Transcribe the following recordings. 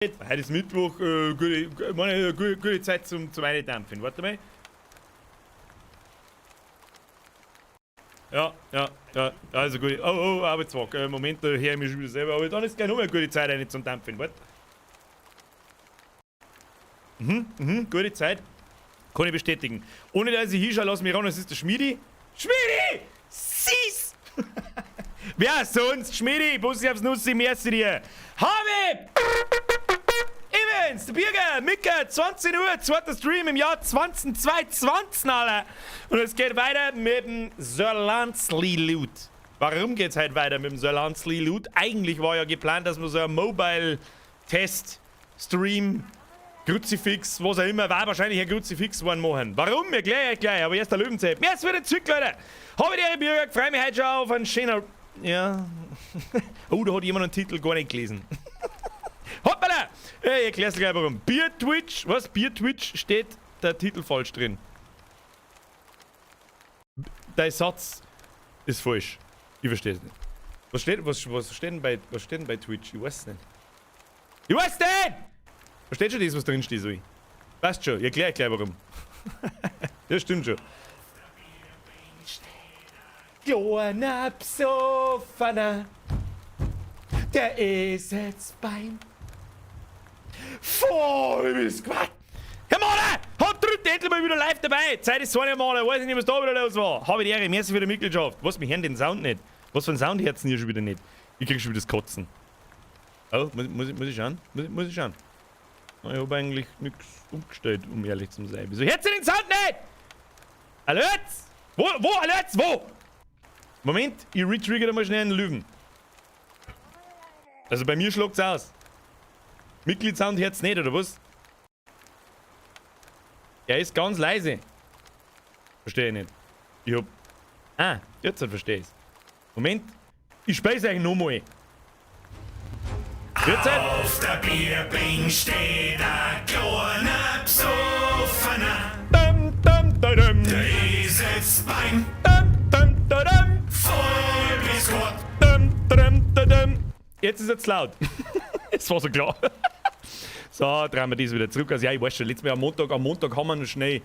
Heute ist Mittwoch, gute, meine, gute, gute Zeit zum Eindampfen. Warte mal. Ja, also gut. Oh, Arbeitswag. Moment, da höre ich mich schon wieder selber. Aber dann ist gleich nochmal eine gute Zeit eine zum Dampfen. Warte. Mhm, gute Zeit. Kann ich bestätigen. Ohne dass ich hinschaue, lass mich ran, es ist der Schmiedi. Schmiedi! Sis! Wer sonst? Schmiedi, Bussi aufs Nussi, merci dir. Habe! Evans, der Birger, Micke, 20 Uhr, zweiter Stream im Jahr 2022, Alter. Und es geht weiter mit dem Sir Lancelot. Warum geht's heute weiter mit dem Sir Lancelot? Eigentlich war ja geplant, dass wir so einen Mobile-Test-Stream, Kruzifix, was auch immer, war wahrscheinlich ein Kruzifix one machen. Warum? Erkläre ich euch gleich, aber erst der Löwenzeit. Mir ist wieder zurück, Leute. Habe die Ehre, Birger, freue mich heute schon auf einen schönen. Ja. Oh, da hat jemand einen Titel gar nicht gelesen. Hoppala! Ja, ich erklär's gleich, warum. Bier Twitch, was? Bier Twitch steht der Titel falsch drin. Dein Satz ist falsch. Ich verstehe es nicht. Was steht denn bei Twitch? Ich weiß es nicht. Ich weiß nicht! Versteht schon das, was drin steht, Zoe? Passt schon, ich erkläre gleich, warum. Das stimmt schon. Kleiner Psoffener, der ist jetzt beim Voll ist Quatsch. Herr Mahler, hat drückt endlich mal wieder live dabei. Zeit ist so eine Mahler, weiß ich nicht, was da wieder los war. Habe die Ehre, merci für die Mitgliedschaft. Was, wir hören den Sound nicht. Was für ein Sound hört's denn hier schon wieder nicht? Ich krieg schon wieder das Kotzen. Oh, muss ich schauen? Muss ich schauen? Ich habe eigentlich nichts umgestellt, um ehrlich zu sein. Wieso hört ihr den Sound nicht? Alert! Wo, wo, Alert? Wo? Moment, ich retrigger mal schnell einen Löwen. Also bei mir schlagt's aus. Mitgliedsound hört's nicht, oder was? Er ist ganz leise. Verstehe ich nicht. Ich hab. Ah, jetzt verstehe ich's. Moment. Ich speise euch nochmal. Jetzt. Auf der Bierbing steht ein kleiner Psoffener. Dum, dum, dum, dum. Der ist jetzt beim Dum, dum, dum, dum. voll bis Gott. Dum, dum, dum, dum. Jetzt ist es laut. Es war so klar. So, drehen wir das wieder zurück. Also ja, ich weiß schon, letztes Mal am Montag haben wir noch schnell,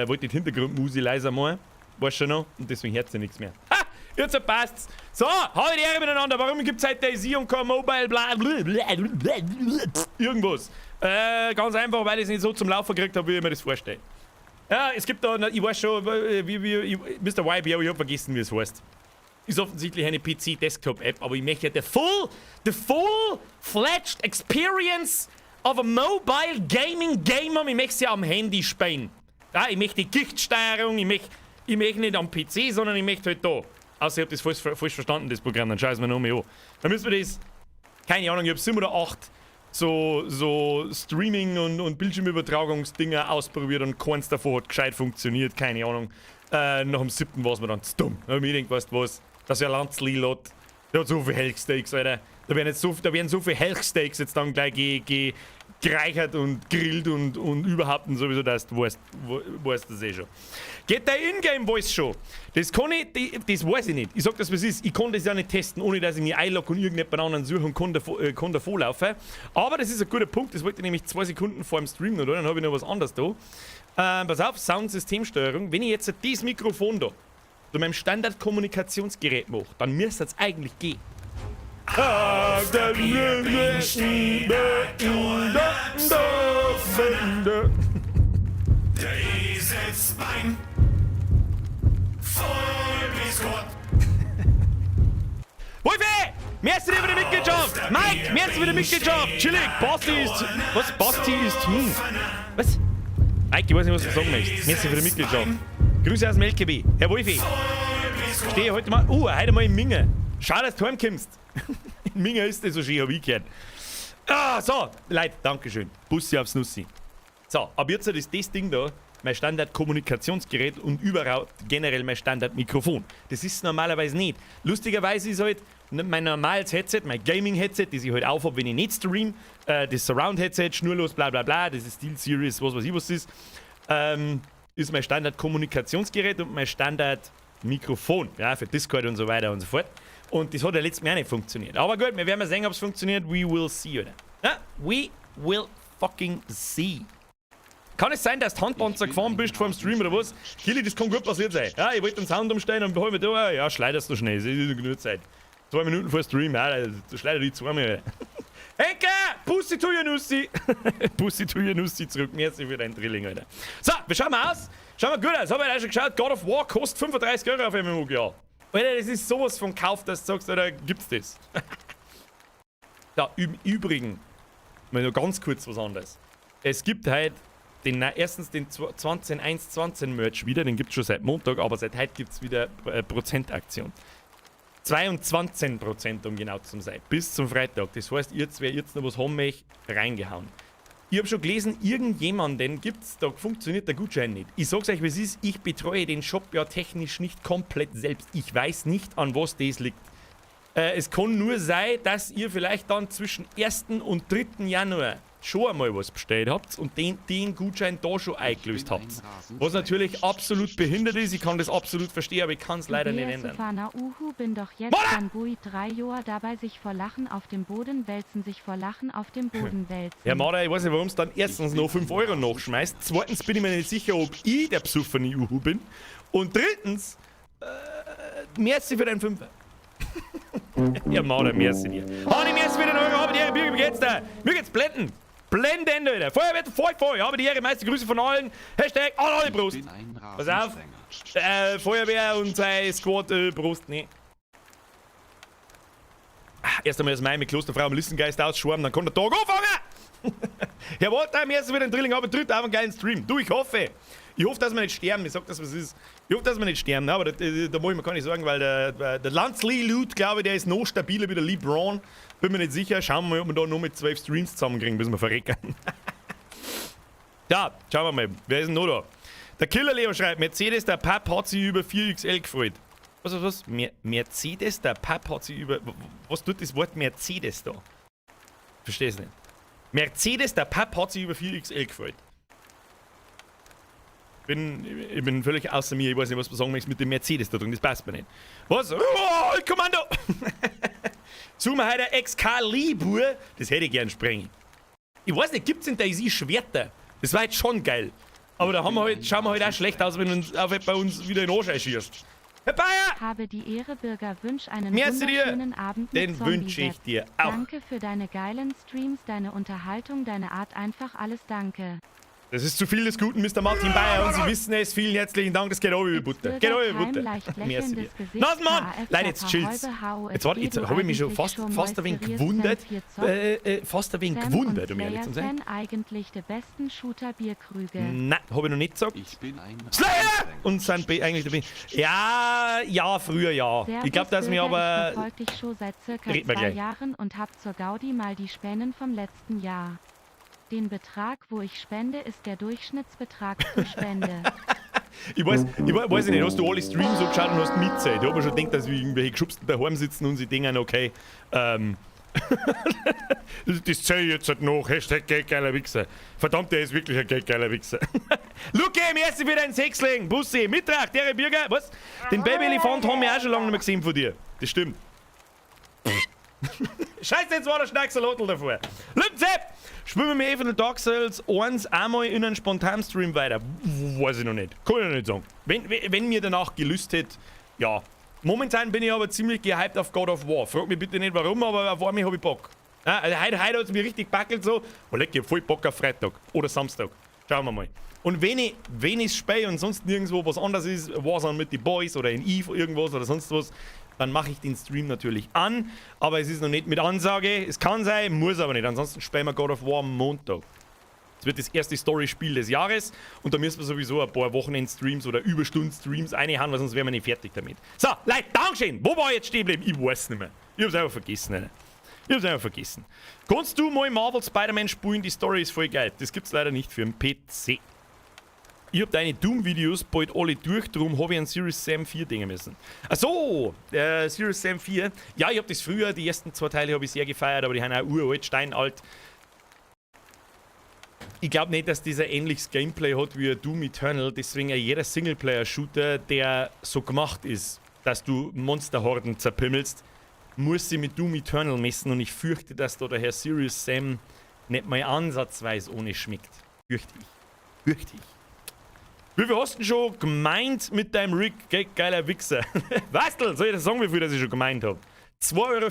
wollte ich die Hintergrundmusik leiser machen. Weißt schon noch? Und deswegen hört sie nichts mehr. Ha! Jetzt passt's. So, habe die Ehre miteinander. Warum gibt's heute DayZ und kein Mobile, bla, bla, bla, bla, irgendwas? Ganz einfach, weil ich es nicht so zum Laufen gekriegt habe, wie ich mir das vorstelle. Ja, es gibt da, ich weiß schon, wie, Mr. YBO, ich hab vergessen, wie es heißt. Ist offensichtlich eine PC-Desktop-App, aber ich möchte ja the full-fledged experience of a mobile gaming gamer, ich möchte es ja am Handy spielen. Ja, ich möchte die Gichtsteuerung, ich möchte nicht am PC, sondern ich möchte halt da. Außer ich habe das falsch verstanden, das Programm, dann schau ich es mir noch mal an. Dann müssen wir das, keine Ahnung, ich habe 7 oder 8 so Streaming- und Bildschirmübertragungsdinger ausprobiert und keins davon hat gescheit funktioniert, keine Ahnung. Nach dem siebten war es mir dann zu dumm. Da hab ich mir gedacht, weißt du was, das ist ja Landsli-Lot. Der hat so viel Health-Steaks, Alter. Da werden so viele Health-Steaks jetzt dann gleich ge, ge, gereichert und grillt und überhaupt und sowieso, dass du weißt das eh schon. Geht der Ingame-Voice schon? Das kann ich, das weiß ich nicht. Ich sag das, was ist. Ich kann das ja nicht testen, ohne dass ich mich einlogge und irgendjemand anderen suche und kann davor laufen. Aber das ist ein guter Punkt. Das wollte ich nämlich 2 Sekunden vor dem Stream noch, oder? Dann habe ich noch was anderes da. Pass auf, Soundsystemsteuerung. Wenn ich jetzt dieses Mikrofon da zu meinem Standardkommunikationsgerät mache, dann müsste es eigentlich gehen. Auf der Bierbing steht ein kleiner Psoffener. Der ist jetzt beim voll bis Gott. Wolfi! Merci dir für die Mitgliedschaft! Mike, merci für die Mitgliedschaft! Chillig, Basti ist. Was? Basti ist. Was? Mike, ich weiß nicht, was du sagen möchtest. Merci für die Mitgliedschaft. Grüße aus dem LKW. Herr Wolfi, stehe heute mal. Heute mal in Minge. Schau, dass du heimkommst. In Minge ist das so schön, hab ich gehört. Ah, so, Leute, Dankeschön. Bussi aufs Nussi. So, ab jetzt ist das Ding da mein Standard-Kommunikationsgerät und überhaupt generell mein Standard-Mikrofon. Das ist normalerweise nicht. Lustigerweise ist halt mein normales Headset, mein Gaming-Headset, das ich halt aufhab, wenn ich nicht stream, das Surround-Headset, schnurlos, bla bla bla, das ist SteelSeries, was weiß ich, was das ist mein Standard-Kommunikationsgerät und mein Standard-Mikrofon, ja, für Discord und so weiter und so fort. Und das hat ja letztes Mal auch nicht funktioniert. Aber gut, wir werden mal sehen, ob es funktioniert. We will see, oder? Ja, we will fucking see. Kann es sein, dass du Handpanzer gefahren bist vor dem Stream oder was? Kili, das kann gut passiert sein. Ja, ich wollte den Sound umstellen und hol mir da. Ja, schleiderst du schnell. Das ist genug Zeit. 2 Minuten vor Stream, ja, da schleidert ich zweimal. Henker! Pussy to your Nussi! Pussy to your Nussi zurück. Merci für deinen Drilling, Alter. So, wir schauen mal aus. Schauen wir gut aus. Hab ich auch schon geschaut. God of War kostet 35 € auf MMOGA. Alter, das ist sowas von Kauf, dass du sagst, Alter, gibt's das? Ja, im Übrigen, mal nur ganz kurz was anderes. Es gibt halt erstens den 20.1.20 Merch wieder, den gibt es schon seit Montag, aber seit heute gibt es wieder Prozentaktion. 22%, um genau zu sein, bis zum Freitag. Das heißt, ihr, wer jetzt noch was haben möchte, reingehauen. Ich habe schon gelesen, irgendjemanden gibt's, da funktioniert der Gutschein nicht. Ich sag's euch, wie es ist, ich betreue den Shop ja technisch nicht komplett selbst. Ich weiß nicht, an was das liegt. Es kann nur sein, dass ihr vielleicht dann zwischen 1. und 3. Januar schon einmal was bestellt habt und den Gutschein da schon eingelöst habt. Was natürlich absolut behindert ist, ich kann das absolut verstehen, aber ich kann es leider nicht ändern. Sufana Uhu bin doch jetzt Mola! schon Bui 3 Jahr dabei, sich vor Lachen auf dem Boden wälzen, sich vor Lachen auf dem Boden wälzen. Ja, Mara, ich weiß nicht, warum es dann erstens noch 5 € nachschmeißt. Zweitens bin ich mir nicht sicher, ob ich der besoffene Uhu bin. Und drittens, merci für deinen Fünfer. Ja, Mara, merci dir. Hanni, merci für den Euro, habe die Ehre, Birgit, wie geht's dir? Mir geht's blendend. Blendend, Alter. Feuerwehr, voll, voll. Habe die Ehre, meiste Grüße von allen. #AnnAlle Prost. Pass auf. Feuerwehr und sein Squad, Prost, nee. Ah, erst einmal das Mai mit Klosterfrau am Lissengeist ausschwärmen, dann kann der Tag anfangen! Herr Walter, merci für den Drilling, aber drückt auf einen geilen Stream. Du, ich hoffe. Ich hoffe, dass wir nicht sterben. Ich sag das, was ist. Ich hoffe, dass wir nicht sterben, aber da muss ich mir gar nicht sagen, weil der Lanzli Loot, glaube ich, der ist noch stabiler wie der Lee Braun. Bin mir nicht sicher. Schauen wir mal, ob wir da noch mit 12 Streams zusammenkriegen, bis wir verrecken. Ja, schauen wir mal. Wer ist denn noch da? Der Killer Leo schreibt: Mercedes, der Pap hat sich über 4XL gefreut. Was, was, was? Mercedes, der Pap hat sich über. Was tut das Wort Mercedes da? Versteh's nicht. Mercedes, der Pap hat sich über 4XL gefreut. Ich bin völlig außer mir, ich weiß nicht, was du sagen möchtest mit dem Mercedes da drin, das passt mir nicht. Was? Oh, Kommando! Suchen wir heute Excalibur, das hätte ich gern sprengen. Ich weiß nicht, gibt's in DayZ Schwerter? Das war jetzt schon geil. Aber da haben wir halt, schauen wir halt auch schlecht aus, wenn uns auf, bei uns wieder in den Arsch schießt. Herr Bayer! Habe die Ehre, Bürger, wünsch einen Merci dir. Wunderschönen Abend mit Den wünsch ich Zombie-Sepp. Dir auch. Danke für deine geilen Streams, deine Unterhaltung, deine Art, einfach alles, danke. Das ist zu viel des Guten, Mr. Martin Bayer. Und Sie wissen es. Vielen herzlichen Dank. Das geht auch über Butter. Geht auch über Bürger Butter. leicht Merci dir. lächelndes Gesicht, Nasenmann! KF, Leute, jetzt chillt's. Halbe Jetzt, warte, jetzt HOSG, habe ich mich schon du fast, eigentlich fast ein wenig schon gewundert. Sam 4 Fast ein wenig Sam gewundert, und um ehrlich zu sein. Slayer eigentlich de besten Shooter Bierkrüge. Nein, habe ich noch nicht gesagt. Ich bin ein Slayer! Rasensänger. Und sind eigentlich der Ja, früher ja. Servus, Ich glaube, dass mir Bürger, aber. Ich verfolg dich schon seit circa Red mal 2 gleich. Jahren und hab zur Gaudi mal die Spenden vom letzten Jahr. Den Betrag, wo ich spende, ist der Durchschnittsbetrag pro Spende. Ich weiß nicht, hast du alle Streams so geschaut und hast mitzählt? Ich habe mir schon gedacht, dass wir irgendwelche Geschubsten daheim sitzen und sie denken, okay, das zähle ich jetzt halt noch. #Geldgeiler Wichser. Verdammt, der ist wirklich ein geldgeiler Wichser. Luke, merci für deinen Sechsling. Bussi, Mittag, der Bürger. Was? Den Babyelefant haben wir auch schon lange nicht mehr gesehen von dir. Das stimmt. Scheiße, jetzt war der Schnacksalotl davor. Lübzepp! Spielen wir mir eh von den Dark Souls 1 einmal in einen Spontan-Stream weiter? Weiß ich noch nicht. Kann ich noch nicht sagen. Wenn mir danach gelüst hätte, ja. Momentan bin ich aber ziemlich gehypt auf God of War. Frag mich bitte nicht, warum, aber auf einmal habe ich Bock. Ja, also heute hat es mir richtig backelt so. Oh, leck, ich hab voll Bock auf Freitag oder Samstag. Schauen wir mal. Und wenn ich spiele und sonst nirgendwo was anderes ist, Warzone mit den Boys oder in Eve irgendwas oder sonst was, dann mache ich den Stream natürlich an. Aber es ist noch nicht mit Ansage. Es kann sein, muss aber nicht. Ansonsten spielen wir God of War am Montag. Es wird das erste Story-Spiel des Jahres und da müssen wir sowieso ein paar Wochenend-Streams oder Überstunden-Streams reinhauen, weil sonst wären wir nicht fertig damit. So, Leute, Dankeschön! Wo war ich jetzt stehen geblieben? Ich weiß nicht mehr. Ich hab's einfach vergessen. Alter. Ich hab's einfach vergessen. Kannst du mal Marvel Spider-Man spielen? Die Story ist voll geil. Das gibt's leider nicht für den PC. Ich hab deine Doom-Videos bald alle durch, darum habe ich einen Serious Sam 4 dingen müssen. Ach so, Serious Sam 4. Ja, ich hab das früher, die ersten zwei Teile habe ich sehr gefeiert, aber die haben auch uralt, steinalt. Ich glaube nicht, dass dieser ähnliches Gameplay hat wie Doom Eternal, deswegen jeder Singleplayer-Shooter, der so gemacht ist, dass du Monsterhorden zerpimmelst, muss sie mit Doom Eternal messen und ich fürchte, dass da der Herr Serious Sam nicht mal ansatzweise ohne schmeckt. Fürchte ich. Fürchte ich. Wie viel hast du denn schon gemeint mit deinem Rig? Geiler Wichser. Was denn? Soll ich das sagen, wie viel das ich schon gemeint hab? 2,40 Euro.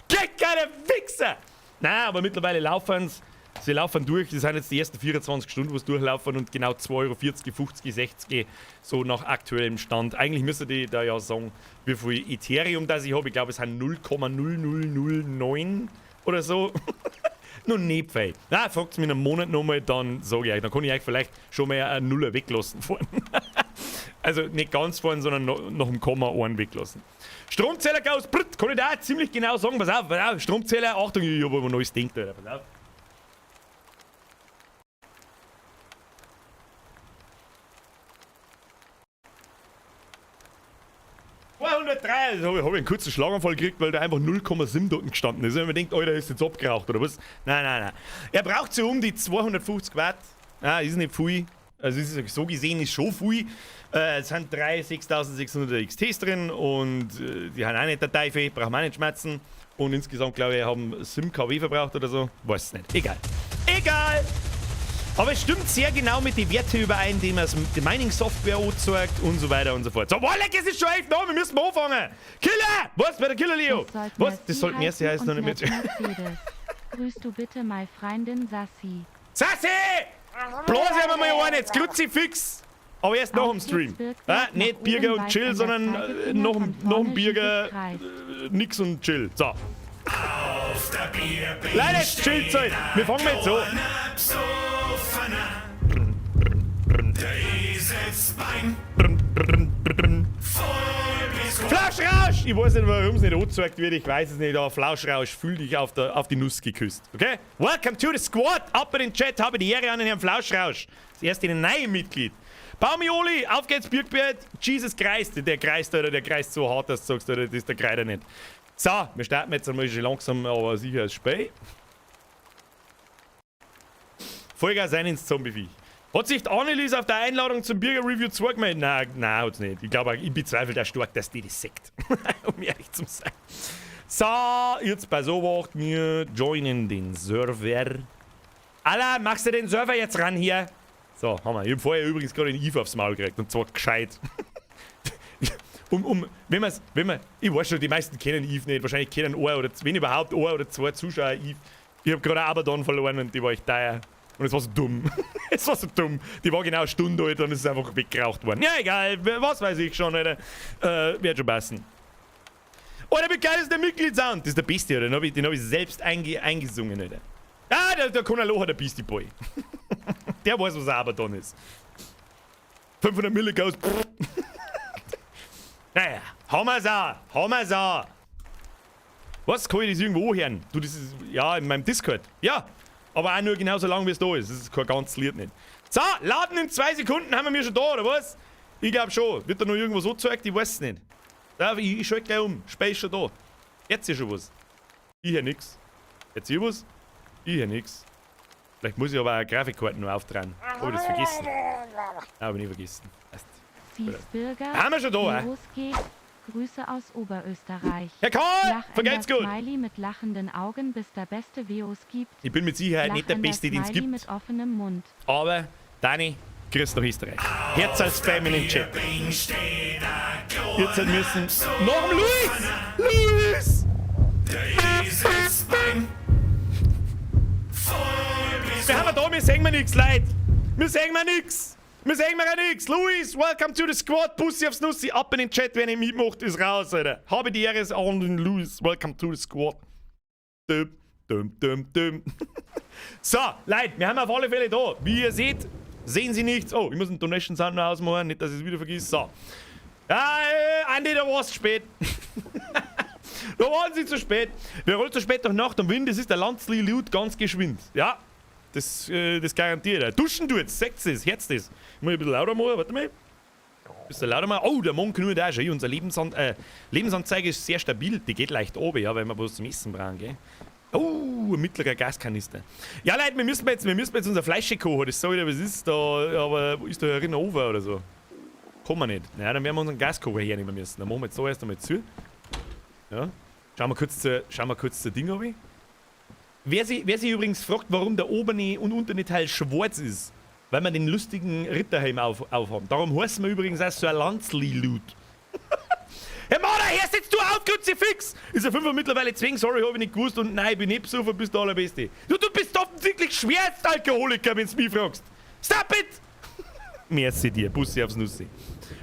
Geiler Wichser! Nein, aber mittlerweile laufen sie. Sie laufen durch, das sind jetzt die ersten 24 Stunden, wo sie durchlaufen und genau 2,40 Euro, 50, 60, so nach aktuellem Stand. Eigentlich müsste die da ja sagen, wie viel Ethereum das ich habe. Ich glaube, es sind 0,0009 oder so. Noch nicht viel. Na, fragt mich in einem Monat nochmal, dann sage ich euch. Dann kann ich euch vielleicht schon mal einen Nuller weglassen fahren. Also nicht ganz fahren, sondern noch ein Komma einen weglassen. Stromzähler aus, brrt, kann ich da auch ziemlich genau sagen. Pass auf, Stromzähler, Achtung, ich habe aber ein neues Ding da. Pass auf. Also habe ich einen kurzen Schlaganfall gekriegt, weil da einfach 0,7 dort gestanden ist. Und man denkt, Alter, ist jetzt abgeraucht oder was? Nein, nein, nein. Er braucht so um die 250 Watt. Ah, ist nicht viel. Also ist, so gesehen ist schon viel. Es sind drei 6600 XTs drin und die haben auch nicht der Teufel, brauchen auch nicht schmerzen. Und insgesamt, glaube ich, haben 7 kW verbraucht oder so. Weiß nicht. Egal. Egal! Aber es stimmt sehr genau mit den Werten überein, die man die Mining-Software anzeigt und so weiter und so fort. So, boah, leck, es ist schon 11 da, wir müssen mal anfangen. Killer! Was? Bei der Killer, Leo? Was? Das sollte Merci heißen und nicht Mercedes. Grüßt du bitte mal Freundin Sassi. Sassi! Bloß haben wir mal einen jetzt, Kruzifix! Aber erst nach dem Stream. Ah, nicht Birger und Chill, sondern noch dem Birger, nix und Chill. So. Auf der Bierbing Leute, chillt euch. Wir fangen jetzt so. Der Eselsbein voll bis Flauschrausch! Ich weiß nicht, warum es nicht angezeigt wird, ich weiß es nicht, aber Flauschrausch, fühl dich auf die Nuss geküsst. Okay? Welcome to the squad! Ab in den Chat, habe die Ehre an den Herrn Flauschrausch. Das erste neue Mitglied. Baumioli, auf geht's, Birkbert. Jesus Christ, der kreist, Alter, der kreist so hart, dass du sagst, Alter, das ist der Kreider nicht. So, wir starten jetzt einmal schon langsam, aber sicher das Spiel. Vollgas rein ins Zombie-Viech. Hat sich die Annelies auf der Einladung zum Birger-Review 2 gemeldet? Nein, nein, hat's nicht. Ich glaube, ich bezweifle da stark, dass die das sagt. Um ehrlich zu sein. So, jetzt bei so wir joinen den Server. Alla, machst du den Server jetzt ran hier? So, haben wir. Ich hab vorher übrigens gerade den Eve aufs Maul gekriegt und zwar gescheit. Wenn man, ich weiß schon, die meisten kennen Eve nicht, wahrscheinlich kennen ein oder wenn überhaupt ein oder zwei Zuschauer Eve. Ich hab gerade Abaddon verloren und die war echt teuer. Und es war so dumm. Es war so dumm. Die war genau eine Stunde alt und es ist einfach weggeraucht worden. Ja, egal. Was weiß ich schon, Alter. Wird schon passen. Alter, wie geil ist der Mitgliedsound? Das ist der Beste, Alter. Den hab ich selbst eingesungen, Alter. Ah, der Conaloha, der Beastie Boy. Der weiß, was Abaddon ist. 500 Milligauss. Naja, haben wir's auch. Haben wir's auch. Was? Kann ich das irgendwo hören? Du, das ist, ja, in meinem Discord. Ja. Aber auch nur genauso lang, wie es da ist. Das ist kein ganzes Lied nicht. So, laden in 2 Sekunden haben wir mir schon da, oder was? Ich glaube schon. Wird da noch irgendwas angezeigt? Ich weiß es nicht. Da, ich schalte gleich um. Spei ist schon da. Jetzt ist schon was. Ich höre nix. Jetzt hier was? Ich höre nix. Vielleicht muss ich aber auch Grafikkarten noch auftragen. Hab ich das vergessen? Hab ich nicht vergessen. Passt. Bürger, haben wir schon da, geht. Grüße aus Oberösterreich. Herr Karl, vergeht's gut. Smiley mit lachenden Augen, bis der beste WOs gibt. Ich bin mit Sicherheit nicht der Beste, den es gibt. Mit offenem Mund. Aber, Dani, grüß nach Österreich. Herz als Spam in den Chat. Jetzt müssen... Noch ein Luis! Luis! Wir haben da, wir sehen wir nix, Leute. Wir sehen wir nix. Wir sehen wir nix. Luis, welcome to the squad. Pussy aufs Nussi. Ab in den Chat, wenn ihr mitmacht, ist raus, Alter. Habe die Ehre an den Luis. Welcome to the squad. Dum, dum, dum, dum. So, Leute, wir haben auf alle Fälle da. Wie ihr seht, sehen Sie nichts. Oh, ich muss einen Donation Sound noch ausmachen, nicht, dass ich es wieder vergiss. So. Ja, Andi, da war's spät. Da waren sie zu spät. Wir rollen zu spät durch Nacht und Wind. Das ist der Landsli Lut ganz geschwind. Ja. Das garantiert. Duschen du jetzt, seht es, hört es. Ich muss ein bisschen lauter machen, warte mal. Bisschen lauter machen. Oh, der Mond knurrt auch schon. Unser Lebensanzeige ist sehr stabil. Die geht leicht oben, ja, weil wir was zum Essen brauchen, gell? Oh, ein mittlerer Gaskanister. Ja, Leute, wir müssen jetzt unser Fleisch kochen. Das sag ich dir, was ist da? Aber ist da ein Rinnover oder so? Kann man nicht. Naja, dann werden wir unseren Gaskocher hernehmen müssen. Dann machen wir jetzt da erst einmal zu. Ja. Schauen wir kurz zur Ding runter. Wer sich übrigens fragt, warum der obere und untere Teil schwarz ist, weil wir den lustigen Ritterhelm aufhaben. Darum heißen wir übrigens auch so ein Landsli-Loot. Hey Mann, hörst jetzt du auf, Kruzifix! Ist ja 5 Uhr mittlerweile zwingen, sorry, hab ich nicht gewusst und nein, ich bin nicht besoffen, bist der Allerbeste. Du bist offensichtlich Schwerstalkoholiker, wenn du mich fragst. Stop it! Merci dir, Bussi aufs Nussi.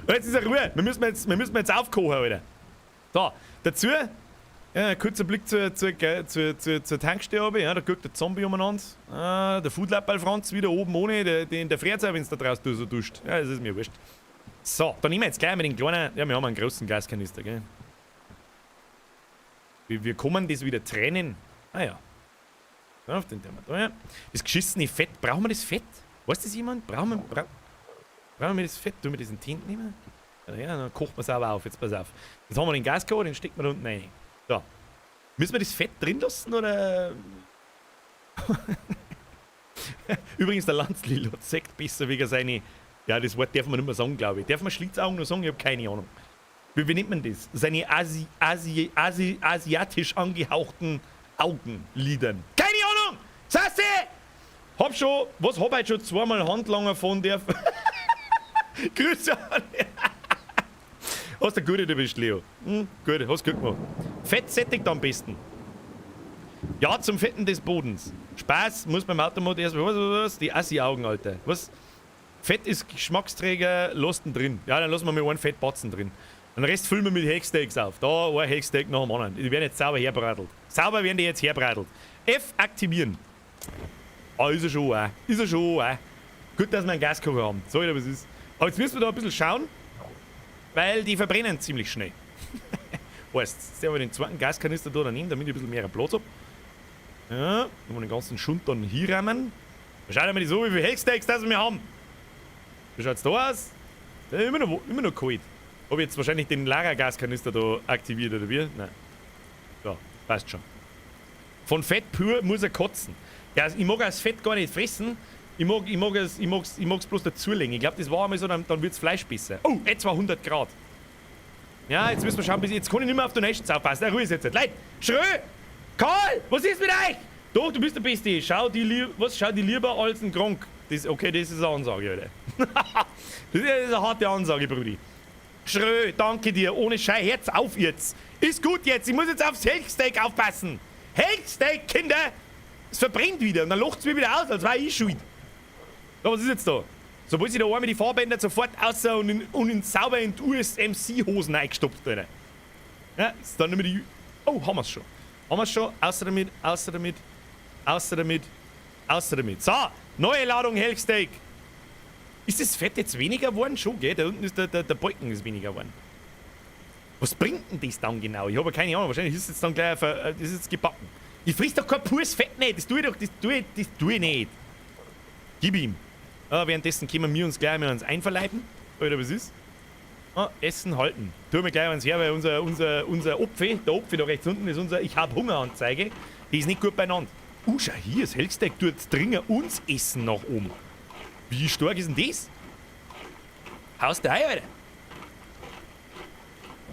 Und jetzt ist er Ruhe, wir müssen jetzt aufkochen, Alter. So, dazu, ja, kurzer Blick zur Tankstelle runter, ja, da guckt der Zombie umeinander. Ah, der Foodlappal Franz wieder oben ohne, der friert auch, wenn du da draußen so duscht. Ja, das ist mir wurscht. So, dann nehmen wir jetzt gleich mit den kleinen. Ja, wir haben einen großen Gaskanister, gell? Wir kommen das wieder trennen. Ah ja. So, auf den tun wir da, ja. Das geschissene Fett, brauchen wir das Fett? Weiß das jemand? Brauchen wir das Fett? Tun wir diesen Tint nehmen? Ja, dann kochen wir sauber auf. Jetzt pass auf. Jetzt haben wir den Gaskocher, den stecken wir da unten rein. So. Müssen wir das Fett drin lassen oder? Übrigens, der Landslil hat Sekt besser wegen seine. Ja, das Wort darf man nicht mehr sagen, glaube ich. Darf man Schlitzaugen noch sagen? Ich habe keine Ahnung. Wie nennt man das? Seine asiatisch angehauchten Augenlidern. Keine Ahnung! Sassi! Hab schon, was hab ich schon zweimal Handlanger von der. Grüße an. Hast du gute, du bist, Leo. Hm, gut, hast gut gemacht. Fett sättigt am besten. Ja, zum Fetten des Bodens. Spaß muss beim Automat erst. Was? Die Assi-Augen, Alter. Was? Fett ist Geschmacksträger, lass den drin. Ja, dann lassen wir mal einen Fettbatzen drin. Den Rest füllen wir mit Hacksteaks auf. Da ein Hacksteak nach dem anderen. Die werden jetzt sauber herbratelt. Sauber werden die jetzt herbratelt. F aktivieren. Ah, ist er schon auch. Ist er schon auch. Gut, dass wir einen Gaskocher haben. So, was ist. Aber jetzt müssen wir da ein bisschen schauen, weil die verbrennen ziemlich schnell. Weißt, jetzt werden wir den zweiten Gaskanister da nehmen, damit ich ein bisschen mehr Platz habe. Ja, und den ganzen Schund dann hier rammen. Schauen wir mal so, wie viele Hacksteaks das wir haben. Wie schaut's da aus? Ja, immer noch kalt. Hab ich jetzt wahrscheinlich den Lara-Gaskanister da aktiviert, oder wie? Nein. Ja, passt schon. Von Fett pur muss er kotzen. Ja, ich mag das Fett gar nicht fressen. Ich mag's bloß dazulegen. Ich glaube, das war einmal so, dann wird's Fleisch besser. Oh, etwa 100 Grad. Ja, jetzt müssen wir schauen, jetzt kann ich nicht mehr auf Donations aufpassen. Na, Ruhe ist jetzt. Leute, Schrö! Karl! Was ist mit euch? Doch, du bist der Beste. Schau die, schau die lieber als ein Gronk. Das, okay, das ist eine Ansage, Alter. Das ist eine harte Ansage, Brudi. Schrö, danke dir. Ohne Schei, Herz auf jetzt. Ist gut jetzt. Ich muss jetzt aufs Helgsteak aufpassen. Helgsteak, Kinder! Es verbrennt wieder und dann lacht's mir wieder aus, als wäre ich schuld. So, was ist jetzt da? Sobald sich da einmal die Fahrbänder sofort außer und in sauber in die USMC-Hosen eingestopft, Alter. Ja, ist dann nicht mehr die. Oh, haben wir's schon. Haben wir's schon. Außer damit, außer damit, außer damit, außer damit. So, neue Ladung Helgsteak. Ist das Fett jetzt weniger geworden? Schon, gell? Da unten ist der Balken ist weniger geworden. Was bringt denn das dann genau? Ich habe keine Ahnung. Wahrscheinlich ist es jetzt dann gleich das ist jetzt gebacken. Ich friss doch kein pures Fett nicht. Das tue ich doch, das tue ich nicht. Gib ihm. Ah, währenddessen können wir uns gleich mal uns einverleiben. Oder was ist? Ah, Essen halten. Tun wir gleich eins her, weil unser Opfe, der Opfe da rechts unten ist unser Ich hab Hunger Anzeige. Die ist nicht gut beieinander. Schau hier, das Helgsteak tut dringend uns Essen nach oben. Wie stark ist denn das? Haus der Ei, Alter.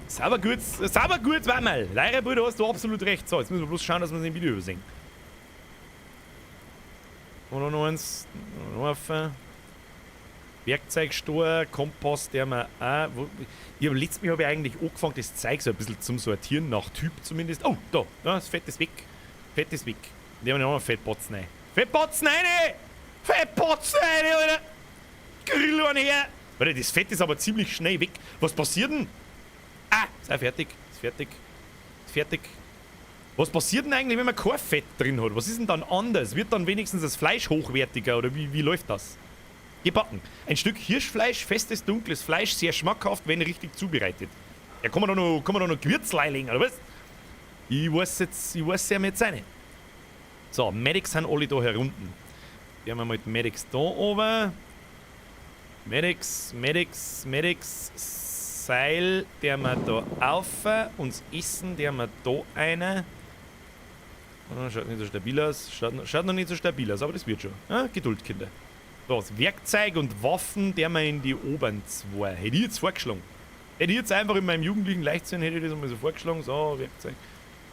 Sauber gut, zweimal. Leider, Bruder, hast du absolut recht. So, jetzt müssen wir bloß schauen, dass wir es im Video übersehen. Und noch eins. Noch offen. Werkzeugstor, Kompost, der wir auch. Ich habe letztes Mal hab ich eigentlich angefangen, das Zeug so ein bisschen zum Sortieren, nach Typ zumindest. Oh, da, das Fett ist weg. Fett ist weg. Die haben noch einen Fettbotzen rein. Fettbotzen rein! Fettbotzen rein, Alter! Grill one her! Alter, das Fett ist aber ziemlich schnell weg. Was passiert denn? Ah, ist auch fertig. Ist fertig. Ist fertig. Was passiert denn eigentlich, wenn man kein Fett drin hat? Was ist denn dann anders? Wird dann wenigstens das Fleisch hochwertiger oder wie läuft das? Gebacken. Ein Stück Hirschfleisch, festes, dunkles Fleisch, sehr schmackhaft, wenn richtig zubereitet. Ja, kann man da noch Gewürzlei legen, oder was? Ich weiß ja jetzt auch nicht. So, Medics sind alle da herunten. Die haben wir mal die Medics da oben. Medics, Medics, Medics, Seil, der wir da auf. Und das Essen, der wir da eine. Oh, schaut nicht so stabil aus. Schaut noch nicht so stabil aus, aber das wird schon. Ja, Geduld, Kinder. So, das Werkzeug und Waffen, der wir in die oberen zwei. Hätte ich jetzt vorgeschlagen. Hätte ich jetzt einfach in meinem jugendlichen Leichtsinn, hätte ich das einmal so vorgeschlagen. So, Werkzeug.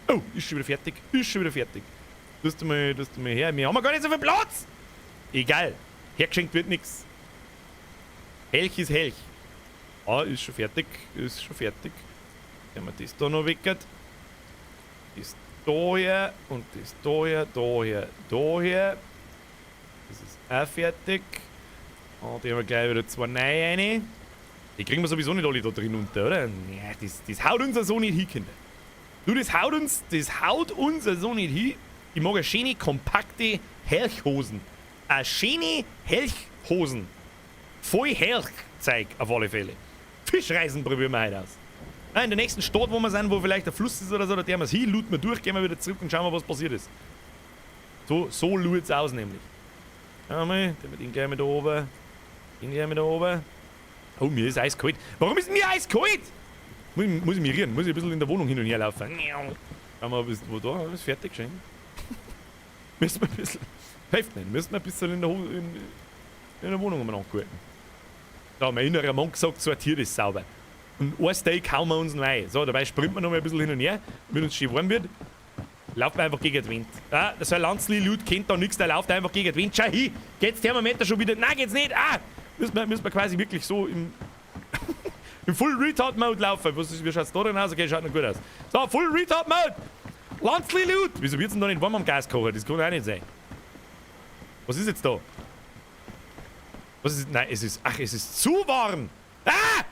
Oh, ist schon wieder fertig. Ist schon wieder fertig. Tust du mal her. Wir haben ja gar nicht so viel Platz. Egal. Hergeschenkt wird nichts. Helch ist Helch. Ah, ist schon fertig. Ist schon fertig. Haben wir das da noch weg. Das da her und das da her, da her, da her. Das ist auch fertig. Und die haben wir gleich wieder zwei neue rein. Die kriegen wir sowieso nicht alle da drin unter, oder? Ja, das haut uns ja so nicht hin, Kinder. Du, das haut uns so nicht hin. Ich mag eine schöne, kompakte Helchhosen. Eine schöne Helchhosen. Voll Helchzeug auf alle Fälle. Fischreisen probieren wir heute aus. Ah, in der nächsten Stadt, wo wir sind, wo vielleicht ein Fluss ist oder so, da gehen wir hin, looten wir durch, gehen wir wieder zurück und schauen wir, was passiert ist. So schaut's aus nämlich. Schau mal, den gleich mit da oben. Den gleich mit da oben. Oh, mir ist eiskalt. Warum ist mir eiskalt? Muss ich mich rühren? Muss ich ein bisschen in der Wohnung hin und her laufen? Schauen wir, ist, wo da ist fertig schon. Müssen wir ein bisschen. Hilft nicht. Müssen wir ein bisschen in der Wohnung umeinander gucken. Da, mein innerer Monk sagt, sortiert ist sauber. Und ein Steak hauen wir uns noch ein. So, dabei springt man noch mal ein bisschen hin und her, damit uns schön warm wird. Lauft man einfach gegen den Wind. Ah, das ist ein Lanzli-Loot, kennt da nichts, der läuft einfach gegen den Wind. Schau hin, geht's Thermometer schon wieder? Nein, geht's nicht. Ah, müssen wir quasi wirklich so im Full Retard Mode laufen. Wie schaut's da denn aus? Okay, schaut noch gut aus. So, Full Retard Mode! Lanzli Loot! Wieso wird's denn da nicht warm am Gaskocher? Das kann auch nicht sein. Was ist jetzt da? Was ist. Nein, es ist. Ach, es ist zu warm! Ah!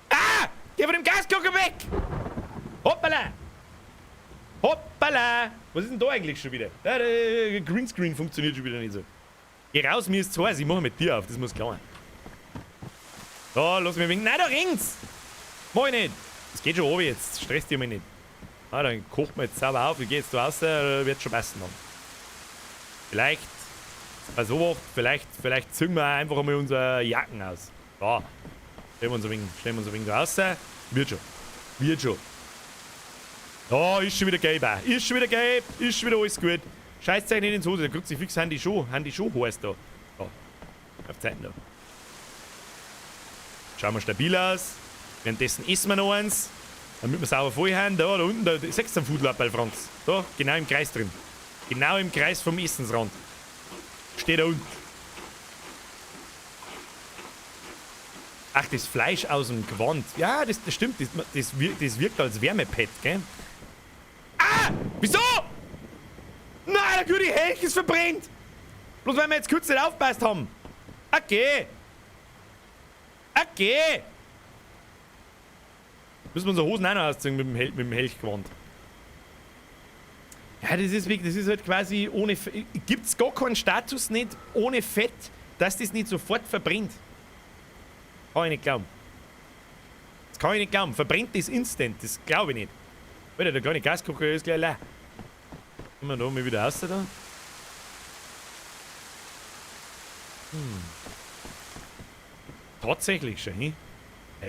Ah! Geh von dem Gaskocher weg! Hoppala! Hoppala! Was ist denn da eigentlich schon wieder? Ja, der Greenscreen funktioniert schon wieder nicht so. Geh raus, mir ist zu heiß. Ich mache mit dir auf, das muss klar. So, lass mich winken. Nein, da ringt's! Mach ich nicht! Das geht schon runter jetzt. Stress dich mal nicht. Ah, dann kocht man jetzt sauber auf. Ich geh jetzt da raus, wird schon passen dann. Vielleicht, bei so vielleicht ziehen wir einfach einmal unsere Jacken aus. So. Stellen wir uns ein wenig da raus. Wird schon. Wird schon. Oh, ist schon wieder gelb auch. Ist schon wieder gelb. Ist schon wieder alles gut. Scheiß euch nicht ins Hose. Der Kruzifix haben die schon heiß da. So. Auf Zeiten da. Schauen wir stabil aus. Währenddessen essen wir noch eins. Damit wir sauber voll haben. Da unten, da siehst du einen Foodlab bei Franz. Da, genau im Kreis drin. Genau im Kreis vom Essensrand. Steht da unten. Ach, das Fleisch aus dem Gewand. Ja, das stimmt. Das wirkt als Wärmepad, gell? Ah! Wieso? Nein, der gute Helch ist verbrennt! Bloß weil wir jetzt kurz nicht aufpasst haben. Okay. Okay. Müssen wir unsere Hosen auch noch ausziehen mit dem Helchgewand. Ja, das ist halt quasi ohne. Gibt's gar keinen Status nicht ohne Fett, dass das nicht sofort verbrennt? Kann ich nicht glauben. Das kann ich nicht glauben. Verbrennt das instant? Das glaube ich nicht. Alter, der kleine Gaskocher ist gleich leer. Kommen wir da mal wieder raus da? Tatsächlich schon, hm?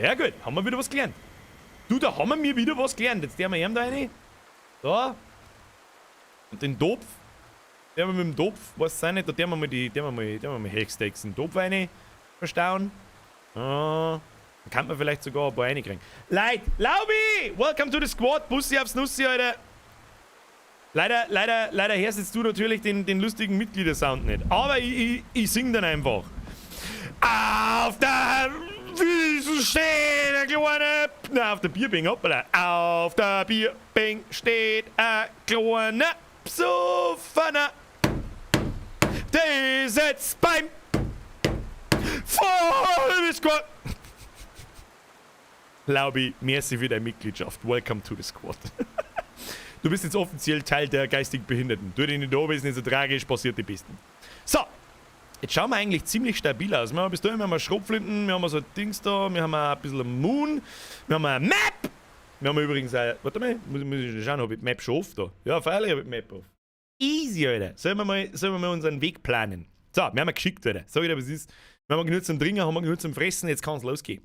Ja gut, haben wir wieder was gelernt. Du, da haben wir mir wieder was gelernt. Jetzt der wir ihm da rein. Da. Und den Topf. Der wir mit dem Topf, weiß ich nicht, da der wir mal Hexsteaks in den Topf rein verstauen. Ah, dann kann man vielleicht sogar ein paar reinkriegen. Leute, Laubi! Welcome to the squad. Bussi aufs Nussi, Alter. Leider, leider, leider hörst jetzt du natürlich den lustigen Mitgliedersound nicht. Aber ich sing dann einfach. Auf der Wiese steht ein kleiner. Na, auf der Bierbank, hoppala. Auf der Bierbank steht ein kleiner Psoffener. Der sitzt beim Voll Squad. Laubi, merci für deine Mitgliedschaft. Welcome to the squad. Du bist jetzt offiziell Teil der geistig Behinderten. Du dich nicht da bist, nicht so tragisch, passiert die Besten. So, jetzt schauen wir eigentlich ziemlich stabil aus. Wir haben bis dahin, wir haben Schrotflinten, wir haben so ein Dings da, wir haben ein bisschen Moon, wir haben eine Map. Wir haben übrigens auch, warte mal, muss ich schauen, ob ich die Map schon auf da. Ja, freilich habe ich die Map auf. Easy, Alter. Sollen wir mal unseren Weg planen? So, wir haben geschickt, Alter. Sag ich dir, was ist. Wir haben genug zum Trinken, haben wir genug zum Fressen, jetzt kann es losgehen.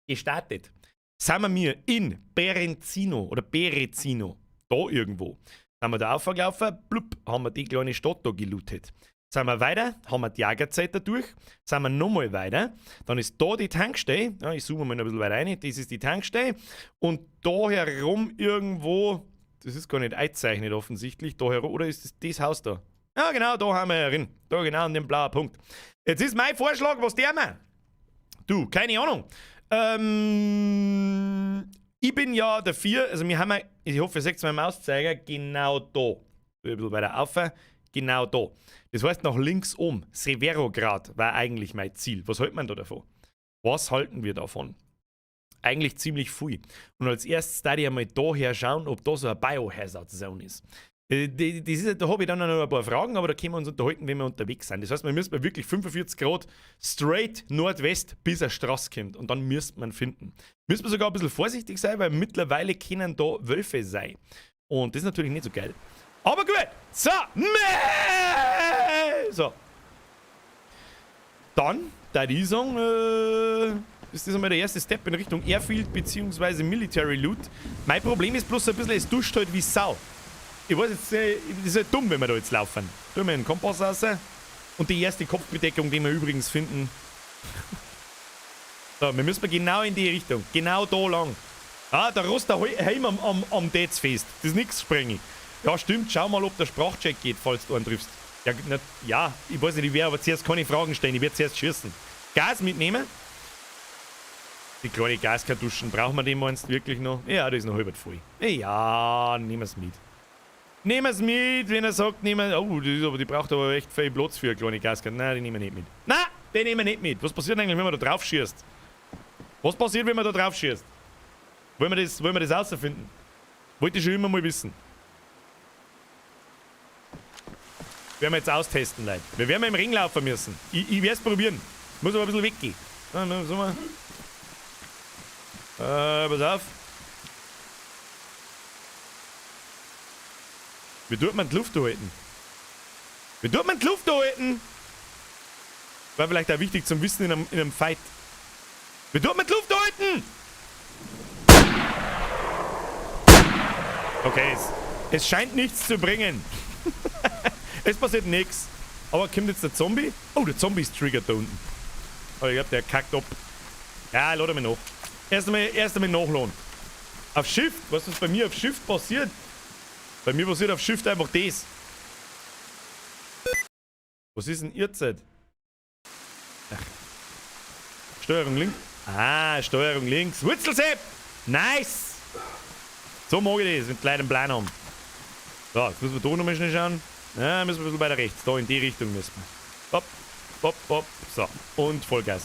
Gestartet. Sind wir mir in Berenzino oder Berezino, da irgendwo. Sind wir da aufgelaufen, blub, haben wir die kleine Stadt da gelootet. Sind wir weiter, haben wir die Jagerzeit da durch, sind wir nochmal weiter, dann ist da die Tankstelle, ja, ich zoome mal noch ein bisschen weiter rein, das ist die Tankstelle und da herum irgendwo, das ist gar nicht eingezeichnet offensichtlich, da herum, oder ist das das Haus da? Ja genau, da haben wir herin, da genau an dem blauen Punkt. Jetzt ist mein Vorschlag, was der wir? Du, keine Ahnung. Ich bin ja dafür, also wir haben, ja, ich hoffe, ihr seht meinen Mauszeiger, genau da. Ein bisschen weiter auf. Genau da. Das heißt, nach links oben, Severograd war eigentlich mein Ziel. Was hält man da davon? Was halten wir davon? Eigentlich ziemlich viel. Und als erstes da ich einmal daher schauen, ob da so eine Biohazard Zone ist. Das ist, da habe ich dann noch ein paar Fragen, aber da können wir uns unterhalten, wenn wir unterwegs sind. Das heißt, man müsste wirklich 45 Grad straight Nordwest, bis eine Straße kommt. Und dann müsste man finden. Müssen wir sogar ein bisschen vorsichtig sein, weil mittlerweile können da Wölfe sein. Und das ist natürlich nicht so geil. Aber gut, so, so. Dann, da ich sagen, ist das einmal der erste Step in Richtung Airfield bzw. Military Loot. Mein Problem ist bloß ein bisschen, es duscht halt wie Sau. Ich weiß jetzt, das ist halt dumm, wenn wir da jetzt laufen. Tun wir den Kompass raus. Und die erste Kopfbedeckung, die wir übrigens finden. So, wir müssen genau in die Richtung. Genau da lang. Ah, da rost der Helm am Dates fest. Das ist nix, Sprengi. Ja, stimmt. Schau mal, ob der Sprachcheck geht, falls du einen triffst. Ja, na, ja, ich weiß nicht, ich werde aber zuerst keine Fragen stellen. Ich werde zuerst schießen. Gas mitnehmen. Die kleine Gaskartuschen, brauchen wir den meinst du wirklich noch? Ja, das ist noch halb voll. Ja, nehmen wir es mit. Nehmen wir es mit, wenn er sagt, nehmen wir. Oh, das ist aber, die braucht aber echt viel Platz für eine kleine Gaskartusche. Nein, die nehmen wir nicht mit. Nein, die nehmen wir nicht mit. Was passiert eigentlich, wenn man da drauf schießt? Was passiert, wenn man da drauf schießt? Wollen wir das rausfinden? Wollte ich schon immer mal wissen. Werden wir jetzt austesten, Leute. Wir werden im Ring laufen müssen. Ich werde es probieren. Muss aber ein bisschen weggehen. So mal. Pass auf. Wie tut man die Luft halten? Wie tut man die Luft halten? War vielleicht auch wichtig zum Wissen in einem Fight. Wie tut man die Luft halten? Okay, es scheint nichts zu bringen. Es passiert nichts. Aber kommt jetzt der Zombie? Oh, der Zombie ist triggert da unten. Oh, ich glaub, der kackt ab. Ja, lade mich nach. Erst einmal nachladen. Auf Shift. Weißt du, was bei mir auf Shift passiert? Bei mir passiert auf Shift einfach das. Was ist denn Ihrzeit? Ach. Steuerung links. Ah, Steuerung links. Wurzelsepp! Nice! So mag ich das, mit kleinem Plan haben. So, jetzt müssen wir da nochmal schnell schauen. Ja, müssen wir ein bisschen weiter rechts. Da in die Richtung müssen wir. Hopp, hopp, hopp. So, und Vollgas.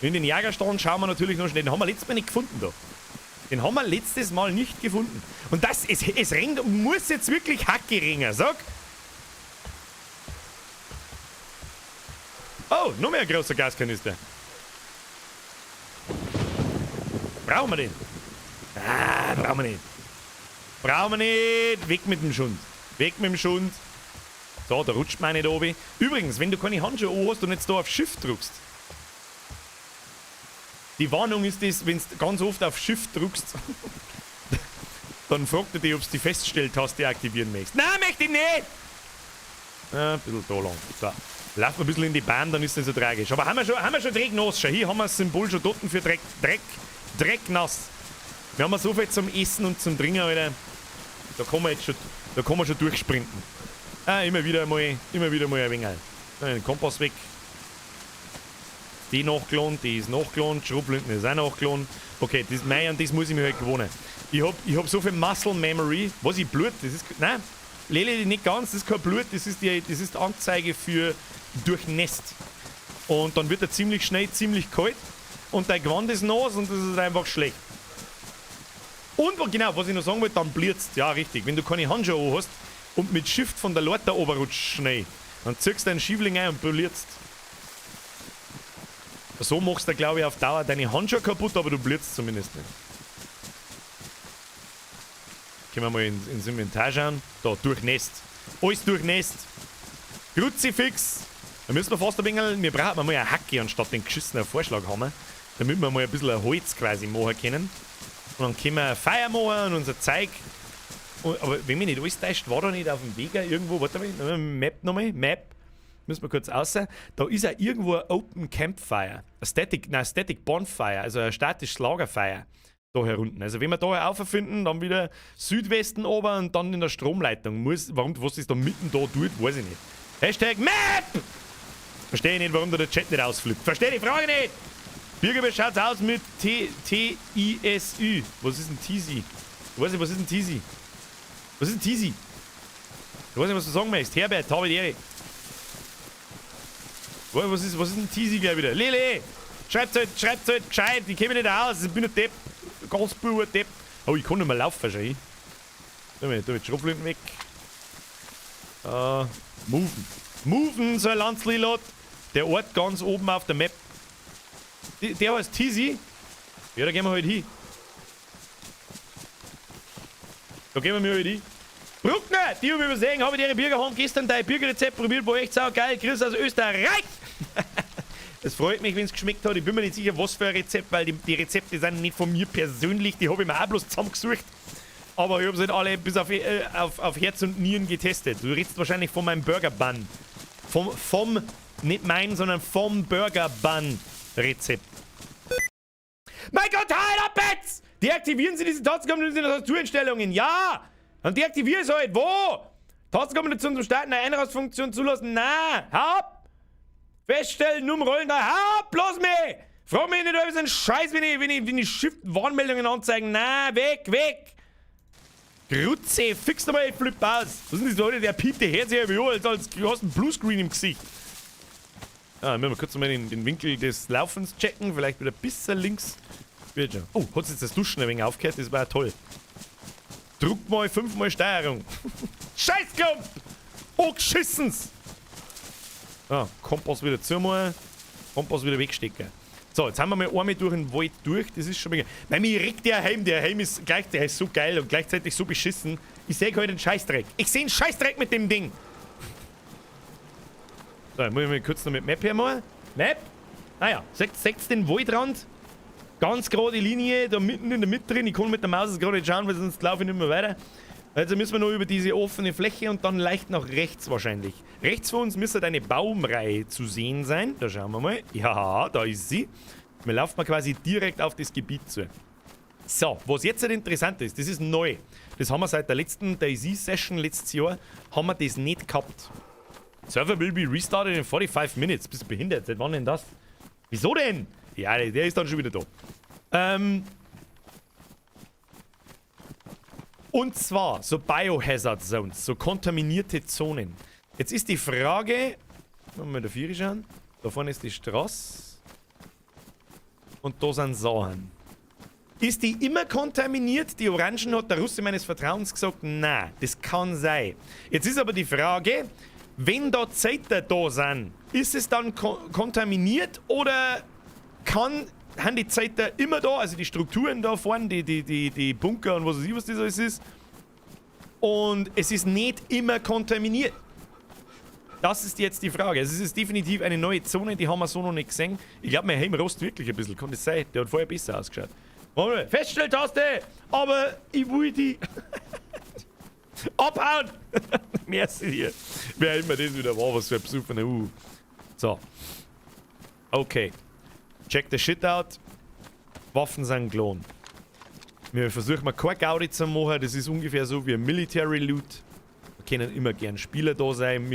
In den Jägerstand schauen wir natürlich noch schnell. Den haben wir letztes Mal nicht gefunden da. Den haben wir letztes Mal nicht gefunden. Und das, es ringt, muss jetzt wirklich Hacke ringen, sag. Oh, noch mehr großer Gaskanister. Brauchen wir den? Ah, brauchen wir nicht. Brauchen wir nicht. Weg mit dem Schund. Weg mit dem Schund. So, da rutscht man nicht runter. Übrigens, wenn du keine Handschuhe an hast und jetzt da auf Shift drückst. Die Warnung ist das, wenn du ganz oft auf Shift drückst, dann fragt er dich, ob du die Feststelltaste aktivieren möchtest. Nein, möchte ich nicht! Ja, ein bisschen da lang. So. Laufen wir ein bisschen in die Bahn, dann ist das nicht so tragisch. Aber haben wir schon Dreck nass? Schau, hier haben wir das Symbol schon dort für Dreck. Dreck. Dreck nass. Wir haben so viel zum Essen und zum Trinken, Alter. Da kann man jetzt schon, da kann man schon durchsprinten. Ah, immer wieder mal ein wenig. Den Kompass weg. Die nachgelohnt, die ist nachgelohnt, Schrotflinten ist auch nachgelohnt. Okay, das mei, an das muss ich mir halt gewohnen. Ich hab so viel Muscle Memory. Was ich Blut, das ist. Nein, Lele, nicht ganz, das ist kein Blut, das ist die Anzeige für durchnässt. Und dann wird er ziemlich schnell, ziemlich kalt. Und dein Gewand ist nass und das ist einfach schlecht. Und genau, was ich noch sagen wollte, dann blitzt. Ja, richtig. Wenn du keine Handschuhe hast und mit Shift von der Leiter runterrutscht schnell, dann ziehst du deinen Schiebling ein und blitzt. So machst du, glaube ich, auf Dauer deine Handschuhe kaputt, aber du blitzt zumindest nicht. Können wir mal ins Inventar schauen. Da, durchnässt. Alles durchnässt. Kruzifix. Da müssen wir fast ein wenig, wir brauchen mal eine Hacke anstatt den geschissenen Vorschlag haben, damit wir mal ein bisschen ein Holz quasi machen können. Und dann können wir Feuer machen und unser Zeug. Und, aber wenn mich nicht alles täuscht, war da nicht auf dem Weg irgendwo, warte mal, Map nochmal, Map. Müssen wir kurz außer. Da ist ja irgendwo ein Open Campfire. Ein Static, nein, Static Bonfire, also ein statisches Lagerfeuer. Da herunten. Also wenn wir da auffinden, dann wieder Südwesten ober und dann in der Stromleitung. Muss, warum, was das da mitten da tut, weiß ich nicht. #Map! Verstehe ich nicht, warum da der Chat nicht ausflippt. Verstehe die Frage nicht! Birger, wie schaut's aus mit T, T, I, S, Ü? Was ist denn Tisi? Ich weiß nicht, was ist denn Tisi? Was ist denn Tisi? Ich weiß nicht, was du sagen möchtest. Herbert, habe die Ehre. Was ist denn Tisi gleich wieder? Lele! Schreibt's halt gescheit, ich kenn mich nicht aus, ich bin ein Depp. Ganz purer Depp. Oh, ich kann nicht mehr laufen, schon. Da mit Schrotflinten weg. Moven. Moven, so ein Landslilot. Der Ort ganz oben auf der Map. Der heißt Tisi. Ja, da gehen wir halt hin. Da gehen wir mir halt hin. Bruckner, die hab ich übersehen, habe ich ihre Birger haben gestern dein Birgerrezept probiert, war echt saugeil. Chris aus Österreich. Es freut mich, wenn's geschmeckt hat. Ich bin mir nicht sicher, was für ein Rezept, weil die Rezepte sind nicht von mir persönlich, die habe ich mir auch bloß zusammengesucht. Aber ich habe sie halt alle bis auf Herz und Nieren getestet. Du redest wahrscheinlich von meinem Burger Bun. Vom, nicht mein, sondern vom Burger Bun Rezept. Mein Gott, halt ab jetzt! Deaktivieren Sie diese Tastenkombination in der Tastatureinstellungen. Ja! Dann deaktiviere es halt. Wo? Tastenkombination zum Starten, eine Einrastfunktion zulassen. Na, hab! Feststellen, Nummerrollen da. Hab! Bloß mich! Frag mich nicht, ob ich so einen Scheiß, wenn ich Shift-Warnmeldungen anzeigen. Na, weg, weg! Grutze, fix nochmal, ich flipp aus. Was ist denn das, Leute? Der piept, der hört sich ja wie als du hast einen Bluescreen im Gesicht. Ah, müssen wir kurz mal den Winkel des Laufens checken. Vielleicht wieder ein bisschen links. Wird schon. Oh, hat jetzt das Duschen ein wenig aufgehört? Das war ja toll. Druck mal 5-mal Steuerung. Scheißklump! Oh, geschissens! Ah, Kompass wieder zu mal. Kompass wieder wegstecken. So, jetzt haben wir mal einmal durch den Wald durch. Das ist schon mal geil. Weil mich regt der Heim. Der Heim ist gleich, der ist so geil und gleichzeitig so beschissen. Ich seh heute einen Scheißdreck. Ich seh einen Scheißdreck mit dem Ding. So, jetzt muss ich mal kurz noch mit Map her mal. Map? Ah ja, seht's den Waldrand? Ganz gerade Linie, da mitten in der Mitte drin. Ich kann mit der Maus jetzt gerade nicht schauen, weil sonst laufe ich nicht mehr weiter. Also müssen wir noch über diese offene Fläche und dann leicht nach rechts wahrscheinlich. Rechts von uns müsste eine Baumreihe zu sehen sein. Da schauen wir mal. Ja, da ist sie. Wir laufen mal quasi direkt auf das Gebiet zu. So, was jetzt halt interessant ist, das ist neu. Das haben wir seit der letzten DayZ-Session letztes Jahr, haben wir das nicht gehabt. Server will be restarted in 45 minutes. Bist du behindert? Seit wann denn das? Wieso denn? Ja, der ist dann schon wieder da. Und zwar so Biohazard Zones, so kontaminierte Zonen. Jetzt ist die Frage, wollen wir mal da vorne schauen. Da vorne ist die Straße. Und da sind Sachen. Ist die immer kontaminiert? Die Orangen hat der Russe meines Vertrauens gesagt, nein, das kann sein. Jetzt ist aber die Frage, wenn da Zeiter da sind, ist es dann kontaminiert oder haben die Zeiter immer da, also die Strukturen da vorne, die Bunker und was weiß ich, was das alles ist. Und es ist nicht immer kontaminiert. Das ist jetzt die Frage. Also es ist definitiv eine neue Zone, die haben wir so noch nicht gesehen. Ich glaub, mein Helm rost wirklich ein bisschen. Kann das sein? Der hat vorher besser ausgeschaut. Moment, Feststelltaste! Aber ich will die abhauen! Merci dir. Wer immer das wieder war, was für ein besoffener U. So. Okay. Check the shit out. Waffen sind gelohnt. Wir versuchen mal keine Gaudi zu machen. Das ist ungefähr so wie ein Military Loot. Wir können immer gern Spieler da sein.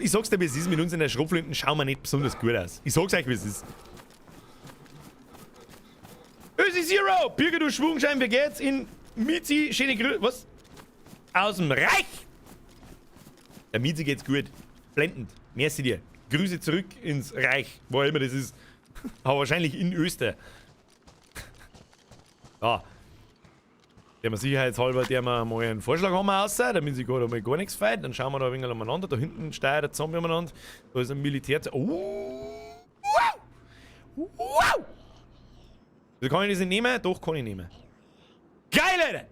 Ich sag's dir, wie es ist. Mit uns in der Schrotflinten schauen wir nicht besonders gut aus. Ich sag's euch, wie es ist. Ösi Zero! Birger, du Schwungschein, wie geht's? In Mizi, schöne Grüße. Was? Aus dem Reich! Der Mizi geht's gut. Blendend. Merci dir. Grüße zurück ins Reich, wo immer das ist. Aber wahrscheinlich in Öster. Ja. Der wir sicherheitshalber, der wir mal einen Vorschlag haben außer, damit sie gerade mal gar nichts fällt. Dann schauen wir da ein wenig umeinander. Da hinten steigt der Zombie umeinander. Da ist ein Militär. Oh! Wow! Wow! Also kann ich das nicht nehmen? Doch, kann ich nehmen. Geil, Alter!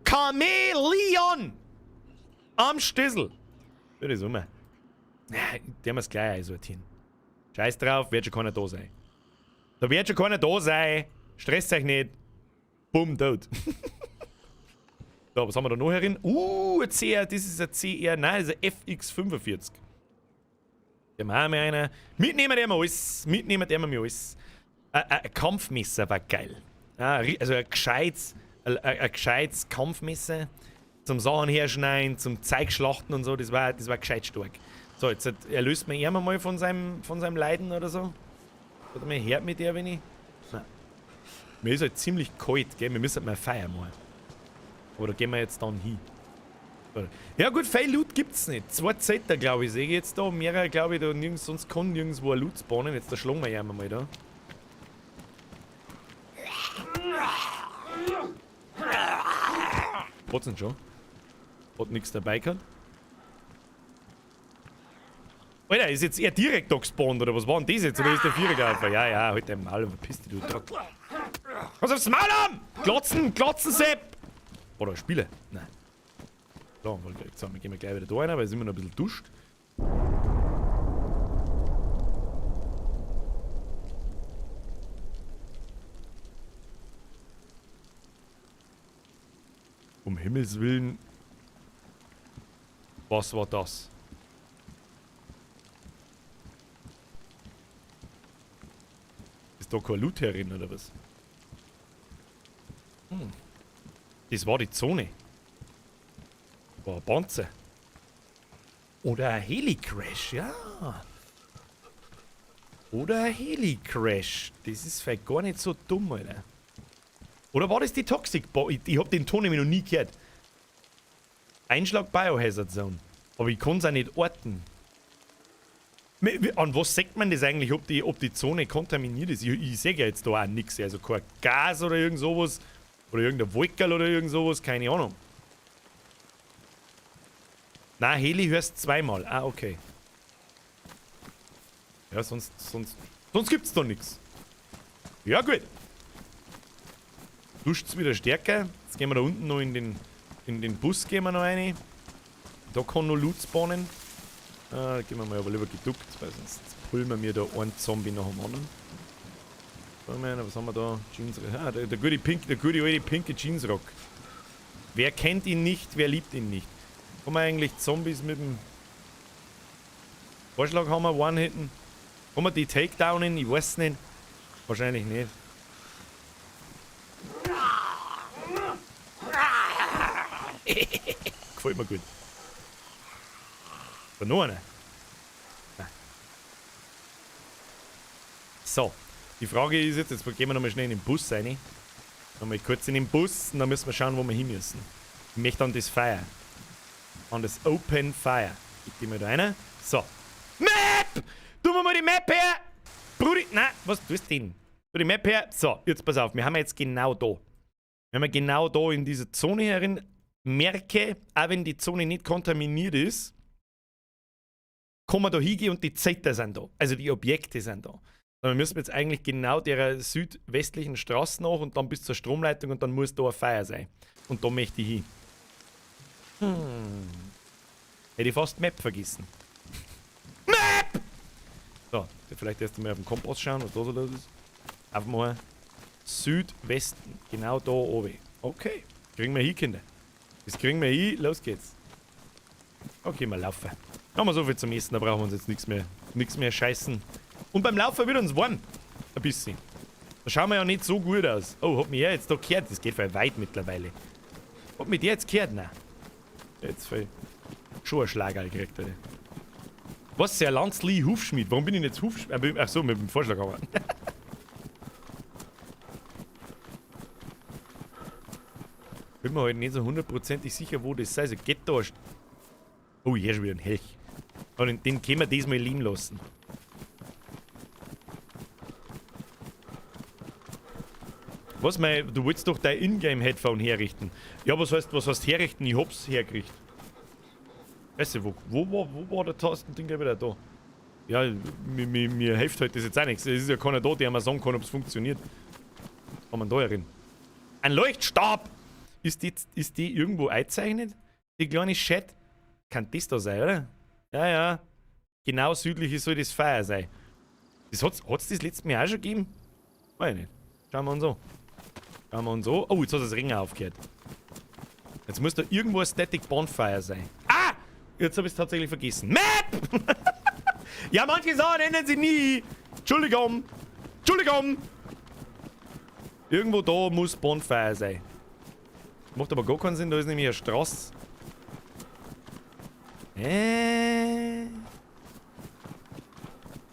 Chameleon! Am Stissel. Würde ich so machen. Der muss gleich einsortieren. Scheiß drauf, wird schon keiner da sein. Da wird schon keiner da sein. Stresst euch nicht. Bumm, tot. So, was haben wir da noch herin? Ein CR, das ist ein CR, nein, das ist ein FX45. Dem haben wir einer. Mitnehmen dem wir alles. Mitnehmen dem wir alles. Ein Kampfmesser war geil. Ja, also ein gescheites Kampfmesser. Zum Sachen herschneiden, zum Zeigschlachten und so, das war gescheit stark. So, jetzt erlöst man ihn mal von seinem Leiden oder so. Warte mal, hört mit der, wenn ich. Nein. Mir ist halt ziemlich kalt, gell? Wir müssen halt mal feiern mal. Aber da gehen wir jetzt dann hin. Ja gut, viel Loot gibt's nicht. 2 Zetter, glaube ich, sehe ich jetzt da. Mehrere, glaube ich, da nirgends, sonst kann nirgendwo ein Loot spawnen. Jetzt da schlagen wir ja mal da. Hat's denn schon? Hat nichts dabei gehabt. Alter, ist jetzt er direkt da gespawnt, oder was war denn das jetzt? Oder ist der Vierer gelaufen? Ja, ja, halt dein Maul und verpiss dich, du Dreck. Was aufs Maul an! Glotzen, Glotzen, Sepp! Oder Spiele? Nein. So, jetzt gehen wir gleich wieder da rein, weil es immer noch ein bisschen duscht. Um Himmels Willen. Was war das? Ist da kein Loot herin, oder was? Hm. Das war die Zone. War ein Panzer. Oder ein Heli-Crash, ja. Oder ein Heli-Crash. Das ist vielleicht gar nicht so dumm, Alter. Oder war das die Toxic Bo-? Ich hab den Ton nämlich noch nie gehört. Einschlag Biohazard Zone. Aber ich kann's auch nicht orten. An was sagt man das eigentlich, ob die Zone kontaminiert ist? Ich sehe ja jetzt da auch nichts. Also kein Gas oder irgend sowas. Oder irgendein Wolkerl oder irgend sowas. Keine Ahnung. Na, Heli hörst zweimal. Ah, okay. Ja, sonst gibt's da nichts. Ja, gut. Duscht's wieder stärker. Jetzt gehen wir da unten noch in den Bus gehen wir noch rein. Da kann noch Loot spawnen. Da gehen wir mal aber lieber geduckt, weil sonst pullen wir mir da einen Zombie nach dem anderen. Was haben wir da? Jeans. Ah, der gute alte pinke Jeansrock. Wer kennt ihn nicht, wer liebt ihn nicht? Kann man eigentlich Zombies mit dem Vorschlaghammer one-hitten? Kann man die takedownen? Ich weiß nicht. Wahrscheinlich nicht. Gefällt mir gut. Da noch einer. Nein. So, die Frage ist jetzt, jetzt gehen wir nochmal schnell in den Bus rein. Nochmal kurz in den Bus und dann müssen wir schauen, wo wir hin müssen. Ich möchte an das Fire. An das Open Fire. Ich geh mal da rein. So. Map! Tu mir mal die Map her! Brudi, nein, was tust du denn? Tu die Map her. So, jetzt pass auf, wir haben jetzt genau da. Wir haben genau da in dieser Zone herin. Merke, auch wenn die Zone nicht kontaminiert ist, kann man da hingehen und die Zetter sind da. Also die Objekte sind da. Wir müssen jetzt eigentlich genau der südwestlichen Straße nach und dann bis zur Stromleitung und dann muss da ein Feuer sein. Und da möchte ich hin. Hätte ich fast Map vergessen. Map! So, vielleicht erst einmal auf den Kompass schauen, was da so los ist. Auf mal Südwesten, genau da oben. Okay, kriegen wir hin, Kinder. Das kriegen wir hin, los geht's. Okay, mal laufen. Haben wir so viel zum Essen, da brauchen wir uns jetzt nichts mehr scheißen. Und beim Laufen wird uns warm. Ein bisschen. Da schauen wir ja nicht so gut aus. Oh, hat mich der jetzt da gehört? Das geht voll weit mittlerweile. Hat mich der jetzt gehört? Nein. Jetzt voll schon ein Schlagerl gekriegt, Alter. Was? Der Lanzli Hufschmied. Warum bin ich jetzt Hufschmied? Ach so, mit dem Vorschlag aber. Bin mir halt nicht so hundertprozentig sicher, wo das sei. Also geht da. Oh, hier ist schon wieder ein Helch. Aber den können wir diesmal liegen lassen. Was, mein, du wolltest doch dein Ingame-Headphone herrichten. Ja, was heißt herrichten? Ich hab's hergerichtet. Weißt du, wo war der Tastending wieder da? Ja, mir hilft halt das jetzt auch nichts. Es ist ja keiner da, der mir sagen kann, ob's funktioniert. Kann man da herin? Ein Leuchtstab! Ist die irgendwo eingezeichnet? Die kleine Chat? Kann das da sein, oder? Ja, ja. Genau südlich soll das Feuer sein. Das hat's das letzte Mal auch schon gegeben? Weiß ich nicht. Schauen wir uns an. Schauen wir uns an. Oh, jetzt hat das Ring aufgehört. Jetzt muss da irgendwo ein Static Bonfire sein. Ah! Jetzt habe ich es tatsächlich vergessen. Map! Ja, manche Sachen ändern sich nie. Entschuldigung. Entschuldigung. Irgendwo da muss Bonfire sein. Macht aber gar keinen Sinn, da ist nämlich eine Straße.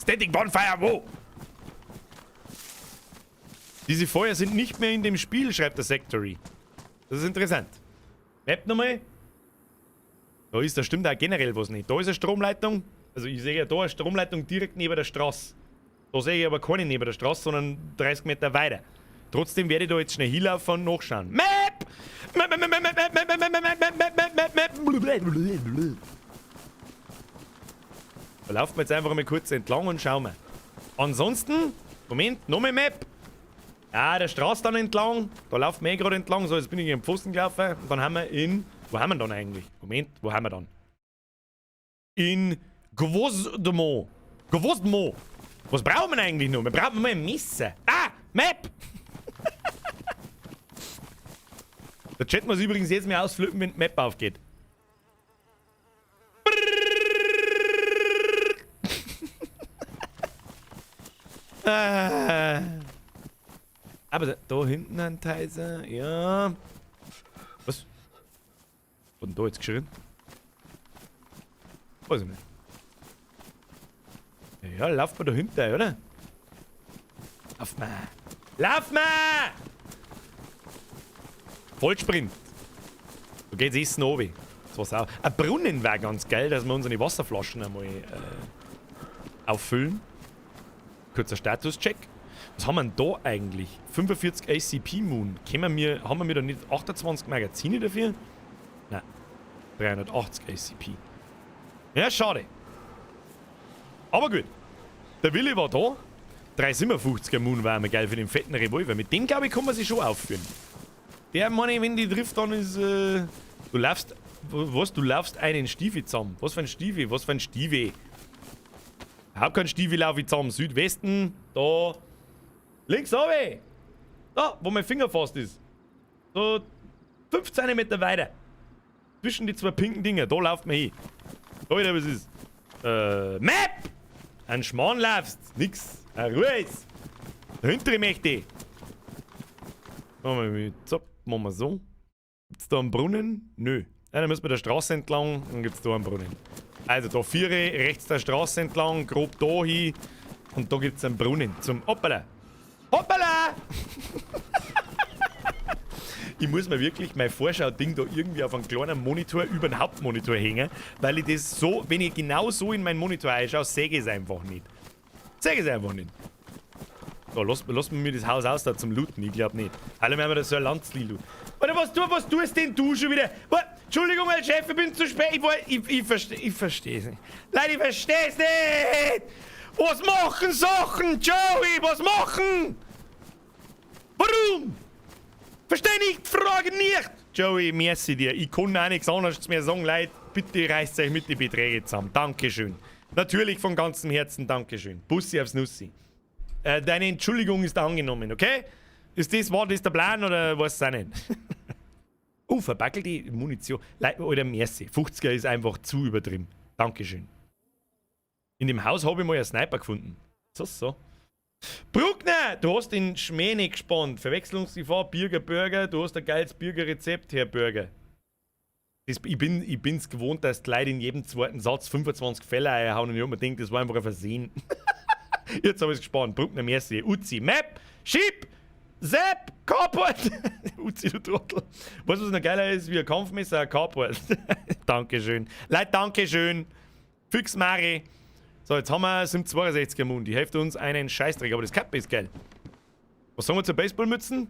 Static Bonfire, wo? Diese Feuer sind nicht mehr in dem Spiel, schreibt der Sectory. Das ist interessant. Map nochmal. Da ist, da stimmt auch generell was nicht. Da ist eine Stromleitung. Also ich sehe ja da eine Stromleitung direkt neben der Straße. Da sehe ich aber keine neben der Straße, sondern 30 Meter weiter. Trotzdem werde ich da jetzt schnell hinlaufen und nachschauen. Map! Map, map, map, map, map, map, map, map, map, map, map, map. Da laufen wir jetzt einfach mal kurz entlang und schauen wir. Ansonsten, Moment, nochmal Map. Ja, der Straße dann entlang. Da laufen wir eh gerade entlang. So, jetzt bin ich im Pfosten gelaufen. Und dann haben wir in. Wo haben wir dann eigentlich? Moment, wo haben wir dann? In Gvozdmo. Gvozdmo. Was brauchen wir eigentlich noch? Wir brauchen mal ein Messer. Ah, Map! Der Chat muss übrigens jetzt mehr ausflippen, wenn die Map aufgeht. Ah. Aber da hinten ein Teiser, ja. Was? Was denn da jetzt geschrien? Weiß ich nicht. Ja, lauft man da hinter, oder? Lauf mal! Lauf mal! Vollsprint. Da geht's essen runter. Das war's auch. Ein Brunnen wäre ganz geil, dass wir unsere Wasserflaschen einmal auffüllen. Kurzer Status-Check. Was haben wir denn da eigentlich? 45 ACP Moon. Können wir, haben wir da nicht 28 Magazine dafür? Nein. 380 ACP. Ja, schade. Aber gut. Der Wille war da. 357er Moon war immer geil für den fetten Revolver. Mit dem, glaube ich, kann man sich schon aufführen. Der, meine ich, wenn die trifft, dann ist. Du laufst. Was? Du laufst einen Stiefel zusammen. Was für ein Stiefel? Was für ein Stiefel? Überhaupt keinen Stiefel laufe ich zusammen. Südwesten, da. Links runter. Da, wo mein Finger fast ist. So 15 Meter weiter. Zwischen die zwei pinken Dinger. Da lauft man hin. Da wieder was ist. Map! Ein Schmarrn laufst. Nix. Ruhe ist. Dahinter möchte ich. Machen wir mit. So, machen wir so. Gibt's da einen Brunnen? Nö. Ja, dann müssen wir der Straße entlang, dann gibt's da einen Brunnen. Also da vier, rechts der Straße entlang, grob da hin. Und da gibt's einen Brunnen zum. Hoppala! Hoppala! Ich muss mir wirklich mein Vorschau-Ding da irgendwie auf einen kleinen Monitor über den Hauptmonitor hängen, weil ich das so, wenn ich genau so in meinen Monitor einschaue, sehe ich es einfach nicht. Sehe ich es einfach nicht. So, lass mir das Haus aus da zum Looten, ich glaub nicht. Alle werden wir das so ein Landsli looten. Warte, was tust denn du schon wieder? Was? Entschuldigung, Herr Chef, ich bin zu spät. Ich verstehe es nicht. Leute, ich verstehe es nicht! Was machen Sachen, Joey? Was machen? Warum? Versteh nicht, frage nicht! Joey, merci dir. Ich kann auch nichts anderes mehr sagen, Leute. Bitte reißt euch mit den Beträgen zusammen. Dankeschön. Natürlich von ganzem Herzen Dankeschön. Bussi aufs Nussi. Deine Entschuldigung ist angenommen, okay? War das der Plan oder weiß es auch nicht? Oh, verbackelte Munition. Alter, merci. 50er ist einfach zu übertrieben. Dankeschön. In dem Haus habe ich mal einen Sniper gefunden. So, so. Bruckner, du hast den Schmäh nicht gespannt. Verwechslungsgefahr, Birger Burger, du hast ein geiles Bürgerrezept, Herr Burger. Das, ich bin's gewohnt, dass die Leute in jedem zweiten Satz 25 Fälle einhauen und ich hab mir gedacht, das war einfach ein Versehen. Jetzt hab ich's gespannt. Bruckner, merci. Uzi, Map, Schieb, Sepp, Carport. Uzi, du Trottel. Weißt du, was noch geiler ist wie ein Kampfmesser? Ein Carport. Dankeschön. Leute, Dankeschön. Fix Mari. So, jetzt haben wir 62er Moon. Die hilft uns einen Scheißdreck, aber das Kappe ist geil. Was sagen wir zur Baseballmützen?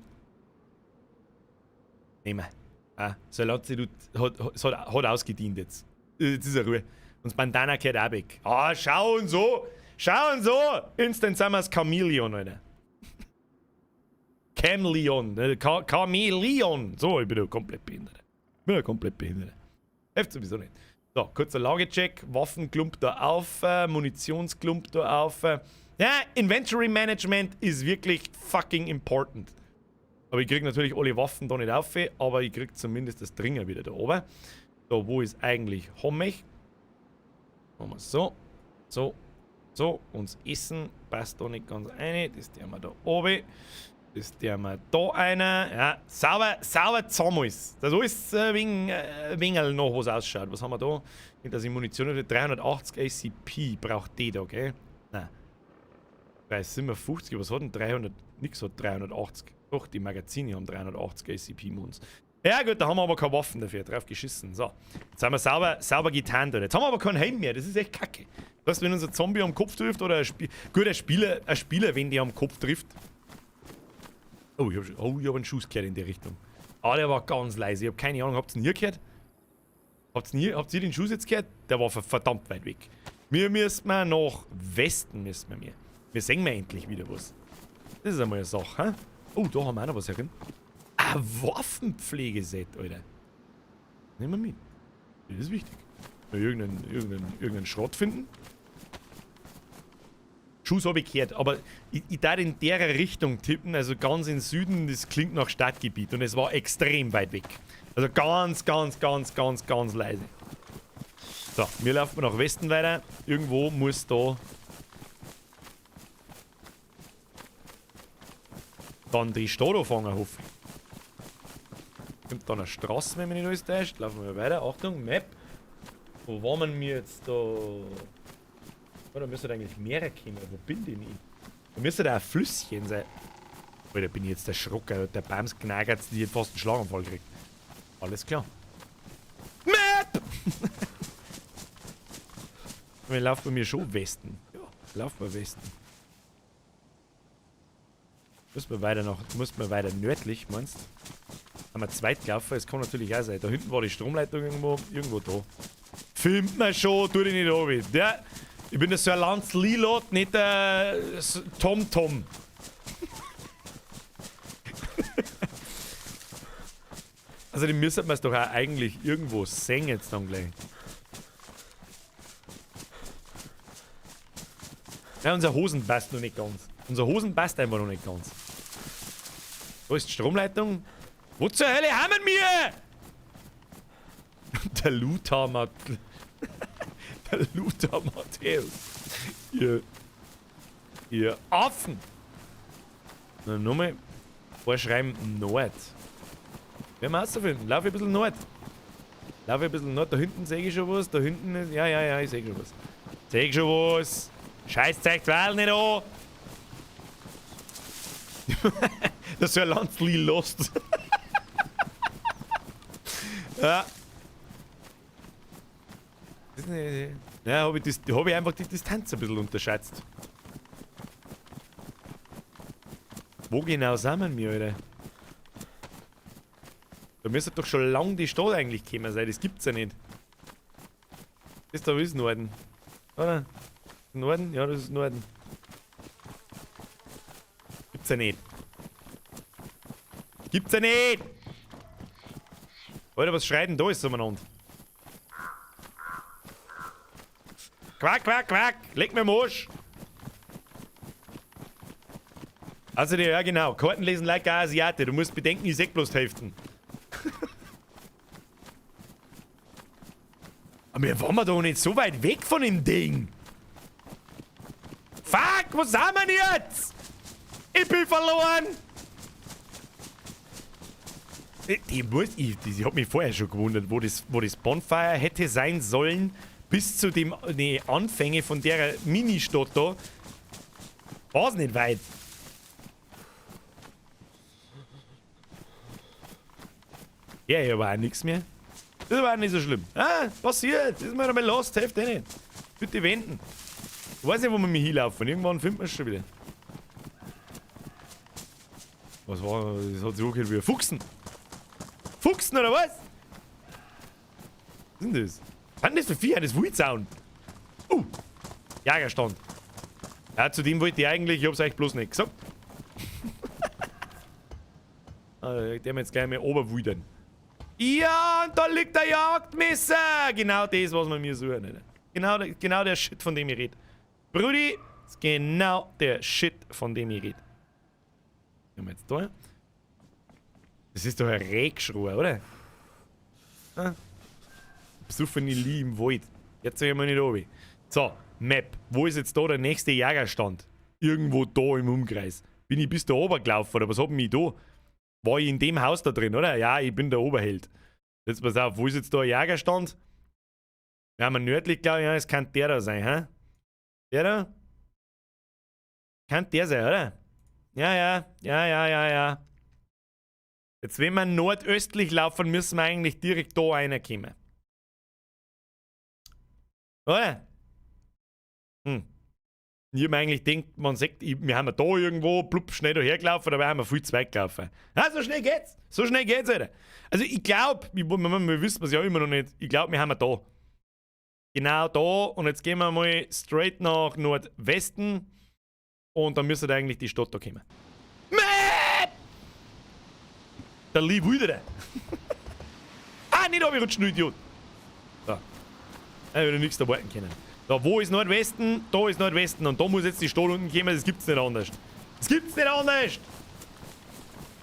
Nehmen wir. Ah, so laut sie, hat ausgedient jetzt. Jetzt ist er Ruhe. Und das Bandana gehört auch weg. Ah, schau und so! Schau und so! Instant sind wir das Chameleon, Alter. Chameleon. Ne? Chameleon. So, ich bin ja komplett behindert. Ich bin ja komplett behindert. Hilft sowieso nicht. So, kurzer Lagecheck. Waffenklump da auf, Munitionsklump da auf. Ja, Inventory Management ist wirklich fucking important. Aber ich krieg natürlich alle Waffen da nicht auf, aber ich krieg zumindest das Dringer wieder da oben. So, wo ist eigentlich Hommech? Machen wir so, so So, uns Essen passt da nicht ganz rein. Das tun wir da oben. Das tun wir da einer. Ja, sauber, sauber zusammen ist. Das alles wegen wenig noch was ausschaut. Was haben wir da? Nicht, dass ich Munition habe. 380 ACP braucht die da, gell? Nein. 357, was hat denn 300? Nix hat 380. Doch, die Magazine haben 380 ACP Muns. Ja gut, da haben wir aber keine Waffen dafür. Drauf geschissen. So, jetzt haben wir sauber, sauber getarnt. Jetzt haben wir aber keinen Helm mehr. Das ist echt kacke. Das heißt, wenn unser Zombie am Kopf trifft oder ein Spieler... Gut, ein Spieler, wenn der am Kopf trifft. Oh, ich hab einen Schuss gehört in die Richtung. Ah, der war ganz leise. Ich hab keine Ahnung. Habt ihr ihn hier gehört? Habt ihr den Schuss jetzt gehört? Der war verdammt weit weg. Wir müssen nach Westen. Müssen wir. Wir sehen wir endlich wieder was. Das ist einmal eine Sache, hä? Oh, da haben wir auch noch was herin. Ein Waffenpflegeset, Alter. Nehmen wir mit. Das ist wichtig. Mal irgendeinen Schrott finden. Schuss habe ich gehört, aber ich darf in der Richtung tippen, also ganz in Süden, das klingt nach Stadtgebiet und es war extrem weit weg. Also ganz, ganz, ganz, ganz, ganz leise. So, wir laufen nach Westen weiter. Irgendwo muss da dann die Stadt anfangen, hoffe ich. Kommt da eine Straße, wenn mich nicht alles täuscht. Laufen wir weiter. Achtung, Map. Wo waren wir jetzt da? Oh, da müsste eigentlich mehrere kommen. Wo bin ich denn? Da müsste da ein Flüsschen sein. Alter, bin ich jetzt der Schrocker, der Bams gnagert, die hat fast einen Schlaganfall gekriegt. Alles klar. Map! Wir laufen bei mir schon Westen. Ja, laufen wir Westen. Müssen wir weiter nach, müssen wir weiter nördlich, meinst du? Haben wir zweit gelaufen, es kann natürlich auch sein. Da hinten war die Stromleitung irgendwo da. Filmt man schon, tu dich nicht runter. Ja, ich bin der Sir Lancelot, nicht der Tom Tom. Also die müssen wir es doch auch eigentlich irgendwo sehen jetzt dann gleich. Ja, unser Hosen passt noch nicht ganz. Unser Hosen passt einfach noch nicht ganz. Wo ist die Stromleitung? Wo zur Hölle haben wir? Der Lothar Matthäus. Der Lothar Matthäus. Ihr Affen. Na, nochmal. Vorschreiben Nord. Werden wir rausfinden. Lauf ich ein bisschen Nord. Lauf ich ein bisschen Nord. Da hinten sehe ich schon was. Da hinten ist. Ja, ja, ja, ich sehe schon was. Sehe ich schon was. Scheiß zeigt Weil nicht an. Das ist ja Landsli lost. Ja. Das ist eine, ja, habe ich einfach die Distanz ein bisschen unterschätzt. Wo genau sind wir, Alter? Da müsste doch schon lange die Stadt eigentlich gekommen sein, das gibt's ja nicht. Das da ist Norden. Oder? Norden? Ja, das ist Norden. Gibt's ja nicht. Gibt's ja nicht! Alter, was schreit denn da ist umeinander? Quack, quack, quack! Leg mir am Arsch! Also, ja genau, Karten lesen like ein Asiate. Du musst bedenken, ich seh bloß die Hälfte. Aber wir waren doch nicht so weit weg von dem Ding. Fuck, wo sind wir denn jetzt? Ich bin verloren! Ich hab mich vorher schon gewundert, wo das Bonfire hätte sein sollen, bis zu dem Anfänge von der Ministadt da. War's nicht weit. Ja, hier war auch nichts mehr. Das war auch nicht so schlimm. Ah, passiert. Das ist mir einmal lost, hilft eh nicht. Bitte wenden. Ich weiß nicht, wo wir mich hinlaufen. Irgendwann finden wir es schon wieder. Was war das? Das hat sich angehört wie Fuchsen. Fuchsen oder was? Was ist denn das? Was sind das für Viecher? Das Wildzaun. Jagerstand. Ja, zu dem wollte ich eigentlich, ich hab's euch bloß nicht gesagt. Der wir jetzt gleich mal oberwüdern. Ja, und da liegt der Jagdmesser! Genau das, was wir mir suchen. Alter. Genau der Shit, von dem ich rede. Brudi, ist genau der Shit, von dem ich rede. Haben wir jetzt da? Das ist doch ein Rehgeschrei, oder? Ah. Besoffene Lee im Wald. Jetzt sag ich mal nicht runter. So, Map. Wo ist jetzt da der nächste Jägerstand? Irgendwo da im Umkreis. Bin ich bis da oben gelaufen oder was hab ich mich da? War ich in dem Haus da drin, oder? Ja, ich bin der Oberheld. Jetzt pass auf, wo ist jetzt da ein Jägerstand? Wir haben nördlich, glaube ich, ja, es kann der da sein, hä? Der da? Kann der sein, oder? Ja, ja, ja, ja, ja, ja. Jetzt, wenn wir nordöstlich laufen, müssen wir eigentlich direkt da reinkommen. Oder? Hm. Ich hab mir eigentlich gedacht, man sagt, wir haben da irgendwo, plupp, schnell dahergelaufen, dabei haben wir viel zu weit gelaufen. Ja, so schnell geht's. So schnell geht's, Alter. Also ich glaub, wir wissen es ja immer noch nicht, ich glaub, wir haben da. Genau da, und jetzt gehen wir mal straight nach Nordwesten und dann müsste eigentlich die Stadt da kommen. Map! Der Lee Wilderer. Ah, nicht runterrutschen, du Idiot. So. Da würde ich nichts erwarten können. Da, wo ist Nordwesten? Da ist Nordwesten. Und da muss jetzt die Stadt unten kommen, das gibt's nicht anders. Das gibt's nicht anders!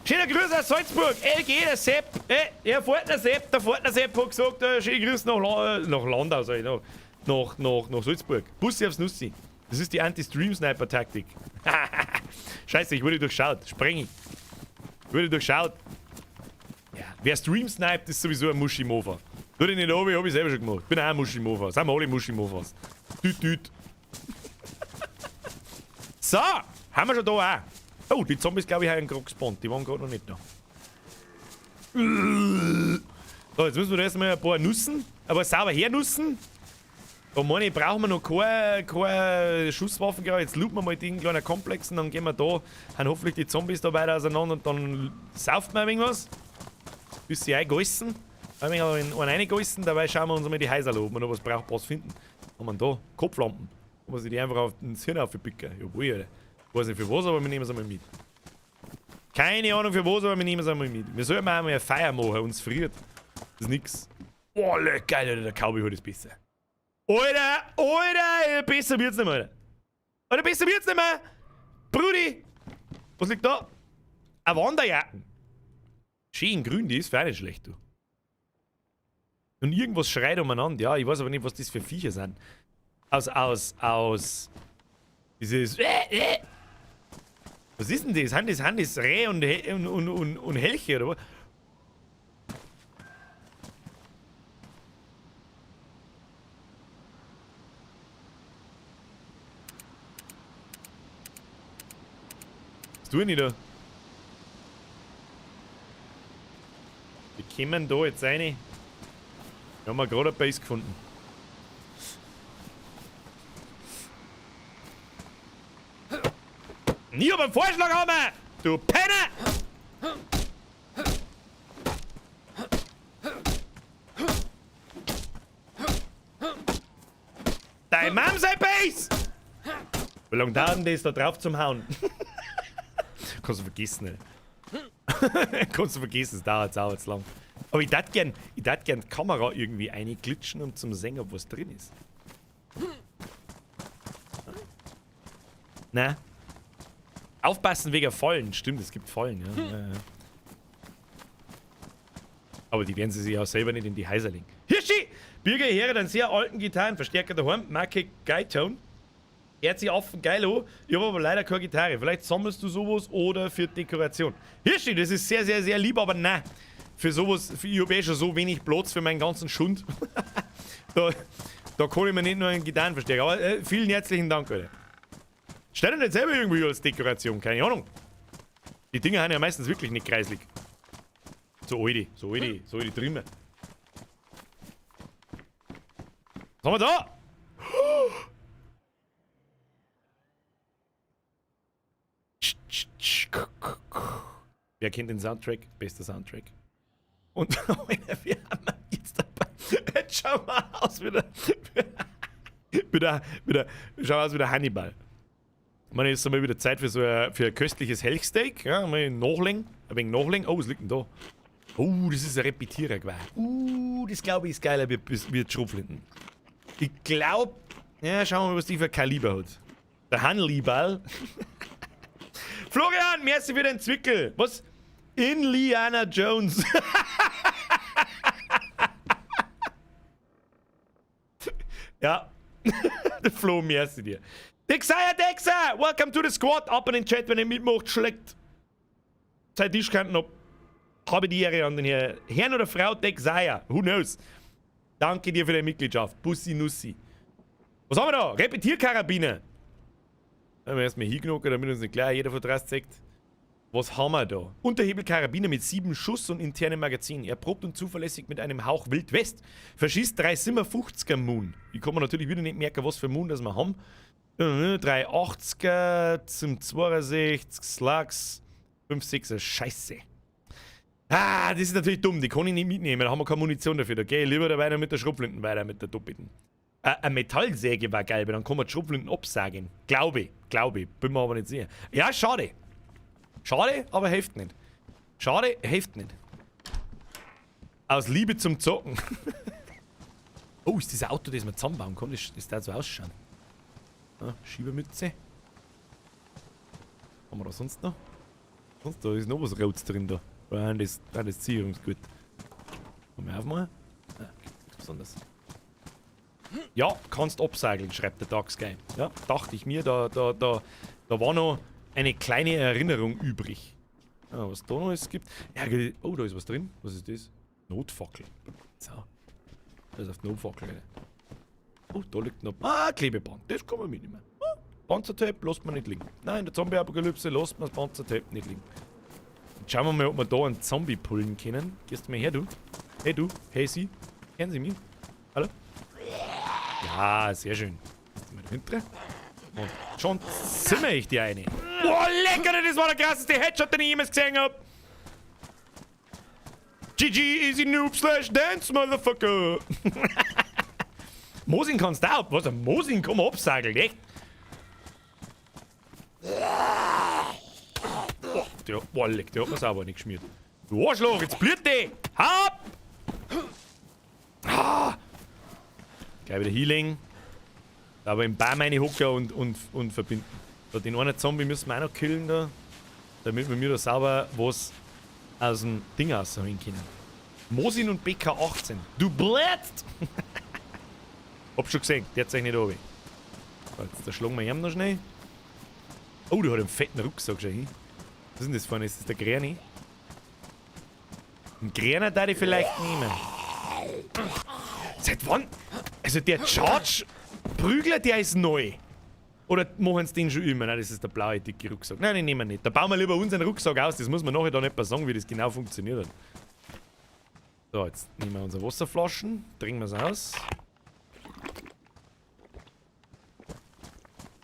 Schöner Grüße aus Salzburg! LG, der Sepp! Der Fortner Sepp, der Fortner Sepp hat gesagt, schöne Grüße nach Landau, sag ich, nach Salzburg. Bussi aufs Nussi. Das ist die Anti-Stream-Sniper-Taktik. Scheiße, ich wurde durchschaut. Spreng ich. Ich wurde durchschaut. Ja, wer Stream sniped, ist sowieso ein Muschi-Mofa. Tu dich nicht runter, hab ich selber schon gemacht. Bin auch ein Muschi-Mofa. Sind wir alle Muschi-Mofas. Düt, düt. So, haben wir schon da auch. Oh, die Zombies, glaub ich, haben gerade gespawnt. Die waren gerade noch nicht da. So, jetzt müssen wir da erstmal ein paar Nüssen, aber sauber hernussen. Da meine ich, brauchen wir noch keine Schusswaffen. Genau. Jetzt looten wir mal den kleinen Komplex und dann gehen wir da, haben hoffentlich die Zombies da weiter auseinander und dann sauft man ein wenig was. Bis sie eingegossen. Ein wenig einen reingegossen, dabei schauen wir uns mal die Häuser an, ob wir noch was Brauchbares finden. Haben wir da Kopflampen. Kann man sich die einfach auf den Hirn aufpicken. Jawohl, Alter. Ich weiß nicht für was, aber wir nehmen es einmal mit. Keine Ahnung für was, aber wir nehmen es einmal mit. Wir sollten auch mal ein Feuer machen, uns friert. Das ist nix. Oh, leck, geil, Alter, der Cowboy hat es besser. Alter, Alter, besser wird's nicht mehr, Alter. Alter, besser wird's nicht mehr. Brudi, was liegt da? Eine Wanderjacken. Schön grün, die ist für auch nicht schlecht, du. Und irgendwas schreit umeinander. Ja, ich weiß aber nicht, was das für Viecher sind. Aus. Dieses. Was ist denn das? Sind das Reh und Helche oder was? Was tue ich denn da? Wir kommen da jetzt rein. Wir haben gerade eine Base gefunden. Nie auf einen Vorschlag haben wir! Du Penner! Dein Mom sei Base! Wie lange dauert denn das da drauf zum Hauen? Kannst du vergessen, ey. Kannst du vergessen, es dauert sau jetzt lang. Aber ich tät gern, ich tät gern die Kamera irgendwie einglitschen, um zum sehen, ob was drin ist. Na? Aufpassen wegen Fallen. Stimmt, es gibt Fallen, ja. Ja, ja. Aber die werden sie sich auch selber nicht in die Häuser legen. Hirschi! Birger her einen sehr alten Gitarrenverstärker daheim, Marke Guytone. Hört sich offen geil an. Ich hab aber leider keine Gitarre. Vielleicht sammelst du sowas oder für Dekoration. Hirschi, das ist sehr, sehr, sehr lieb, aber nein. Für sowas, für, ich hab eh schon so wenig Platz für meinen ganzen Schund. Da kann ich mir nicht nur einen Gitarrenverstärker. Aber vielen herzlichen Dank, Alter. Stell dir nicht selber irgendwie als Dekoration, keine Ahnung. Die Dinger sind ja meistens wirklich nicht kreislig. So alte, so alte, so alte Trimmer. Was haben wir da? Wer kennt den Soundtrack? Bester Soundtrack. Und wir haben jetzt dabei. Jetzt schauen wir aus wie der, wie der, wie der, schauen wir aus wie der Hannibal. Ich meine, jetzt ist mal wieder Zeit für so ein, für ein köstliches Helchsteak. Ja, mal nachlegen. Ein wenig nachlegen. Oh, was liegt denn da? Oh, das ist ein Repetierer gewesen. Das glaube ich ist geiler wie die Schrotflinten. Ich glaub, ja, schauen wir mal, was die für ein Kaliber hat. Der Hannibal. Florian, merci für den Zwickel. Was? In Liana Jones. Ja, Der Flo, merci dir. Dexer, Dexer! Welcome to the squad! Ab in den Chat, wenn ihr mitmacht, schlägt zwei Tischkanten ab. Habe die Ehre an den Herrn oder Frau Dexer. Who knows? Danke dir für deine Mitgliedschaft. Bussi Nussi. Was haben wir da? Repetierkarabiner. Haben wir erstmal hingenockt, damit uns nicht gleich jeder von draußen zeigt. Was haben wir da? Unterhebelkarabiner mit 7 Schuss und internem Magazin. Erprobt und zuverlässig mit einem Hauch Wild West. Verschießt 3,57er Moon. Ich kann mir natürlich wieder nicht merken, was für Moon das wir haben. 3,80er zum 62, Slugs, 5,6er. Scheiße. Ah, das ist natürlich dumm. Die kann ich nicht mitnehmen. Da haben wir keine Munition dafür. Da gehe ich lieber da weiter mit der Schrotflinten weiter, mit der doppelten. Eine Metallsäge war geil, weil dann kann man die Schrotflinten absagen. Glaube ich, glaube ich. Bin mir aber nicht sicher. Ja, schade. Schade, aber hilft nicht. Schade, hilft nicht. Aus Liebe zum Zocken. Oh, ist das ein Auto, das man zusammenbauen kann? Das darf so ausschauen. Ah, Schiebermütze. Haben wir da sonst noch? Sonst da ist noch was Rotes drin da. Nein, das ist Sicherungsgut. Wollen wir aufmachen? Ah, nichts Besonderes. Ja, kannst abseigeln, schreibt der Dark Sky. Ja, dachte ich mir, da war noch eine kleine Erinnerung übrig. Ah, was da noch es gibt. Ja, oh, da ist was drin. Was ist das? Notfackel. So. Das ist auf die Notfackel. Alter. Oh, da liegt noch. Ah, Klebeband. Das kann man mitnehmen. Ah, Panzertape lässt man nicht liegen. Nein, in der Zombie-Apokalypse lässt man das Panzertape nicht liegen. Jetzt schauen wir mal, ob wir da einen Zombie pullen können. Gehst du mal her, du? Hey, du. Hey, sie. Kennen Sie mich? Hallo? Ja, sehr schön. Gehst du mal dahinter? Und schon zimmer ich dir eine. Boah, lecker, das war der krasseste Headshot, den ich jemals gesehen hab. GG, easy noob slash dance, motherfucker. Mosin kannst du auch. Was, ein Mosin kann man absageln, echt? Boah, der, boah, leck, der hat mir sauber nicht geschmiert. Du Arschloch, jetzt blüht die! Hab! Ah. Gleich wieder Healing. Aber im Baum reinhocken und verbinden. So, den einen Zombie müssen wir auch noch killen da. Damit wir mir da sauber was aus dem Ding rausholen können. Mosin und BK18. Du blätzt! Hab schon gesehen, der zeigt nicht runter. So, jetzt da schlagen wir ihn noch schnell. Oh, der hat einen fetten Rucksack schon hin. Was ist denn das vorne? Ist das der Gräni? Einen Gräner darf ich vielleicht nehmen. Seit wann? Also der Charge-Prügler, der ist neu. Oder machen sie den schon immer? Nein, das ist der blaue, dicke Rucksack. Nein, den nehmen wir nicht. Da bauen wir lieber unseren Rucksack aus. Das muss man nachher dann nicht mehr sagen, wie das genau funktioniert hat. So, jetzt nehmen wir unsere Wasserflaschen. Trinken wir es aus.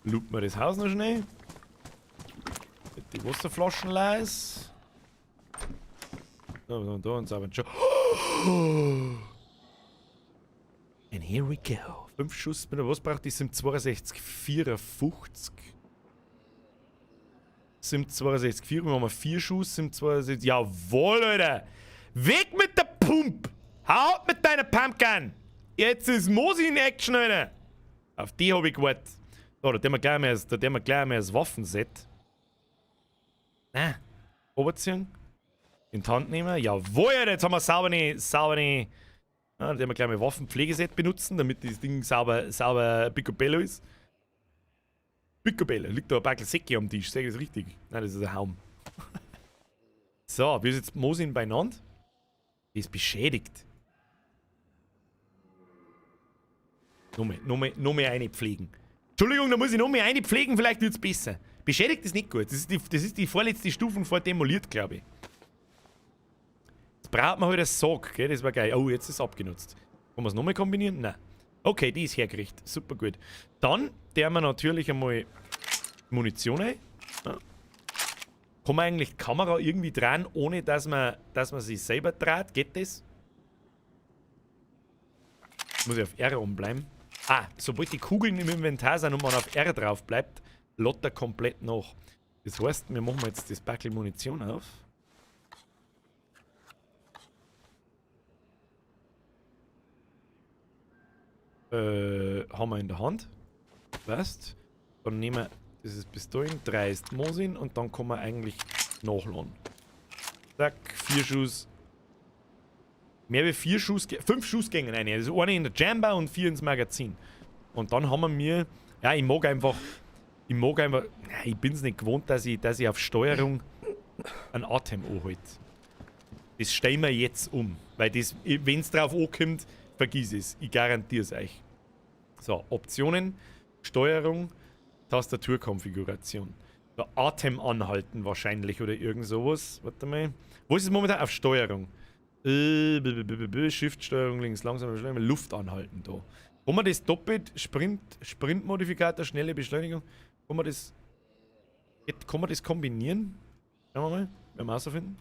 Loopen wir das Haus noch schnell. Die Wasserflaschen leis. So, und da und sauber. And here we go. 5 Schuss. Was braucht die? Sind 62, 54. Sind 62, 4. Wir haben 4 Schuss. Sind 62. Jawohl, Alter! Weg mit der Pump! Haut mit deiner Pumpgun! Jetzt ist Mosi in Action, Alter! Auf die hab ich gewartet. So, da tun wir gleich mal das Waffenset. Na, oberziehen. In die Hand nehmen. Jawohl, jetzt haben wir saubere. Ja, dann werden wir gleich mal Waffenpflegeset benutzen, damit das Ding sauber Picobello ist. Picobello. Liegt da ein Backel Säcke am Tisch, sag ich das richtig? Nein, das ist ein Haum. So, wie ist jetzt Mosin beieinander? Die ist beschädigt. Noch mehr eine pflegen. Entschuldigung, da muss ich noch mehr eine pflegen, vielleicht wird's besser. Beschädigt ist nicht gut. Das ist die vorletzte Stufe vor demoliert, glaube ich. Jetzt braucht man halt einen Sarg, gell? Das war geil. Oh, jetzt ist es abgenutzt. Kann man es nochmal kombinieren? Nein. Okay, die ist hergerichtet. Super gut. Dann der wir natürlich einmal Munition ein. Ja. Kann man eigentlich die Kamera irgendwie dran, ohne dass man sich selber dreht? Geht das? Muss ich auf R umbleiben? Ah, sobald die Kugeln im Inventar sind und man auf R drauf bleibt, lädt er komplett nach. Das heißt, wir machen jetzt das Backel Munition auf. Haben wir in der Hand. Passt. Dann nehmen wir dieses Pistolen, 3 ist Mosin und dann kann man eigentlich nachladen. Zack, 4 Schuss. Mehr wie 4 Schuss, 5 Schuss gingen rein. Also eine in der Jamba und 4 ins Magazin. Und dann haben wir mir, ja, ich mag einfach, ich bin's nicht gewohnt, dass ich auf Steuerung einen Atem anhalte. Das stellen wir jetzt um, weil das, wenn's drauf ankommt, vergiss es. Ich garantiere es euch. So, Optionen, Steuerung, Tastaturkonfiguration. So, Atem anhalten wahrscheinlich oder irgend sowas. Warte mal. Wo ist es momentan? Auf Steuerung. Shift, Steuerung links, langsam beschleunigen, Luft anhalten da. Kann man das doppelt, Sprint, Sprintmodifikator, schnelle Beschleunigung, kann man das kombinieren? Schauen wir mal, werden wir rausfinden.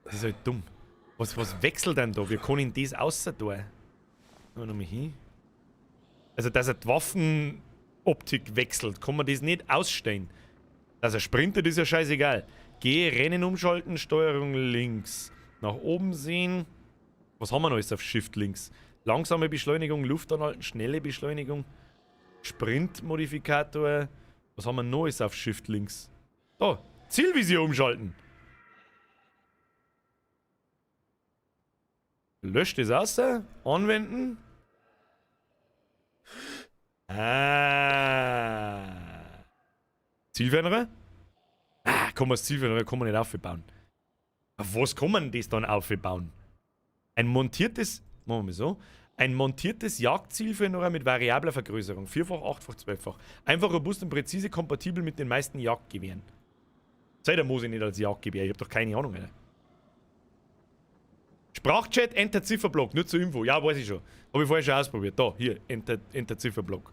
Das ist halt dumm. Was wechselt denn da? Wir können das außer da. Nochmal hin. Also, dass er die Waffenoptik wechselt, kann man das nicht ausstellen. Dass er sprintet, ist ja scheißegal. G, Rennen umschalten, Steuerung links. Nach oben sehen. Was haben wir noch jetzt auf Shift links? Langsame Beschleunigung, Luft anhalten, schnelle Beschleunigung. Sprintmodifikator. Was haben wir noch jetzt auf Shift links? Da, Zielvisier umschalten. Löscht das aus, anwenden. Ah. Zielfernrohr? Ah, kann man das Zielfernrohr kann man nicht aufbauen. Auf was kann man das dann aufbauen? Ein montiertes, machen wir mal so, ein montiertes Jagdzielfernrohr mit variabler Vergrößerung. 4-fach, 8-fach, 12-fach. Einfach robust und präzise, kompatibel mit den meisten Jagdgewehren. Sei der Mose nicht als Jagdgewehr, ich hab doch keine Ahnung, Alter. Sprachchat, Enter Zifferblock, nur zur Info. Ja, weiß ich schon. Hab ich vorher schon ausprobiert. Da, hier, Enter Zifferblock.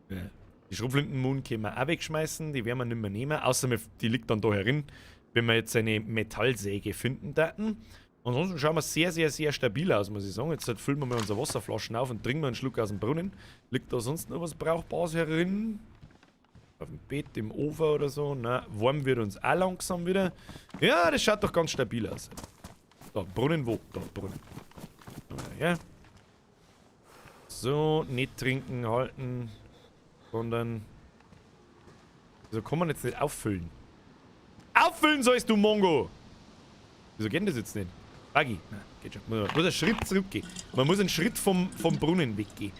Ja. Die Schrotflintenmoon können wir auch wegschmeißen, die werden wir nicht mehr nehmen, außer wir, die liegt dann da herin, wenn wir jetzt eine Metallsäge finden daten. Ansonsten schauen wir sehr, sehr, sehr stabil aus, muss ich sagen. Jetzt füllen wir mal unsere Wasserflaschen auf und trinken wir einen Schluck aus dem Brunnen. Liegt da sonst noch was Brauchbares herin? Auf dem Bett, im Ofen oder so. Na, warm wird uns auch langsam wieder. Ja, das schaut doch ganz stabil aus. Da, Brunnen wo? Da, Brunnen. Ja. So, nicht trinken, halten. Sondern... Wieso kann man jetzt nicht auffüllen? Auffüllen sollst du, Mongo! Wieso geht denn das jetzt nicht? Buggy. Na, geht schon. Man muss einen Schritt zurückgehen. Man muss einen Schritt vom Brunnen weggehen.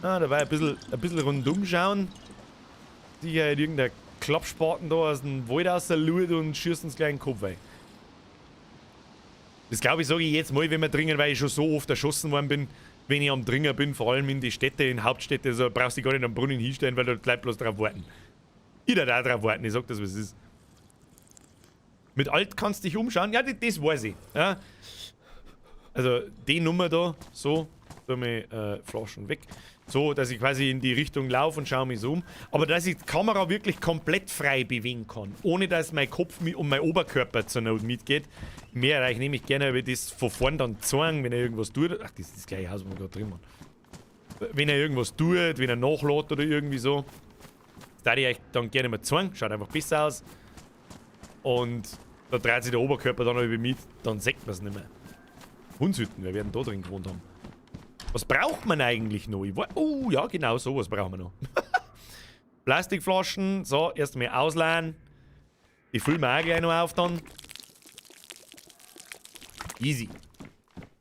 Ah, dabei ein bisschen rundum schauen. Sicher irgendein Klappspaten da aus dem Wald rauslurt und schießt uns gleich in den Kopf rein. Das glaube ich, sage ich jetzt mal, wenn wir dringen, weil ich schon so oft erschossen worden bin, wenn ich am Dringer bin, vor allem in die Städte, in Hauptstädte, so brauchst du dich gar nicht am Brunnen hinstellen, weil du bleibst bloß drauf warten. Ich da drauf warten, ich sag das, was es ist. Mit Alt kannst du dich umschauen, ja, das weiß ich. Ja. Also die Nummer da, so, da mal Flaschen weg. So, dass ich quasi in die Richtung laufe und schaue mich so um. Aber dass ich die Kamera wirklich komplett frei bewegen kann, ohne dass mein Kopf und mein Oberkörper zur Not mitgeht. Mehr erreiche nehme ich gerne, aber das von vorn dann zeigen, wenn er irgendwas tut. Ach, das ist das gleiche Haus, wo wir gerade drin waren. Wenn er irgendwas tut, wenn er nachlädt oder irgendwie so. Das darf ich euch dann gerne mal zeigen. Schaut einfach besser aus. Und da dreht sich der Oberkörper dann über mit, dann sieht man es nicht mehr. Hundshütten, wir werden da drin gewohnt haben. Was braucht man eigentlich noch? Oh ja, genau sowas brauchen wir noch. Plastikflaschen, so, erst einmal ausleihen. Die füllen wir auch gleich noch auf dann. Easy.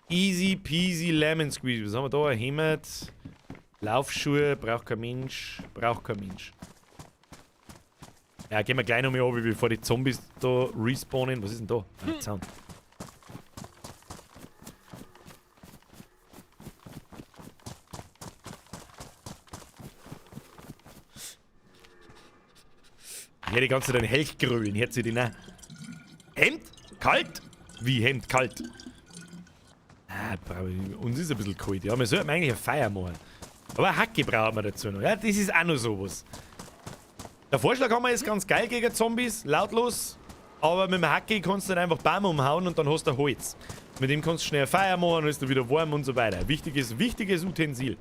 Easy peasy lemon squeeze. Was haben wir da? Ein Hemd. Laufschuhe, braucht kein Mensch. Braucht kein Mensch. Ja, gehen wir gleich noch mal runter, bevor die Zombies da respawnen. Was ist denn da? Ah, Zaun. Ich hätte die ganze Zeit den Helch grölen, hätte sie den auch. Hemd? Kalt? Wie Hemd kalt? Ah, uns ist ein bisschen kalt. Ja, wir sollten eigentlich eine Feier machen. Aber eine Hacke brauchen wir dazu noch. Ja, das ist auch noch sowas. Der Vorschlag haben wir jetzt ganz geil gegen Zombies, lautlos. Aber mit dem Hacke kannst du dann einfach Baum umhauen und dann hast du Holz. Mit dem kannst du schnell eine Feier machen, dann ist du wieder warm und so weiter. Wichtiges Utensil.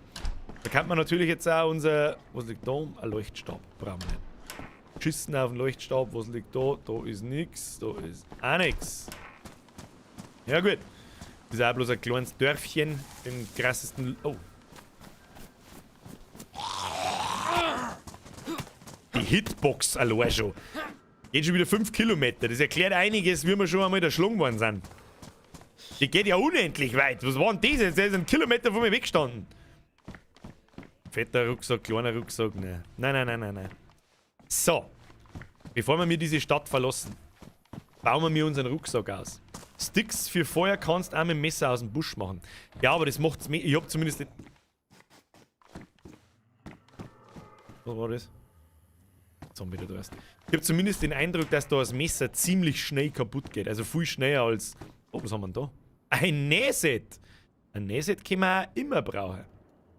Da kann man natürlich jetzt auch unser... Was liegt da? Ein Leuchtstab brauchen wir nicht. Schüssen auf den Leuchtstab, was liegt da? Da ist nix, da ist auch nix. Ja gut. Das ist auch bloß ein kleines Dörfchen im krassesten... Oh. Die Hitbox allein schon. Geht schon wieder 5 Kilometer. Das erklärt einiges, wie wir schon einmal erschlagen worden sind. Die geht ja unendlich weit. Was war denn das jetzt? Der ist einen Kilometer von mir weggestanden. Fetter Rucksack, kleiner Rucksack. Nein, nein, nein, nein, nein, nein. So. Bevor wir mir diese Stadt verlassen, bauen wir mir unseren Rucksack aus. Sticks für Feuer kannst du auch mit dem Messer aus dem Busch machen. Ja, aber das macht's mir. Ich hab zumindest nicht. Was war das? Zombie da draußen. Ich hab zumindest den Eindruck, dass da das Messer ziemlich schnell kaputt geht. Also viel schneller als. Oh, was haben wir denn da? Ein Nähset! Ein Nähset können wir auch immer brauchen.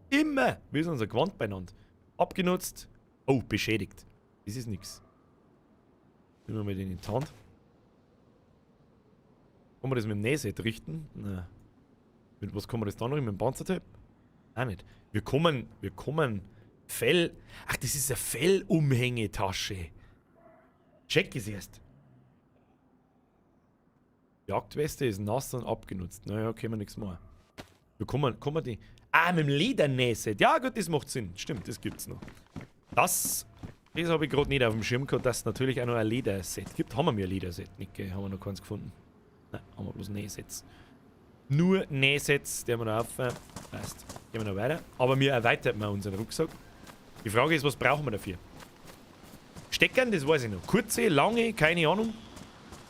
Immer! Wie ist unser Gewand beieinander? Abgenutzt. Oh, beschädigt. Das ist nix. Nehmen wir mal den in die Hand. Kann man das mit dem Nähset richten? Nein. Mit was kann man das da noch? Mit dem Panzertape? Auch nicht. Wir kommen Fell. Ach, das ist eine Fellumhängetasche. Check es erst. Jagdweste ist nass und abgenutzt. Naja, können wir nichts machen. Wir kommen die. Ah, mit dem Ledernähset. Ja, gut, das macht Sinn. Stimmt, das gibt's noch. Das habe ich gerade nicht auf dem Schirm gehabt, dass es natürlich auch noch ein Lederset gibt. Haben wir mir ein Lederset? Nicht, gell? Haben wir noch keins gefunden. Nein, haben wir bloß Nähsets. Nur Nähsets, der wir noch auf. Passt. Gehen wir noch weiter. Aber wir erweitern mal unseren Rucksack. Die Frage ist, was brauchen wir dafür? Steckern, das weiß ich noch. Kurze, lange, keine Ahnung.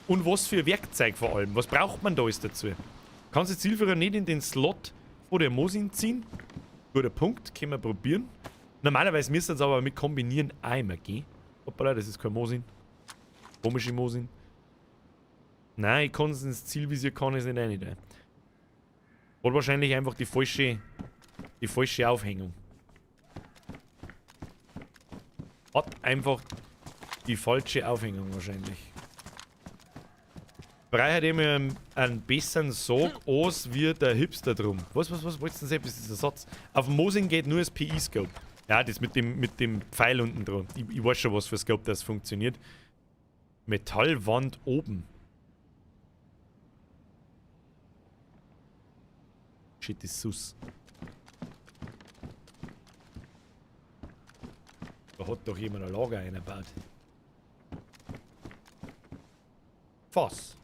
Und was für Werkzeug vor allem. Was braucht man da alles dazu? Kannst du Zielführer nicht in den Slot vor der Mosin ziehen? Guter Punkt, können wir probieren. Normalerweise müsste es aber mit Kombinieren auch immer gehen. Hoppala, das ist kein Mosin. Komische Mosin. Nein, ich kann es ins Zielvisier, kann ich es nicht rein. Hat wahrscheinlich einfach die falsche Aufhängung. Hat einfach die falsche Aufhängung wahrscheinlich. Brei hat immer einen besseren Sog aus wie der Hipster drum. Was wolltest du denn sagen? Das ist ein Satz. Auf dem Mosin geht nur das PI-Scope. Ja, das mit dem Pfeil unten dran. Ich weiß schon, was für Scope das funktioniert. Metallwand oben. Shit, ist sus. Da hat doch jemand ein Lager eingebaut. Fass.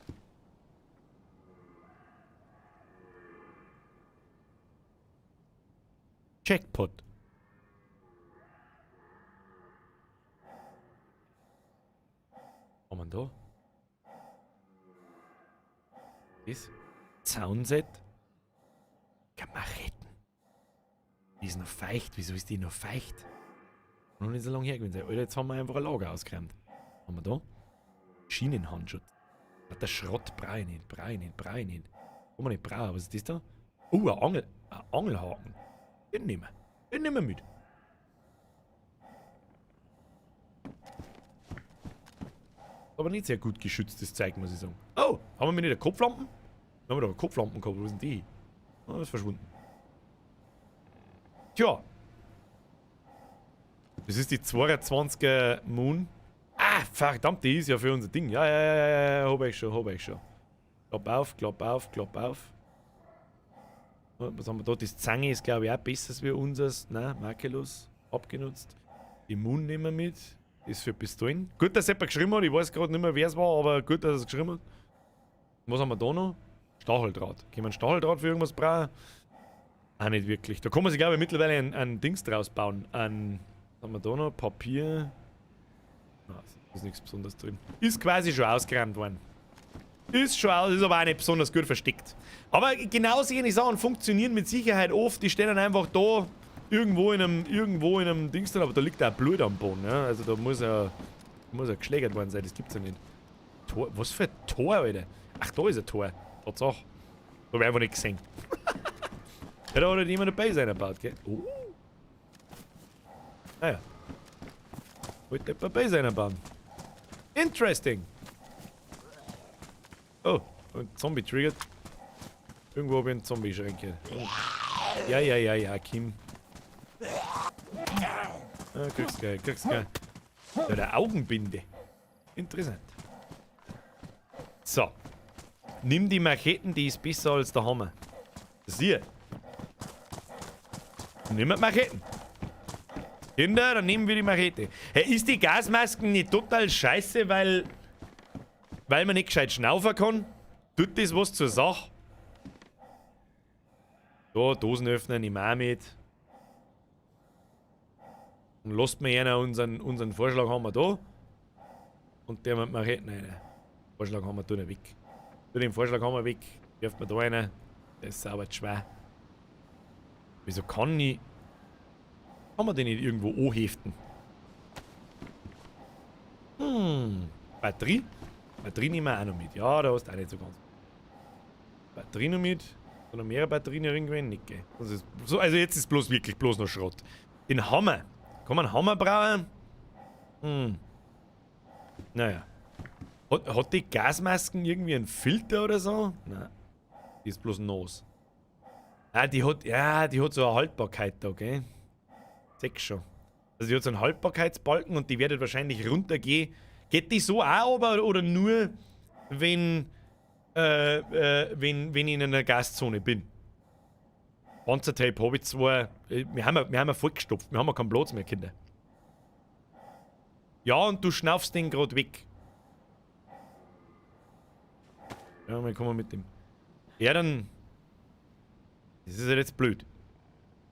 Jackpot. Was haben wir da? Das? Zaunset? Kamaretten. Die ist noch feucht. Wieso ist die noch feucht? Noch nicht so lange her gewesen. Alter, jetzt haben wir einfach ein Lager ausgeräumt. Was haben wir da? Schienenhandschutz. Der Schrott brauche ich nicht, brauche ich nicht, brauche ich nicht. Kann man nicht brauchen. Was ist das da? Oh, ein Angel. Ein Angelhaken. Den nehmen wir. Den nehmen wir mit. Aber nicht sehr gut geschütztes Zeug, muss ich sagen. Oh, haben wir nicht eine Kopflampen? Haben wir doch eine Kopflampen gehabt. Wo sind die? Oh, ist verschwunden. Tja. Das ist die 22er Moon. Ah, verdammt, die ist ja für unser Ding. Ja, hab ich schon, hab ich schon. Klapp auf, klapp auf, klapp auf. Was haben wir da? Das Zange ist, glaube ich, auch besser als wir unseres. Nein, makellos. Abgenutzt. Die Moon nehmen wir mit. Ist für Pistolen. Gut, dass jemand geschrieben hat. Ich weiß gerade nicht mehr, wer es war, aber gut, dass er es geschrieben hat. Was haben wir da noch? Stacheldraht. Können wir einen Stacheldraht für irgendwas brauchen? Auch nicht wirklich. Da kann man sich, glaube ich, mittlerweile ein Dings draus bauen. Ein, was haben wir da noch? Papier. Nein, ist nichts Besonderes drin. Ist quasi schon ausgeräumt worden. Ist schon aus, ist aber auch nicht besonders gut versteckt. Aber genau solche Sachen funktionieren mit Sicherheit oft. Die stehen dann einfach da irgendwo in einem Dings drin, aber da liegt auch Blut am Boden. Ne? Also da muss ja geschlägert worden sein, das gibt's ja nicht. Tor, was für ein Tor, Alter? Ach, da ist ein Tor. Tatsache. Hab ich einfach nicht gesehen. Ja, da hat halt jemand eine Base eingebaut, gell? Oh. Naja. Wollte jemand eine Base einbauen. Interesting. Oh, ein Zombie triggert. Irgendwo habe ich einen Zombie-Schränke. Ja, ja, ja, ja, Kim. Ah, kriegst gleich, kriegst gleich. Ja, der Augenbinde. Interessant. So. Nimm die Macheten, die ist besser als der Hammer. Siehe. Nimm die Macheten. Kinder, dann nehmen wir die Machete. Hey, ist die Gasmasken nicht total scheiße, weil Weil man nicht gescheit schnaufen kann. Tut das was zur Sache? So, Dosen öffnen, ich auch mit. Und lasst mir einer unseren Vorschlag haben wir da. Und der mit Macheten rein. Vorschlag haben wir da nicht weg. Tu den Vorschlag haben wir weg. Wirft mir da einer. Der ist sauber schwer. Wieso kann ich. Kann man den nicht irgendwo anheften? Batterie? Batterie nehmen wir auch noch mit. Ja, da hast du auch nicht so ganz. Batterie noch mit. Oder noch mehrere Batterien irgendwann? Nicht, gell? Das ist so, also jetzt ist bloß wirklich bloß noch Schrott. Den Hammer. Kann man einen Hammer brauchen? Naja. Hat die Gasmasken irgendwie einen Filter oder so? Nein. Die ist bloß nass. Ah, die hat, ja, die hat so eine Haltbarkeit da, gell? Sechs schon. Also die hat so einen Haltbarkeitsbalken und die wird wahrscheinlich runtergehen. Geht die so auch aber oder nur, wenn ich in einer Gaszone bin? Panzertape habe ich zwar. Wir haben ja vollgestopft, wir haben ja keinen Platz mehr, Kinder. Ja, und du schnaufst den gerade weg. Ja, wir kommen mit dem. Ja, dann. Das ist ja jetzt blöd.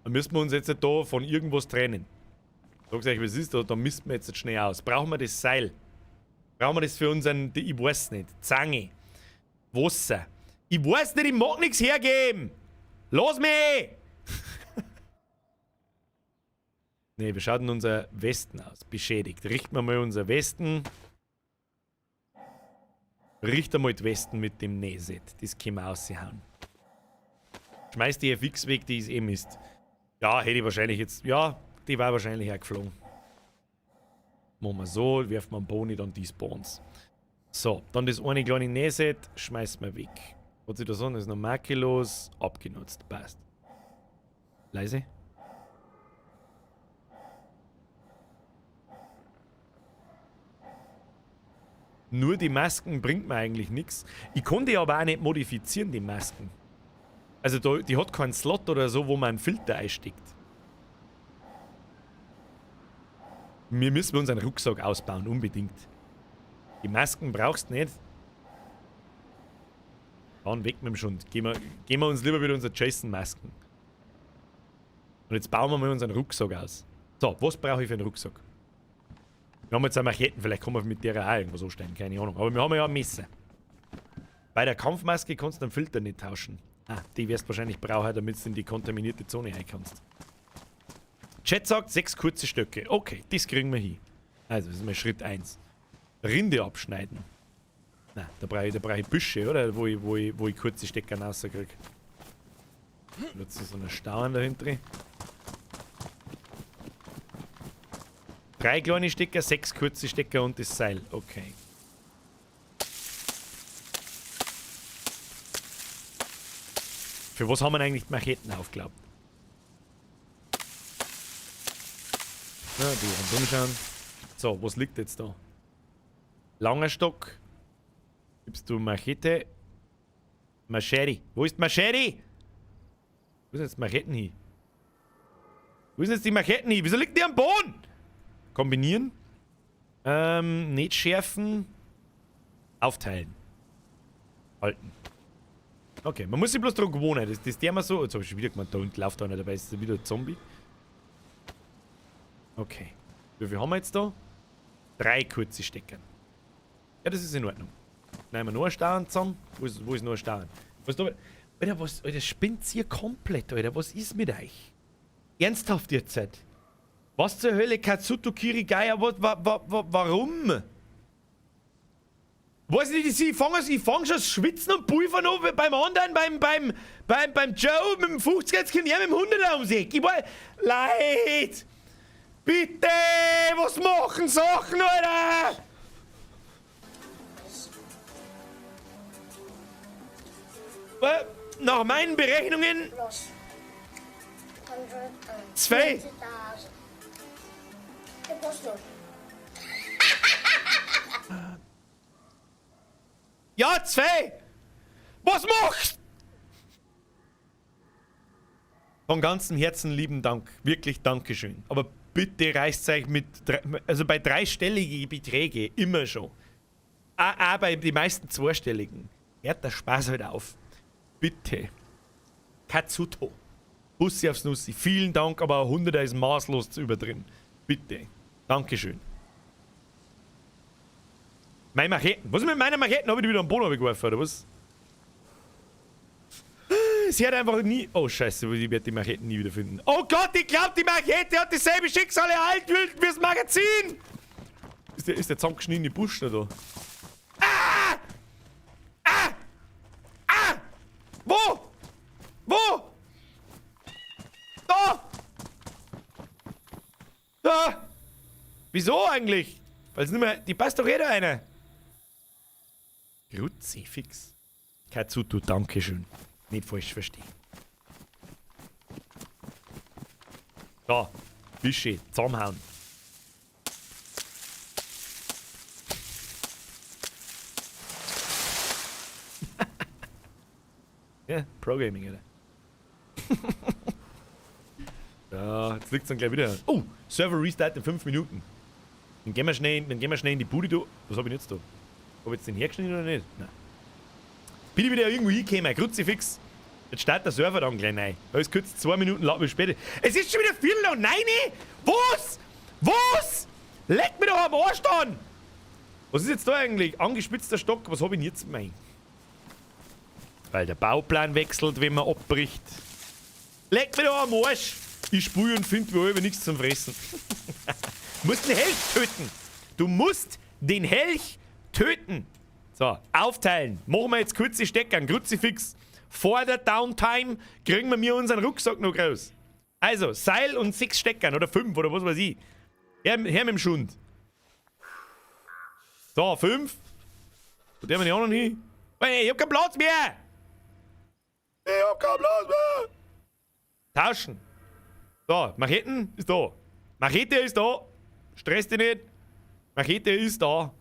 Dann müssen wir uns jetzt da von irgendwas trennen. Sag's euch, was ist da? Da misst wir jetzt schnell aus. Brauchen wir das Seil? Brauchen wir das für unseren. Ich weiß nicht. Zange. Wasser. Ich weiß nicht, ich mag nichts hergeben! Lass mich! Ne, wir schauen unser Westen aus. Beschädigt. Richten wir mal unser Westen. Richten wir mal die Westen mit dem Nähset. Das können wir raushauen. Schmeiß die FX weg, die ist eh Mist. Ja, hätte ich wahrscheinlich jetzt. Ja, die war wahrscheinlich auch geflogen. Machen wir so, werfen wir einen Boni, dann die Spawns. So, dann das eine kleine Nähset, schmeißen wir weg. Was sich da so, ist noch makellos, abgenutzt, passt. Leise. Nur die Masken bringt mir eigentlich nichts. Ich konnte die aber auch nicht modifizieren, die Masken. Also da, die hat keinen Slot oder so, wo man einen Filter einsteckt. Wir müssen unseren Rucksack ausbauen, unbedingt. Die Masken brauchst du nicht. Dann weg mit dem Schund. Gehen wir uns lieber wieder unsere Jason-Masken. Und jetzt bauen wir mal unseren Rucksack aus. So, was brauche ich für einen Rucksack? Wir haben jetzt auch Macheten, vielleicht kann man mit der auch irgendwas anstellen, keine Ahnung. Aber wir haben ja ein Messer. Bei der Kampfmaske kannst du den Filter nicht tauschen. Ah, die wirst du wahrscheinlich brauchen, damit du in die kontaminierte Zone rein kannst. Chat sagt 6 kurze Stöcke. Okay, das kriegen wir hin. Also, das ist mal Schritt 1. Rinde abschneiden. Na, da brauche ich Büsche, oder? Wo ich kurze Stecker rauskriege. Jetzt so eine Stauen dahinter. 3 kleine Stecker, 6 kurze Stecker und das Seil. Okay. Für was haben wir eigentlich die Macheten aufgeklappt? Na, die rundum schauen. So, was liegt jetzt da? Langer Stock. Gibst du Machete? Machete. Wo ist Machete? Wo sind jetzt Macheten hin? Wo sind jetzt die Macheten hin? Wieso liegt die am Boden? Kombinieren. Nicht schärfen. Aufteilen. Halten. Okay, man muss sich bloß dran gewohnen. Das ist der mal so. Jetzt habe ich schon wieder gemeint, da unten läuft einer dabei, ist wieder ein Zombie. Okay. Wie viel haben wir jetzt da? 3 kurze Stecker. Ja, das ist in Ordnung. Nehmen wir noch einen Stauen zusammen. Wo ist noch ein Stauen? Was da? Alter, was? Alter, spinnt ihr komplett, Alter? Was ist mit euch? Ernsthaft jetzt? Was zur Hölle, Katsuto Kirigaya? Warum? Weiß nicht, ich fange schon das Schwitzen und Pulvern an beim anderen, beim Joe mit dem 50er, jetzt kommt er mit dem 100er ums Eck. Ich war. Leid! Bitte! Was machen Sachen, Alter? Nach meinen Berechnungen. 2. Ja, 2! Was machst? Von ganzem Herzen lieben Dank. Wirklich Dankeschön. Aber bitte reißt euch mit, also bei dreistelligen Beträgen immer schon. Auch bei den meisten Zweistelligen. Hört der Spaß halt auf. Bitte. Kazuto. Bussi aufs Nussi. Vielen Dank, aber ein 100er ist maßlos zu überdrehen. Bitte. Dankeschön. Meine Macheten. Was ist mit meiner Macheten? Hab ich die wieder am Boden geworfen, oder was? Sie hat einfach nie... Oh, scheiße, ich werde die Macheten nie wieder finden. Oh Gott, ich glaub, die Machete hat dasselbe Schicksal ereilt wie das Magazin! Ist der zusammengeschnittene Busch noch da? Ah! Ah! Ah! Wo? Wo? Da! Da! Wieso eigentlich? Weil's nicht mehr... Die passt doch jeder eine. Kruzifix. Kazuto, dankeschön. Nicht falsch verstehen. Da, Fische, zusammenhauen. Ja, Pro-Gaming, Alter. Ja, jetzt liegt's dann gleich wieder. Oh, Server Restart in 5 Minuten. Dann gehen wir schnell in die Bude da. Was hab ich denn jetzt da? Hab ich jetzt den hergeschnitten oder nicht? Nein. Bin ich wieder irgendwo hingekommen, Kruzifix. Jetzt startet der Server dann gleich rein. Da ist kurz 2 Minuten lang später. Es ist schon wieder 8:45! Was? Was? Leck mich doch am Arsch an! Was ist jetzt da eigentlich? Angespitzter Stock, was hab ich denn jetzt gemeint? Weil der Bauplan wechselt, wenn man abbricht. Leck mich doch am Arsch! Ich spule und find wie immer nichts zum Fressen. Du musst den Elch töten! Du musst den Elch töten! So, aufteilen. Machen wir jetzt kurze Steckern. Kruzifix. Vor der Downtime kriegen wir mir unseren Rucksack noch raus. Also, Seil und 6 Steckern oder 5 oder was weiß ich. Her mit dem Schund. So, 5. Wo der wir die anderen hin? Hey, ich hab keinen Platz mehr! Ich hab keinen Platz mehr! Tauschen. So, Macheten ist da. Machete ist da. Stress dich nicht. Machete ist da.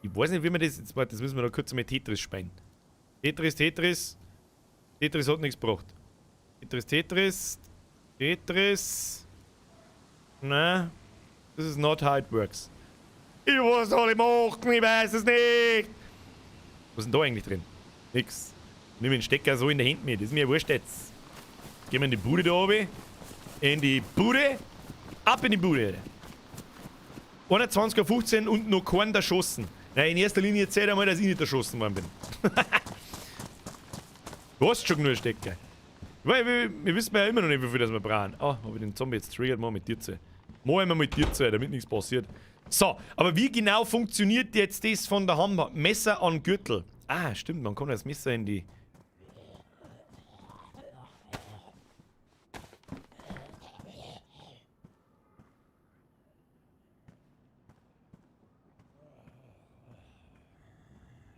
Ich weiß nicht, wie man das jetzt... Warte, das müssen wir noch kurz mit Tetris spielen. Tetris, Tetris. Tetris hat nichts gebracht. Tetris, Tetris. Tetris. Nein. This is not how it works. Ich weiß, was soll ich machen? Ich weiß es nicht. Was ist denn da eigentlich drin? Nix. Nimm den Stecker so in der Hand mit. Das ist mir wurscht jetzt. Gehen wir in die Bude da oben. In die Bude. Ab in die Bude. 21:15 Uhr und noch keinen erschossen. Na, in erster Linie zählt einmal, dass ich nicht erschossen worden bin. Du hast schon genug Stecker. Wir wissen ja immer noch nicht, wie viel das wir brauchen. Ah, hab ich den Zombie jetzt triggert? Mal mit dir zu. Mal immer mit dir zu, damit nichts passiert. So, aber wie genau funktioniert jetzt das von der Hand? Messer an Gürtel. Ah, stimmt, man kommt das Messer in die...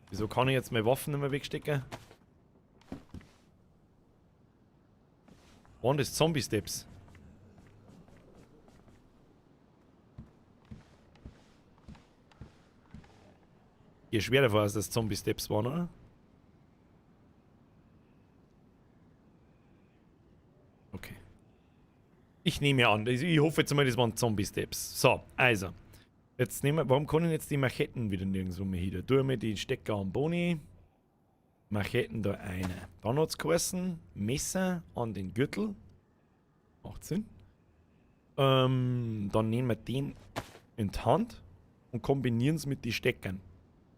Wieso kann ich jetzt meine Waffen nicht mehr wegstecken? Waren das Zombie-Steps? Ich gehe schwer davon aus, dass Zombie-Steps waren, oder? Okay. Ich nehme an, ich hoffe jetzt mal, das waren Zombie-Steps. So, also. Jetzt nehmen wir, warum kann ich jetzt die Macheten wieder nirgendwo mehr hin? Da tun wir die Stecker am Boni. Macheten da eine. Dann hat's geheißen, Messer an den Gürtel. Macht Sinn. Dann nehmen wir den in die Hand und kombinieren es mit den Steckern.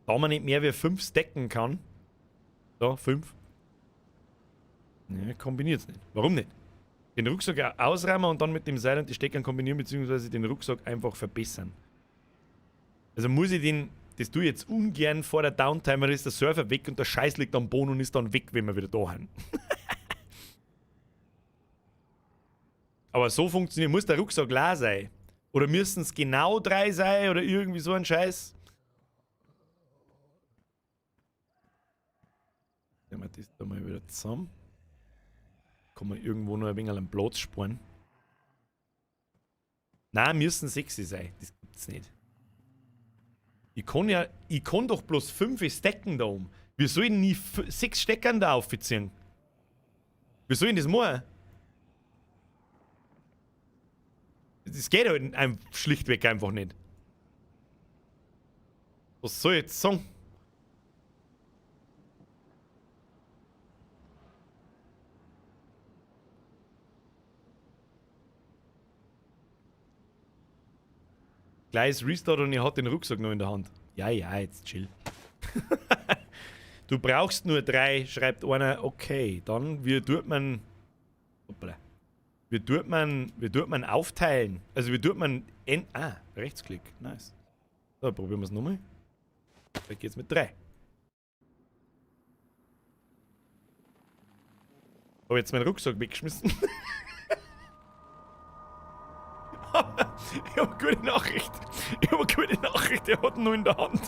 Da man nicht mehr wie 5 stacken kann. Da, 5. Ne, kombiniert's nicht. Warum nicht? Den Rucksack ausräumen und dann mit dem Seil und die Steckern kombinieren, beziehungsweise den Rucksack einfach verbessern. Also muss ich den, das tue ich jetzt ungern vor der Downtime, weil ist der Server weg und der Scheiß liegt am Boden und ist dann weg, wenn wir wieder da sind. Aber so funktioniert, muss der Rucksack leer sein. Oder müssen es genau 3 sein oder irgendwie so ein Scheiß. Nehmen wir das da mal wieder zusammen. Kann man irgendwo noch ein wenig einen Platz sparen. Nein, müssen 6 sein. Das gibt's nicht. Ich kann ja, ich kann doch bloß 5 stacken da oben. Wir sollen nie 6 Steckern da aufziehen. Wir sollen das machen. Das geht halt schlichtweg einfach nicht. Was soll ich jetzt sagen? Gleich Restart und ich hat den Rucksack noch in der Hand. Ja, ja, jetzt chill. Du brauchst nur 3, schreibt einer. Okay, dann wie tut man. Hoppala. Wie tut man aufteilen? Also wie tut man. Rechtsklick. Nice. So, probieren wir es nochmal. Vielleicht geht's mit 3. Hab jetzt meinen Rucksack weggeschmissen. Ich hab eine gute Nachricht. Ich hab eine gute Nachricht, der hat ihn nur in der Hand.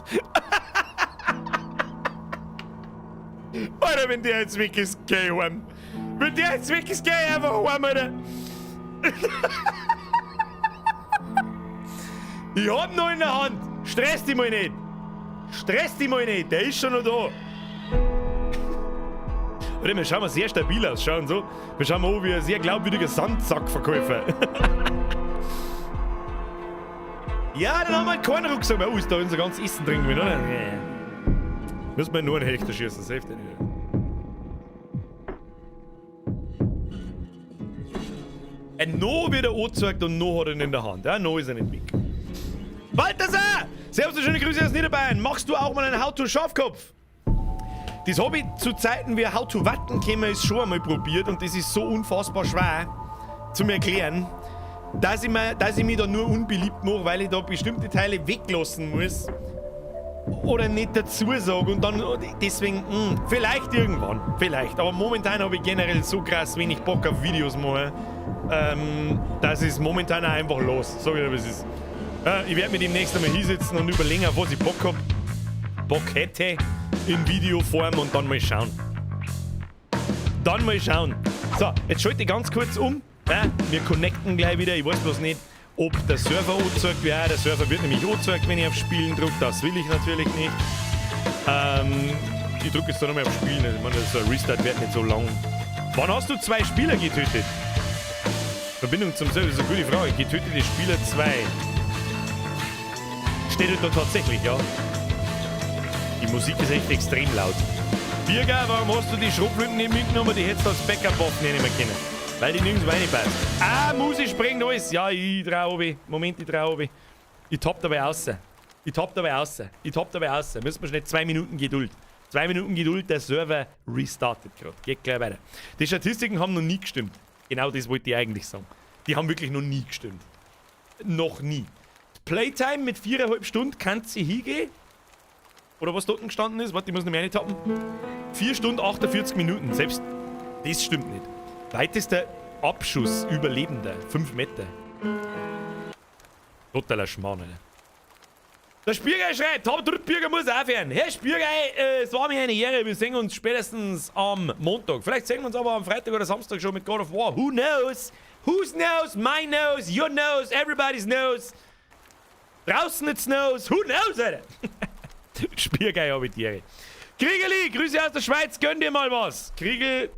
Alter, wenn der jetzt weg ist, geh heim. Wenn der jetzt weg ist, geh einfach heim, Alter. Ich hab ihn noch in der Hand. Stress dich mal nicht. Stress dich mal nicht, der ist schon noch da. Alter, wir schauen mal sehr stabil aus, schauen so. Wir schauen mal an wie ein sehr glaubwürdiger Sandsackverkäufer. Ja, dann haben wir halt keinen Rucksack mehr. Oh, ist da unser ganzes Essen drin gewesen, oder? Nee. Müssen wir nur einen Hechter schießen, safe den nicht. Ein No wird er angezeigt und No hat er ihn in der Hand. Ja, No ist er nicht weg. Balthasar! Servus und schöne Grüße aus Niederbayern. Machst du auch mal einen How-to-Schafkopf? Das hab ich zu Zeiten, wie How-to-Watten gekommen ist, schon einmal probiert und das ist so unfassbar schwer zu erklären, dass ich mich da nur unbeliebt mache, weil ich da bestimmte Teile weglassen muss oder nicht dazu sage und dann deswegen, vielleicht irgendwann, vielleicht. Aber momentan habe ich generell so krass wenig Bock auf Videos machen, dass es momentan auch einfach los. Sag ich dir, was ist. Ich werde mir demnächst einmal hinsetzen und überlegen, auf was ich Bock hab, Bock hätte in Videoform und dann mal schauen. Dann mal schauen. So, jetzt schalte ich ganz kurz um. Ja, wir connecten gleich wieder. Ich weiß bloß nicht, ob der Server angezeigt wird. Ja, der Server wird nämlich angezeigt, wenn ich auf Spielen drücke. Das will ich natürlich nicht. Ich drücke jetzt da nochmal auf Spielen. Ich meine, so ein Restart wird nicht so lang. Wann hast du 2 Spieler getötet? Verbindung zum Server ist eine gute Frage. Getötete Spieler 2. Steht da tatsächlich, ja. Die Musik ist echt extrem laut. Birger, warum hast du die Schrotflinten nicht mitgenommen? Die hättest du als Backup-Waffen nicht mehr können. Weil die nirgendwo reinpasst. Ah, Musik springt alles. Ja, ich trau runter. Moment, ich trau runter. Ich tapp dabei raus. Ich tapp dabei raus. Ich tapp dabei raus. Müssen wir schnell 2 Minuten Geduld. 2 Minuten Geduld, der Server restartet grad. Geht gleich weiter. Die Statistiken haben noch nie gestimmt. Genau das wollte ich eigentlich sagen. Die haben wirklich noch nie gestimmt. Noch nie. Playtime mit 4,5 Stunden kannst du hingehen. Oder was dort gestanden ist. Warte, ich muss noch mehr reintappen. 4 Stunden 48 Minuten. Selbst das stimmt nicht. Weitester Abschuss Überlebender. 5 Meter. Totaler Schmarrn, Alter. Der Spürgeil schreibt, Tom Bürger muss aufhören. Herr Spürgeil, es war mir eine Ehre. Wir sehen uns spätestens am Montag. Vielleicht sehen wir uns aber am Freitag oder Samstag schon mit God of War. Who knows? Whose knows? My knows? Your knows? Everybody's knows? Draußen it's knows? Who knows, Alter? Spürgeil hab ich die Ehre. Kriegeli, Grüße aus der Schweiz, gönn dir mal was. Kriegel,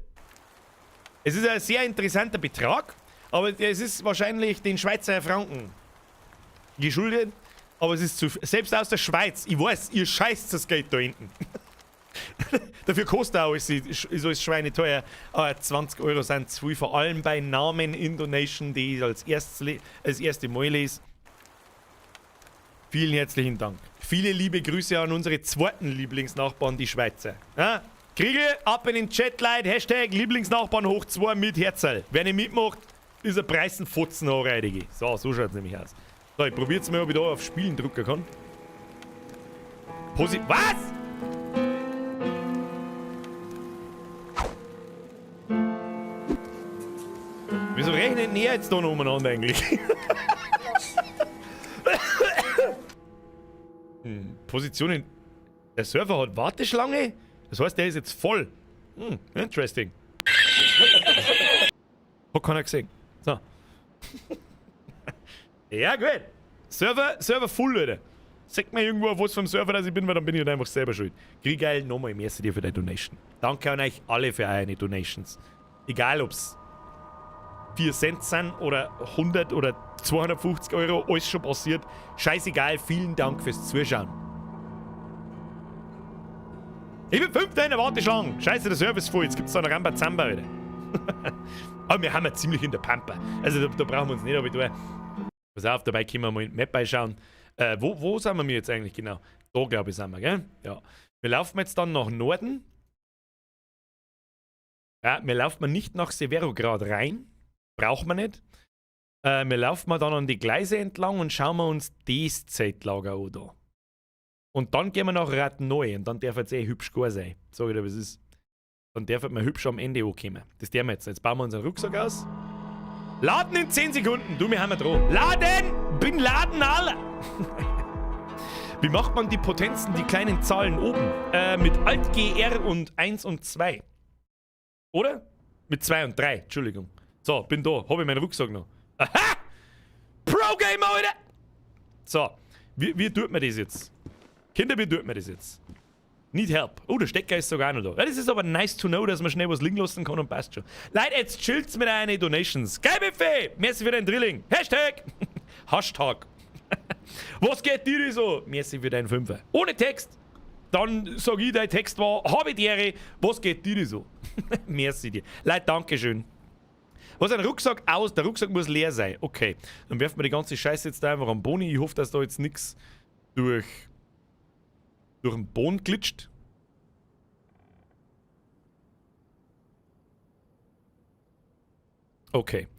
es ist ein sehr interessanter Betrag, aber es ist wahrscheinlich den Schweizer Franken geschuldet. Aber es ist zu selbst aus der Schweiz, ich weiß, ihr scheißt das Geld da hinten. Dafür kostet auch alles, ist alles schweineteuer. Aber 20 Euro sind zu viel, vor allem bei Namen in Donation, die ich als erste Mal lese. Vielen herzlichen Dank. Viele liebe Grüße an unsere zweiten Lieblingsnachbarn, die Schweizer. Ja? Kriegel, ab in den Chat, Leute. Hashtag Lieblingsnachbarn hoch 2 mit Herzl. Wer nicht mitmacht, ist ein Preisenfotzen anreidige. So, so schaut's nämlich aus. So, ich probier's mal, ob ich da auf Spielen drücken kann. Was? Wieso rechnet ihr jetzt da noch umeinander eigentlich? Positionen. Der Server hat Warteschlange? Das heißt, der ist jetzt voll. Interesting. Hat keiner gesehen. So. Ja, gut. Server full, Alter. Sag mir irgendwo, auf was vom Server dass ich bin, weil dann bin ich halt einfach selber schuld. Krieg geil, nochmal, merci dir für deine Donation. Danke an euch alle für eure Donations. Egal, ob's 4 Cent sind oder 100 oder 250 Euro, alles schon passiert. Scheißegal, vielen Dank fürs Zuschauen. Ich bin Fünfter in der Warteschlange. Scheiße, der Service voll. Jetzt gibt's da noch Rambazamba wieder. Aber wir haben ja ziemlich in der Pampa. Also da brauchen wir uns nicht, aber ich Pass auf, dabei können wir mal in die Map reinschauen. Wo sind wir jetzt eigentlich genau? Da, glaube ich, sind wir, gell? Ja. Wir laufen jetzt dann nach Norden. Ja, wir laufen nicht nach Severograd rein. Braucht man nicht. Wir laufen dann an die Gleise entlang und schauen wir uns das Zeltlager an da. Und dann gehen wir nach Ratnoi und dann darf es eh hübsch gar sein. Sag ich dir, was ist. Dann darf man hübsch am Ende ankommen. Das dürfen wir jetzt. Jetzt bauen wir unseren Rucksack aus. Laden in 10 Sekunden. Du, wir haben ja dran. Laden! Bin Laden, alle! Wie macht man die Potenzen, die kleinen Zahlen oben? Mit Alt G, R und 1 und 2. Oder? Mit 2 und 3, Entschuldigung. So, bin da. Hab ich meinen Rucksack noch. Aha! Pro-Gamer, Alter! So, wie tut man das jetzt? Kinder, wie tut man das jetzt? Need help. Oh, der Stecker ist sogar noch da. Ja, das ist aber nice to know, dass man schnell was liegen lassen kann und passt schon. Leute, jetzt chillt's mit euren Donations. Geil, Buffet! Merci für dein Drilling. Hashtag! Hashtag. Was geht dir so? Merci für deinen Fünfer. Ohne Text. Dann sag ich, dein Text war, habe die Ehre, was geht dir so? Merci dir. Leute, Dankeschön. Was, ein Rucksack aus? Der Rucksack muss leer sein. Okay. Dann werfen wir die ganze Scheiße jetzt da einfach am Boden. Ich hoffe, dass da jetzt nichts durch den Boden glitscht. Okay.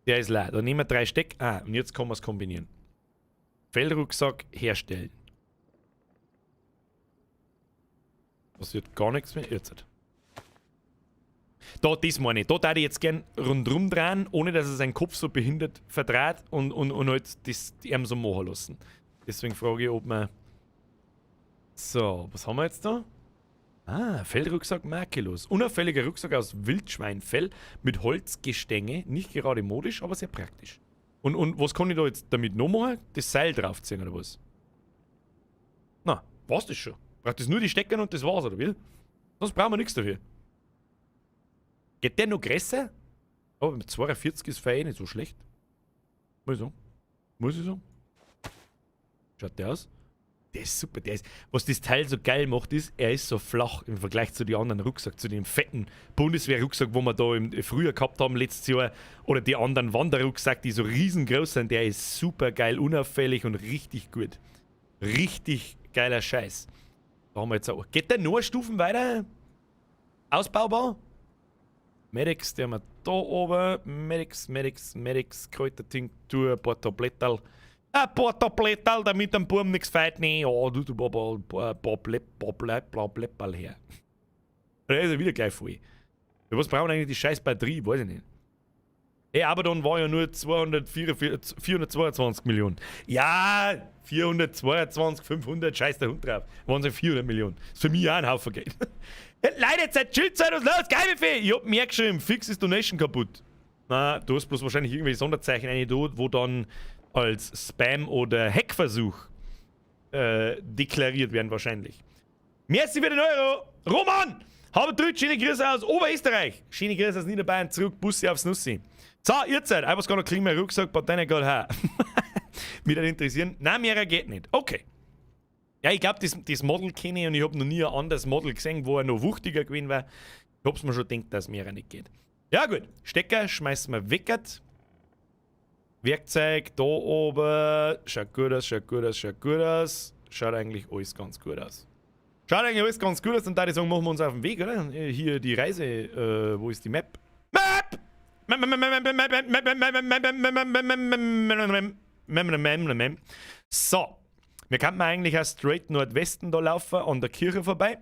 Der ist leer. Dann nehmen wir 3 Steck. Ah, und jetzt kann man es kombinieren. Fellrucksack herstellen. Passiert gar nichts mehr. Jetzt. Da, das meine ich. Da würde ich jetzt gern rundrum drehen, ohne dass er seinen Kopf so behindert verdreht und halt das ihm so machen lassen. Deswegen frage ich, ob man. So, was haben wir jetzt da? Ah, Fellrucksack makellos. Unauffälliger Rucksack aus Wildschweinfell mit Holzgestänge. Nicht gerade modisch, aber sehr praktisch. Und was kann ich da jetzt damit noch machen? Das Seil draufziehen oder was? Na, war's das schon? Braucht das nur die Stecker und das war's, oder wie? Sonst brauchen wir nichts dafür. Geht der noch größer? Aber mit 42 ist eh nicht so schlecht. Muss ich sagen. Muss ich sagen. Schaut der aus? Der ist super. Der ist, was das Teil so geil macht, ist, er ist so flach im Vergleich zu den anderen Rucksack, zu dem fetten Bundeswehr-Rucksack, wo wir da im Frühjahr gehabt haben letztes Jahr, oder die anderen Wanderrucksack, die so riesengroß sind. Der ist super geil, unauffällig und richtig gut. Richtig geiler Scheiß. Da haben wir jetzt auch. Geht der nur Stufen weiter? Ausbaubar? Medics, der haben wir da oben. Medics, Medics, Medics, Kräutertinktur, ein paar Tabletterl. Ein paar Tabletterl, damit dem Burm nichts fehlt. Nee, ja, du, ein paar Bläpperl her. Da ist er wieder gleich voll. Ja, was brauchen eigentlich die scheiß Batterie? Weiß ich nicht. Ey, aber dann war ja nur 422 Millionen. Ja, 422, 500, scheiß der Hund drauf. Waren es 400 Millionen. Ist für mich auch ein Haufen Geld. Leute, jetzt seid Chillzeit, was los? Geil, Buffet! Ich hab mir geschrieben, fix ist Donation kaputt. Na, du hast bloß wahrscheinlich irgendwelche Sonderzeichen rein, wo dann als Spam oder Hackversuch deklariert werden wahrscheinlich. Merci für den Euro! Roman! Habe drei schöne Grüße aus Oberösterreich. Schöne Grüße aus Niederbayern zurück, Bussi aufs Nussi. So, ihr seid, I was gonna clean my Rucksack, but then I got her. Mich würde interessieren. Nein, mehr geht nicht. Okay. Ja, ich glaube, das Model kenne ich und ich habe noch nie ein anderes Model gesehen, wo er noch wuchtiger gewesen war. Ich hab's mir schon gedacht, dass mehr nicht geht. Ja, gut. Stecker schmeißen wir weg. Werkzeug da oben. Schaut gut aus, schaut gut aus, schaut gut aus. Schaut eigentlich alles ganz gut aus. Schaut eigentlich alles ganz gut aus. Und da ich sagen, machen wir uns auf den Weg, oder? Hier die Reise. Wo ist die Map? Map! Map! So. Wir könnten eigentlich auch straight Nordwesten da laufen, an der Kirche vorbei.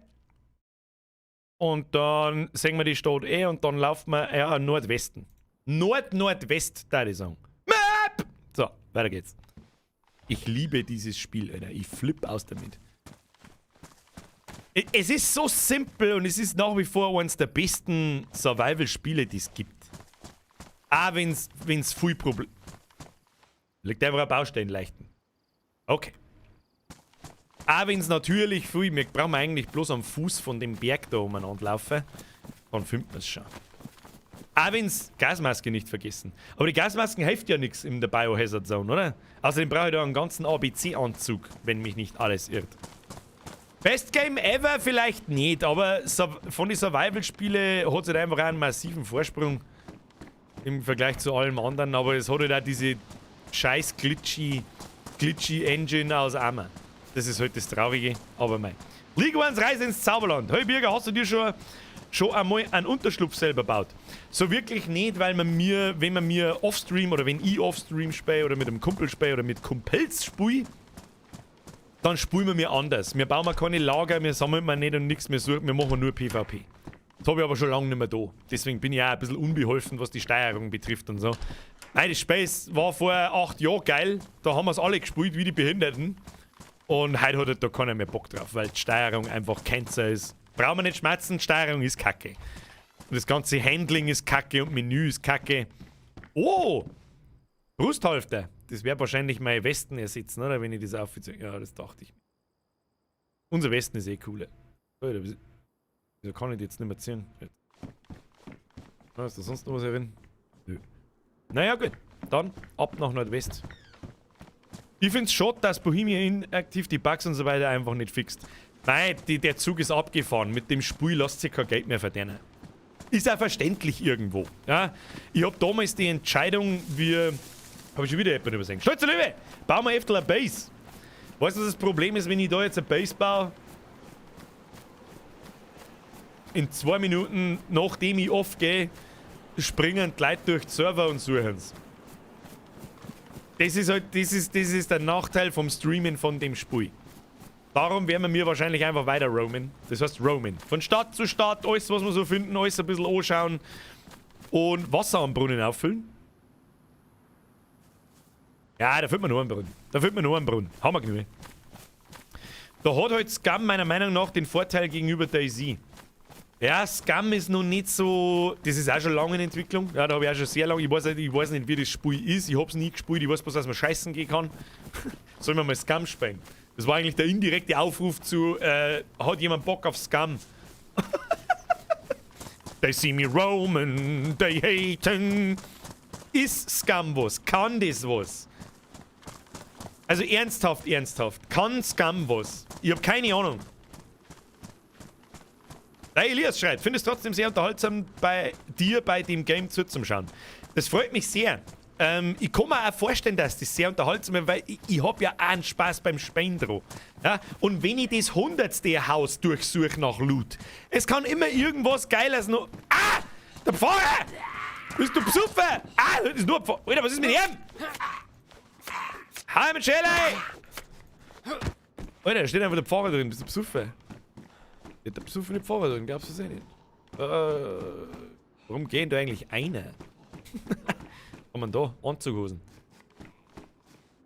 Und dann sehen wir die Stadt eh und dann laufen wir ja, Nordwesten. Nord-Nordwest, da ich sagen. Map! So, weiter geht's. Ich liebe dieses Spiel, Alter. Ich flipp aus damit. Es ist so simpel und es ist nach wie vor eines der besten Survival-Spiele, die es gibt. Auch wenn's viel Problem. Liegt einfach ein Baustein leichten. Okay. Auch wenn's natürlich viel. Wir brauchen eigentlich bloß am Fuß von dem Berg da umeinander laufen. Dann findet man's schon. Auch wenn's Gasmaske nicht vergessen. Aber die Gasmasken hilft ja nichts in der Biohazard Zone, oder? Außerdem brauche ich da einen ganzen ABC-Anzug, wenn mich nicht alles irrt. Best Game ever vielleicht nicht, aber von den Survival-Spielen hat es halt einfach auch einen massiven Vorsprung im Vergleich zu allem anderen, aber es hat halt auch diese scheiß glitchy, glitchy Engine aus Arma. Das ist halt das Traurige, aber mei. League Ones Reise ins Zauberland. Hey Birger, hast du dir schon einmal einen Unterschlupf selber gebaut? So wirklich nicht, weil man mir, wenn man mir offstream oder wenn ich offstream spiele oder mit einem Kumpel spiele oder mit Kumpels spiele, dann spielen wir mir anders. Wir bauen keine Lager, wir sammeln wir nicht und nichts, wir, suchen, wir machen nur PvP. Das habe ich aber schon lange nicht mehr da. Deswegen bin ich auch ein bisschen unbeholfen, was die Steuerung betrifft und so. Nein, das Spiel war vor 8 Jahren geil. Da haben wir es alle gespielt wie die Behinderten. Und heute hat halt da keiner mehr Bock drauf, weil die Steuerung einfach Cancer ist. Brauchen wir nicht schmatzen, Steuerung ist kacke. Und das ganze Handling ist kacke und Menü ist kacke. Oh! Brusthalfter. Das wäre wahrscheinlich mein Westen ersetzen, oder? Wenn ich das aufziehe. Ja, das dachte ich. Unser Westen ist eh cooler. Wieso kann ich die jetzt nicht mehr ziehen? Jetzt. Ist da sonst noch was herin? Nö. Naja, gut. Dann ab nach Nordwest. Ich finde es schade, dass Bohemia Interactive die Bugs und so weiter einfach nicht fixt. Nein, der Zug ist abgefahren. Mit dem Spiel lässt sich kein Geld mehr verdienen. Ist auch verständlich irgendwo. Ja? Ich habe damals die Entscheidung, wir. Habe ich schon wieder jemanden übersehen. Stolze Löwe! Bauen wir öfter eine Base. Weißt du, was das Problem ist, wenn ich da jetzt eine Base baue? In 2 Minuten, nachdem ich off gehe, springen die Leute durch die Server und suchen es. Das ist halt, das ist der Nachteil vom Streamen von dem Spiel. Darum werden wir mir wahrscheinlich einfach weiter roamen. Das heißt roamen. Von Stadt zu Stadt, alles, was wir so finden, alles ein bisschen anschauen. Und Wasser am Brunnen auffüllen. Ja, da findet man nur einen Brunnen. Da findet man nur einen Brunnen. Haben wir genug. Da hat halt Scum meiner Meinung nach den Vorteil gegenüber DayZ. Ja, Scum ist noch nicht so. Das ist auch schon lange in Entwicklung. Ja, da habe ich auch schon sehr lange. Ich weiß nicht, wie das Spiel ist. Ich habe es nie gespielt. Ich weiß bloß, dass man scheißen gehen kann. Sollen wir mal Scum spielen? Das war eigentlich der indirekte Aufruf zu: Hat jemand Bock auf Scum? They see me roaming, they hating. Ist Scum was? Kann das was? Also ernsthaft, ernsthaft. Kann Scum was? Ich habe keine Ahnung. Der Elias schreibt, finde es trotzdem sehr unterhaltsam, bei dir bei dem Game zuzuschauen. Das freut mich sehr. Ich kann mir auch vorstellen, dass das sehr unterhaltsam ist, weil ich habe ja auch einen Spaß beim Spielen dran. Ja? Und wenn ich das 100. Haus durchsuche nach Loot, es kann immer irgendwas Geiles noch. Ah! Der Pfarrer! Bist du besoffen? Ah, das ist nur ein Pfarrer. Alter, was ist mit ihm? Hi mit Shelley! Alter, da steht einfach der Pfarrer drin. Bist du besoffen? Ja, der besoffene Pfarrer drin, glaubst du das eh nicht? Warum gehen da eigentlich einer? Kann man da? Anzughosen.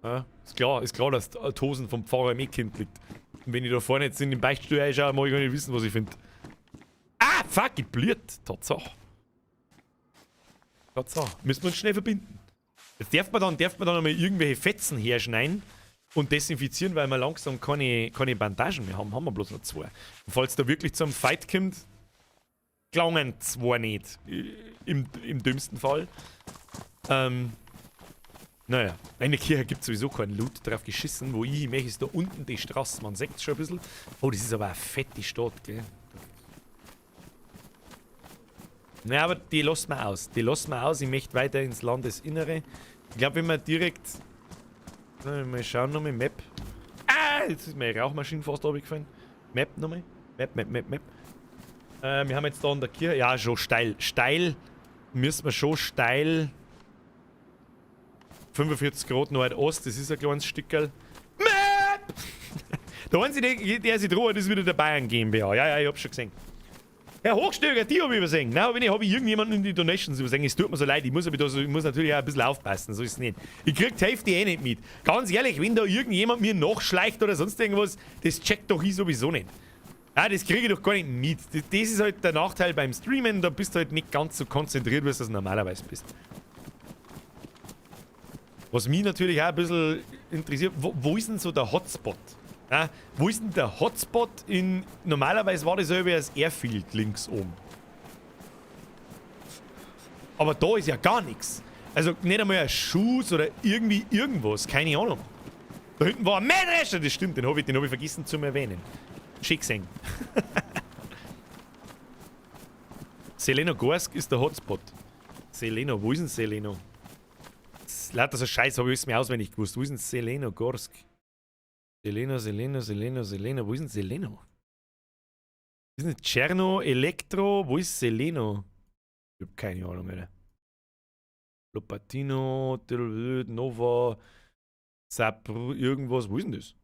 Ja, ist klar, dass die Hosen vom Pfarrer im Kind liegt. Und wenn ich da vorne jetzt in den Beichtstuhl einschaue, mag ich gar nicht wissen, was ich finde. Ah, fuck, ich bliert. Tatsache. Tatsache. Müssen wir uns schnell verbinden. Jetzt darf man dann einmal irgendwelche Fetzen herschneiden und desinfizieren, weil wir langsam keine Bandagen mehr haben. Haben wir bloß noch zwei. Und falls da wirklich zum Fight kommt, gelangen zwei nicht. Im dümmsten Fall. Naja, in der Kirche gibt es sowieso keinen Loot, drauf geschissen. Wo ich möchte, ist da unten die Straße. Man sieht es schon ein bisschen. Oh, das ist aber eine fette Stadt, gell? Naja, aber die lassen wir aus. Die lassen wir aus. Ich möchte weiter ins Landesinnere. Ich glaube, wenn wir direkt. Mal schauen nochmal. Map. Ah, jetzt ist meine Rauchmaschine fast runtergefallen. Map nochmal. Map, Map, Map, Map. Wir haben jetzt da an der Kirche. Ja, schon steil. Steil. Müssen wir schon steil. 45 Grad Nordost, das ist ein kleines Stückerl. Map! Der Einzige, der sich droht, ist wieder der Bayern GmbH. Ja, ich hab's schon gesehen. Herr Hochstöger, die habe ich übersehen. Nein, wenn ich habe ich irgendjemanden in die Donations übersehen. Es tut mir so leid, ich muss, aber da so, ich muss natürlich auch ein bisschen aufpassen, so ist es nicht. Ich krieg die Hälfte eh nicht mit. Ganz ehrlich, wenn da irgendjemand mir nachschleicht oder sonst irgendwas, das checkt doch ich sowieso nicht. Ja, das kriege ich doch gar nicht mit. Das ist halt der Nachteil beim Streamen, da bist du halt nicht ganz so konzentriert, wie du das normalerweise bist. Was mich natürlich auch ein bisschen interessiert, wo ist denn so der Hotspot? Ja, wo ist denn der Hotspot in. Normalerweise war das ja über das Airfield links oben. Aber da ist ja gar nichts. Also nicht einmal ein Schuss oder irgendwie irgendwas, keine Ahnung. Da hinten war ein Mähdrescher, das stimmt, den hab ich vergessen zu erwähnen. Schön gesehen. Zelenogorsk ist der Hotspot. Seleno, wo ist denn Seleno? Lauter so Scheiß, habe ich mir auswendig gewusst. Wo ist denn Zelenogorsk? Seleno, Seleno, Seleno, Seleno. Wo ist denn Seleno? Ist denn Tscherno, Elektro? Wo ist Seleno? Ich hab keine Ahnung, Alter. Lopatino, Nova, Zapr, irgendwas. Wo ist denn das?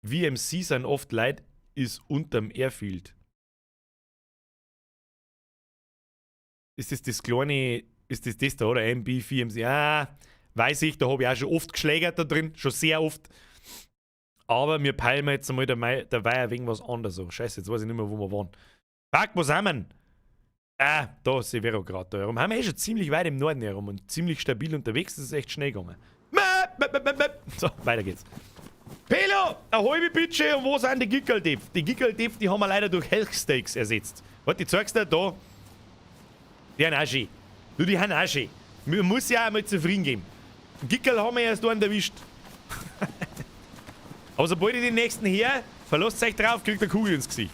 VMC sind oft Leid, ist unterm Airfield. Ist das das kleine, ist das das da, oder? MB, VMC, ah, weiß ich, da habe ich auch schon oft geschlägert da drin, schon sehr oft. Aber wir peilen jetzt einmal dabei wegen was anderes. So. Scheiße, jetzt weiß ich nicht mehr, wo wir waren. Fuck, wo sind wir? Ah, da, Severograd da herum. Haben wir eh schon ziemlich weit im Norden herum und ziemlich stabil unterwegs, das ist echt schnell gegangen. So, weiter geht's. Pelo, eine halbe Bitsche und wo sind die Gickerl-Depp? Die Gickerl-Depp, die haben wir leider durch Health-Steaks ersetzt. Warte, ich zeig's dir da. Die haben auch schön. Du, die haben auch schön. Man muss ja auch mal zufrieden geben. Gickerl haben wir erst einen erwischt. Aber sobald ich den nächsten her, verlasst euch drauf, kriegt eine Kugel ins Gesicht.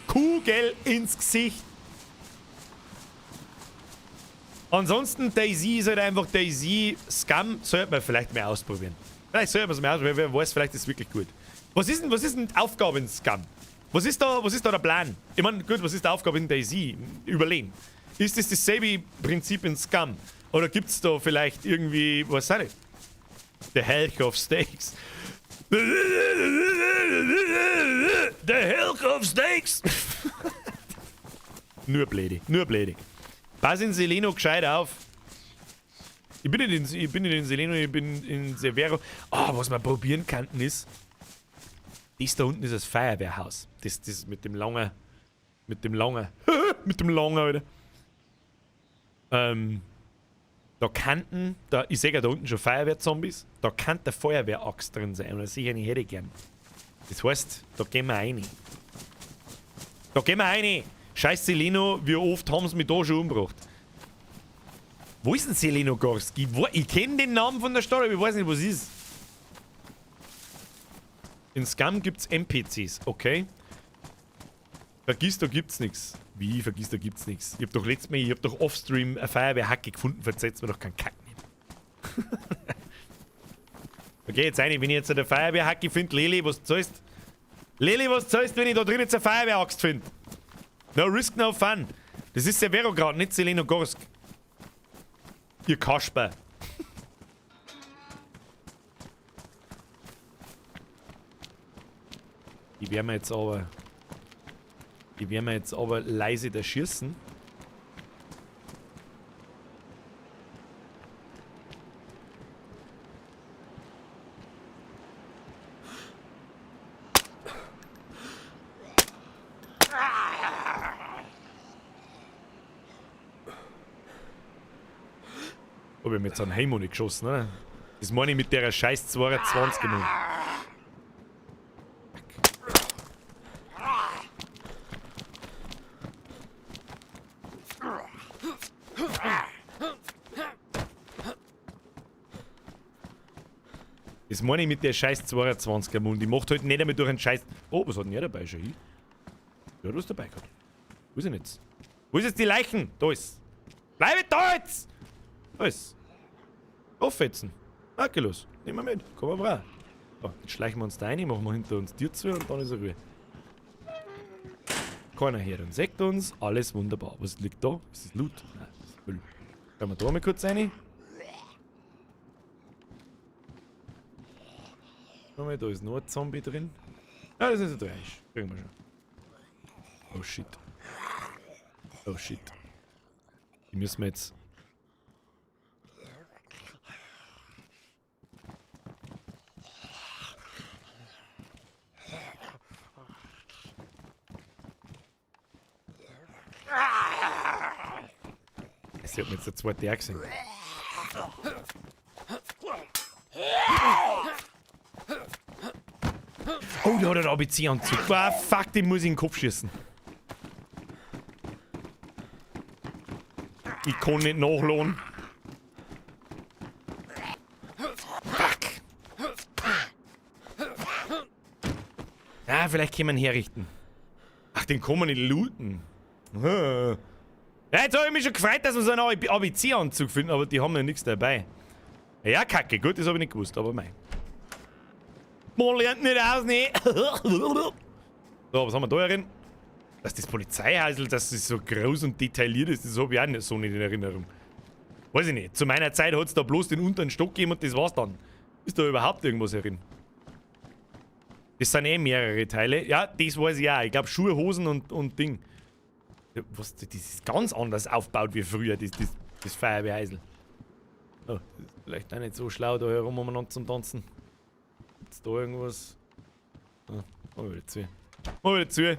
Kugel ins Gesicht. Ansonsten, DayZ ist halt einfach DayZ. Scum sollte man vielleicht mehr ausprobieren. Vielleicht sollte man es mehr ausprobieren, wer weiß, vielleicht ist es wirklich gut. Was ist denn die Aufgabe in Scum? Was ist da der Plan? Ich meine, gut, was ist die Aufgabe in DayZ? Überleben. Ist das dasselbe Prinzip in Scum? Oder gibt es da vielleicht irgendwie, was sei ich? The Health of Steaks. The Health of Steaks! Nur blöde, nur blöde. Pass in Seleno gescheit auf. Ich bin nicht in Seleno, ich bin in Severo. Ah, oh, was wir probieren könnten ist, das da unten ist das Feuerwehrhaus. Das mit dem langen, mit dem langen, Alter. Da könnten, ich sehe ja da unten schon Feuerwehrzombies, da kann der Feuerwehrachs drin sein und das sicher nicht hätte ich gern. Das heißt, da gehen wir rein. Da gehen wir rein! Scheiß Seleno, wie oft haben sie mich da schon umgebracht? Wo ist denn Zelenogorsk? Ich kenne den Namen von der Stadt, aber ich weiß nicht, was es ist. In Scum gibt's NPCs, okay. Vergiss, da gibt's nichts. Wie, vergiss, da gibt's nichts? Ich hab doch letztes Mal, ich hab doch offstream eine Feuerwehrhacke gefunden, verzeiht's mir doch keinen Kack nicht. Okay, jetzt eine, wenn ich jetzt eine Feuerwehrhacke finde, Leli, was zahlst? Leli, was zahlst, wenn ich da drin jetzt eine Feuerwehraxt finde? No risk, no fun. Das ist Severograd, nicht Zelenogorsk. Ihr Kasper. Die werden wir jetzt aber... Die werden wir jetzt aber leise da schießen. Hab ich mit so einem Heimo nicht geschossen, oder? Das meine ich mit der scheiß 22 genommen. Das meine ich mit der scheiß 22er Mund. Die macht halt nicht einmal durch einen scheiß... Oh, was hat denn er dabei schon? Der hat was dabei gehabt. Wo ist er jetzt? Wo ist jetzt die Leichen? Da ist. Bleib da jetzt! Da ist. Auffetzen. Okay, los. Nehmen wir mit. Komm mal rein. So, jetzt schleichen wir uns da rein, machen wir hinter uns Tür zu und dann ist er Ruhe. Keiner hört und sagt uns. Alles wunderbar. Was liegt da? Ist das Loot? Nein, das ist Müll. Schauen wir da mal kurz rein. Schau mal, da ist noch ein Zombie drin. Ah, das ist nicht so tragisch. Kriegen wir schon. Oh shit. Oh shit. Die müssen wir jetzt... Sie hat mir jetzt der zweite auch gesehen. Oh, der hat einen ABC-Anzug. Ah, fuck, den muss ich in den Kopf schießen. Ich kann nicht nachladen. Fuck. Ah, vielleicht können wir ihn herrichten. Ach, den kann man nicht looten. Ja, jetzt habe ich mich schon gefreut, dass wir so einen ABC-Anzug finden, aber die haben ja nichts dabei. Ja, kacke, gut, das habe ich nicht gewusst, aber mei. Man lernt nicht aus, ne? So, was haben wir da herin? Dass das Polizeihäusl, dass das so groß und detailliert ist, das habe ich auch nicht so nicht in Erinnerung. Weiß ich nicht. Zu meiner Zeit hat es da bloß den unteren Stock gegeben und das war's dann. Ist da überhaupt irgendwas herin? Das sind eh mehrere Teile. Ja, das weiß ich auch. Ich glaube Schuhe, Hosen und Ding. Ja, was, das ist ganz anders aufgebaut wie früher, das Feuerwehrhäusl. Oh, das ist vielleicht auch nicht so schlau, da herum umeinander zum Tanzen. Gibt's da irgendwas? Ah, mach wieder zu. Mach wieder zu.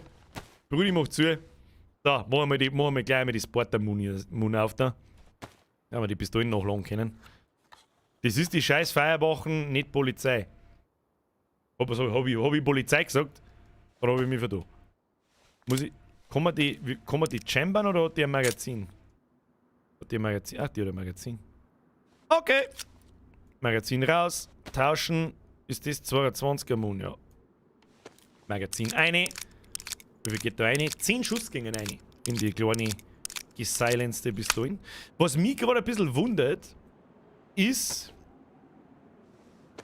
Brudi macht zu. So, machen wir gleich mal die Sporter-Mun auf da. Ja, wir die Pistolen nachladen können. Das ist die scheiß Feuerwachen, nicht Polizei. Hab ich Polizei gesagt? Oder hab ich mich vertan? Muss ich. Kann man die chambern oder hat die ein Magazin? Hat die ein Magazin? Ach, die hat ein Magazin. Okay! Magazin raus. Tauschen. Ist das 22er Mun, ja. Magazin eine. Wie viel geht da rein? 10 Schuss gingen rein. In die kleine gesilencete Pistolen. Was mich gerade ein bisschen wundert, ist.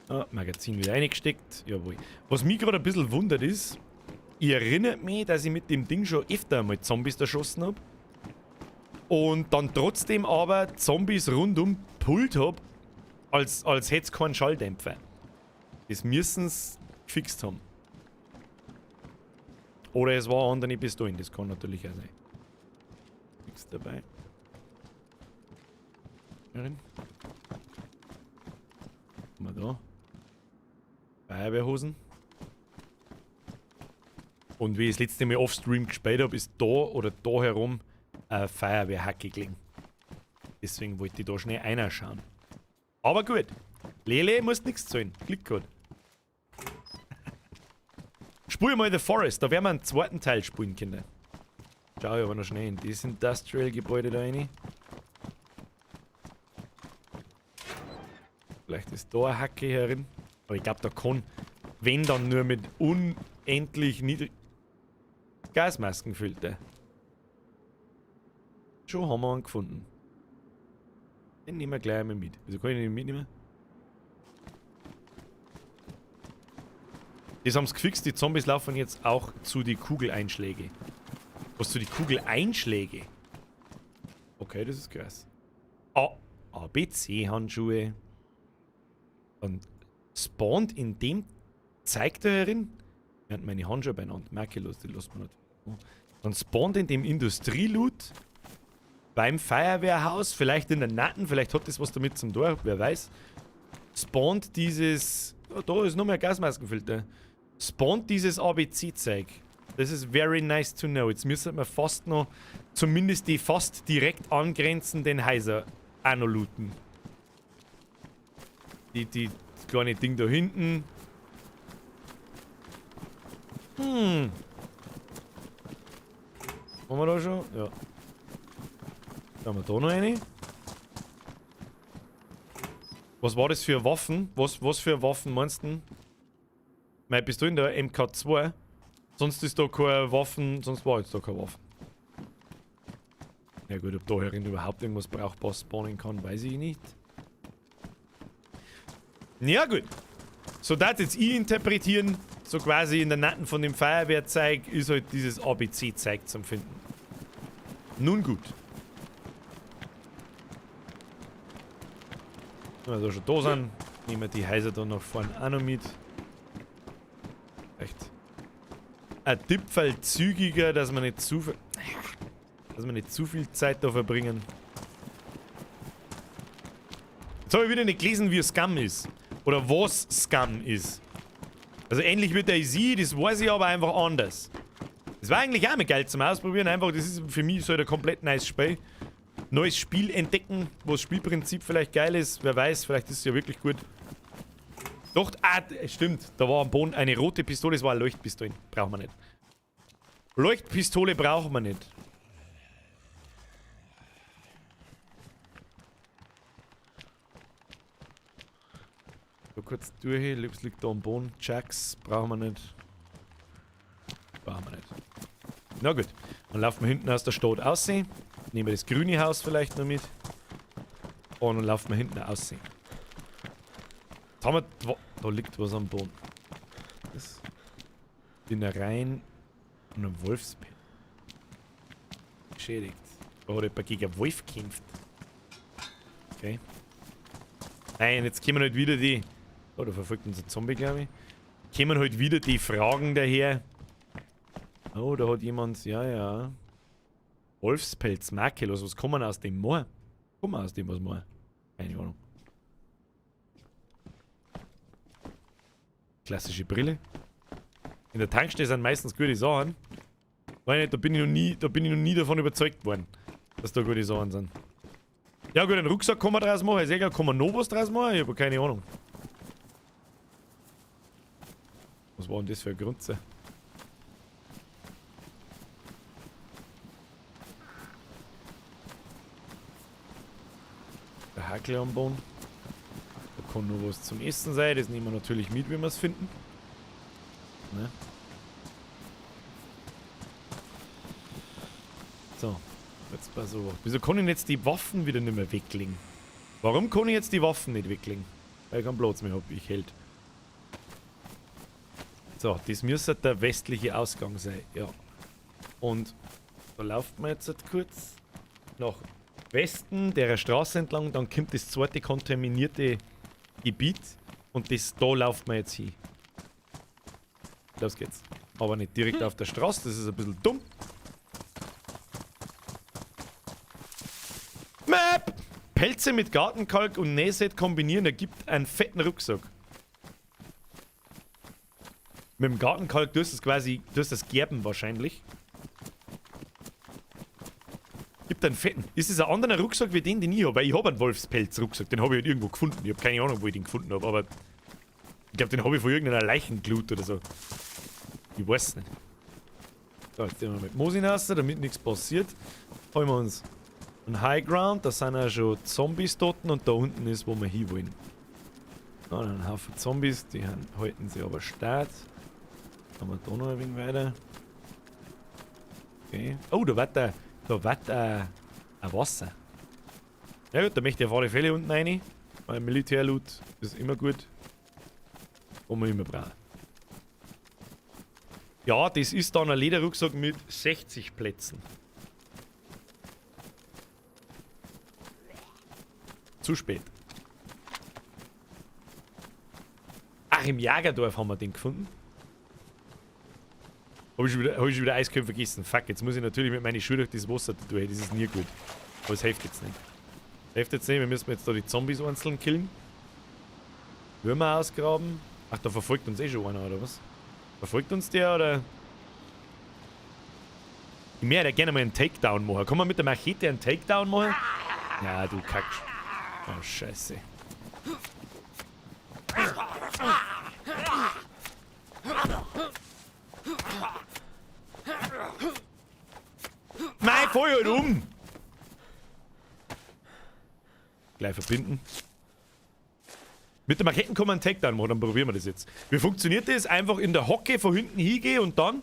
Ah, Magazin wieder reingesteckt. Jawohl. Was mich gerade ein bisschen wundert ist, ich erinnere mich, dass ich mit dem Ding schon öfter mal Zombies erschossen habe. Und dann trotzdem aber Zombies rundum gepult habe, als hätte es keinen Schalldämpfer. Das müssen sie gefixt haben. Oder es war andere Pistolen, das kann natürlich auch sein. Nichts dabei. Haben wir da? Feuerwehrhosen. Und wie ich das letzte Mal offstream gespielt habe, ist da oder da herum eine Feuerwehrhacke gelegen. Deswegen wollte ich da schnell reinschauen. Aber gut. Lele muss nichts zahlen. Klick gut. Spul mal The Forest, da werden wir einen zweiten Teil spielen können. Schau ich aber noch schnell in das Industrial-Gebäude da rein. Vielleicht ist da eine Hacke herin. Aber ich glaube, da kann, wenn dann nur mit unendlich niedrig Gasmaskenfilter. Schon haben wir einen gefunden. Den nehmen wir gleich einmal mit. Wieso kann ich den mitnehmen? Das haben sie gefixt, die Zombies laufen jetzt auch zu die Kugeleinschläge. Was zu die Kugeleinschläge? Okay, das ist krass. A, A, B, C Handschuhe. Und spawnt in dem zeigt er herin. Wir haben meine Handschuhe beieinander. Makellos, die lässt man nicht. Dann spawnt in dem Industrieloot beim Feuerwehrhaus, vielleicht in der Natten, vielleicht hat das was damit zum Tor, wer weiß. Spawnt dieses. Oh, da ist noch mehr Gasmaskenfilter. Spawnt dieses ABC-Zeug. Das ist very nice to know. Jetzt müssen wir fast noch, zumindest die fast direkt angrenzenden Häuser auch noch looten. Die kleine Ding da hinten. Hm. Haben wir da schon? Ja. Haben wir da noch eine? Was war das für Waffen? Was für Waffen meinst du? Meine Pistole in der MK2. Sonst ist da keine Waffen, sonst war jetzt da keine Waffen. Ja gut, ob da herin überhaupt irgendwas brauchbar spawnen kann, weiß ich nicht. Ja gut. So das jetzt ich interpretieren, so quasi in der Natten von dem Feuerwehrzeug ist halt dieses ABC-Zeug zum Finden. Nun gut. Wenn wir da schon da sind, nehmen wir die Häuser da noch vorne auch noch mit. Echt. Ein Tippfall zügiger, dass wir nicht zu viel, Zeit da verbringen. Jetzt habe ich wieder nicht gelesen, wie Scum ist. Oder was Scum ist. Also ähnlich wie der DayZ, das weiß ich aber einfach anders. Das war eigentlich auch mal geil zum Ausprobieren. Einfach, das ist für mich so ein komplett neues Spiel. Neues Spiel entdecken, wo das Spielprinzip vielleicht geil ist. Wer weiß, vielleicht ist es ja wirklich gut. Doch, ah, stimmt. Da war am Boden eine rote Pistole, es war eine Leuchtpistole. Brauchen wir nicht. Leuchtpistole brauchen wir nicht. So kurz durch, Lips liegt da am Boden. Jacks brauchen wir nicht. Na gut. Dann laufen wir hinten aus der Stadt aussehen. Nehmen wir das grüne Haus vielleicht noch mit. Und dann laufen wir hinten aussehen. Jetzt haben wir... Da liegt was am Boden. Das Innereien und ein Wolfspelz. Geschädigt. Da hat jemand gegen einen Wolf gekämpft. Okay. Nein, jetzt kommen halt wieder die... Oh, da verfolgt uns ein Zombie, glaube ich. Kommen halt wieder die Fragen daher. Oh, da hat jemand... Ja, ja. Wolfspelz, makellos. Was kann man aus dem machen? Kann man aus dem was machen? Keine Ahnung. Klassische Brille. In der Tankstelle sind meistens gute Sachen. Weiß nicht, da bin ich noch nie davon überzeugt worden, dass da gute Sachen sind. Ja gut, einen Rucksack kann man draus machen. Ist egal, kann man noch was draus machen? Ich hab keine Ahnung. Was war denn das für ein Grunzer? Der Hakel am Boden. Da kann nur was zum Essen sein. Das nehmen wir natürlich mit, wenn wir es finden. Ne? So, jetzt mal so. Wieso kann ich jetzt die Waffen wieder nicht mehr weglegen? Warum kann ich jetzt die Waffen nicht weglegen? Weil ich keinen Platz mehr hab, ich hält. So, das müsste der westliche Ausgang sein, ja. Und da laufen wir jetzt halt kurz nach Westen der Straße entlang, dann kommt das zweite kontaminierte Gebiet und das da laufen wir jetzt hin. Los geht's. Aber nicht direkt auf der Straße, das ist ein bisschen dumm. Map! Pelze mit Gartenkalk und Nähset kombinieren ergibt einen fetten Rucksack. Mit dem Gartenkalk tust du es quasi, tust das Gerben wahrscheinlich. Gibt einen fetten. Ist das ein anderer Rucksack wie den, den ich hab? Weil ich hab einen Wolfspelz-Rucksack, den hab ich halt irgendwo gefunden. Ich hab keine Ahnung, wo ich den gefunden hab, aber ich glaub, den hab ich von irgendeiner Leichenglut oder so. Ich weiß nicht. So, jetzt nehmen wir mit Mosin raus, damit nichts passiert. Holen wir uns einen High Ground, da sind auch schon Zombies dort und da unten ist, wo wir hinwollen. Da, ein Haufen Zombies, die halten sich aber stark. Haben wir da noch ein wenig weiter. Okay. Oh, da wird ein Wasser. Ja gut, da möchte ich auf alle Fälle unten rein. Weil Militärloot ist immer gut. Wo man immer braucht. Ja, das ist dann ein Lederrucksack mit 60 Plätzen. Zu spät. Ach, im Jagerdorf haben wir den gefunden. Hab ich schon wieder eiskalt vergessen. Fuck, jetzt muss ich natürlich mit meinen Schuhen durch das Wasser durch. Das ist nie gut. Aber es hilft jetzt nicht. Es hilft jetzt nicht. Wir müssen jetzt da die Zombies einzeln killen. Würmer ausgraben. Ach, da verfolgt uns eh schon einer, oder was? Verfolgt uns der, oder? Ich möchte gerne mal einen Takedown machen. Kann man mit der Machete einen Takedown machen? Ja, du Kack. Oh, scheiße. Nein, voll halt um! Gleich verbinden. Mit der Machete kann man einen Takedown machen, dann probieren wir das jetzt. Wie funktioniert das? Einfach in der Hocke von hinten hingehen und dann...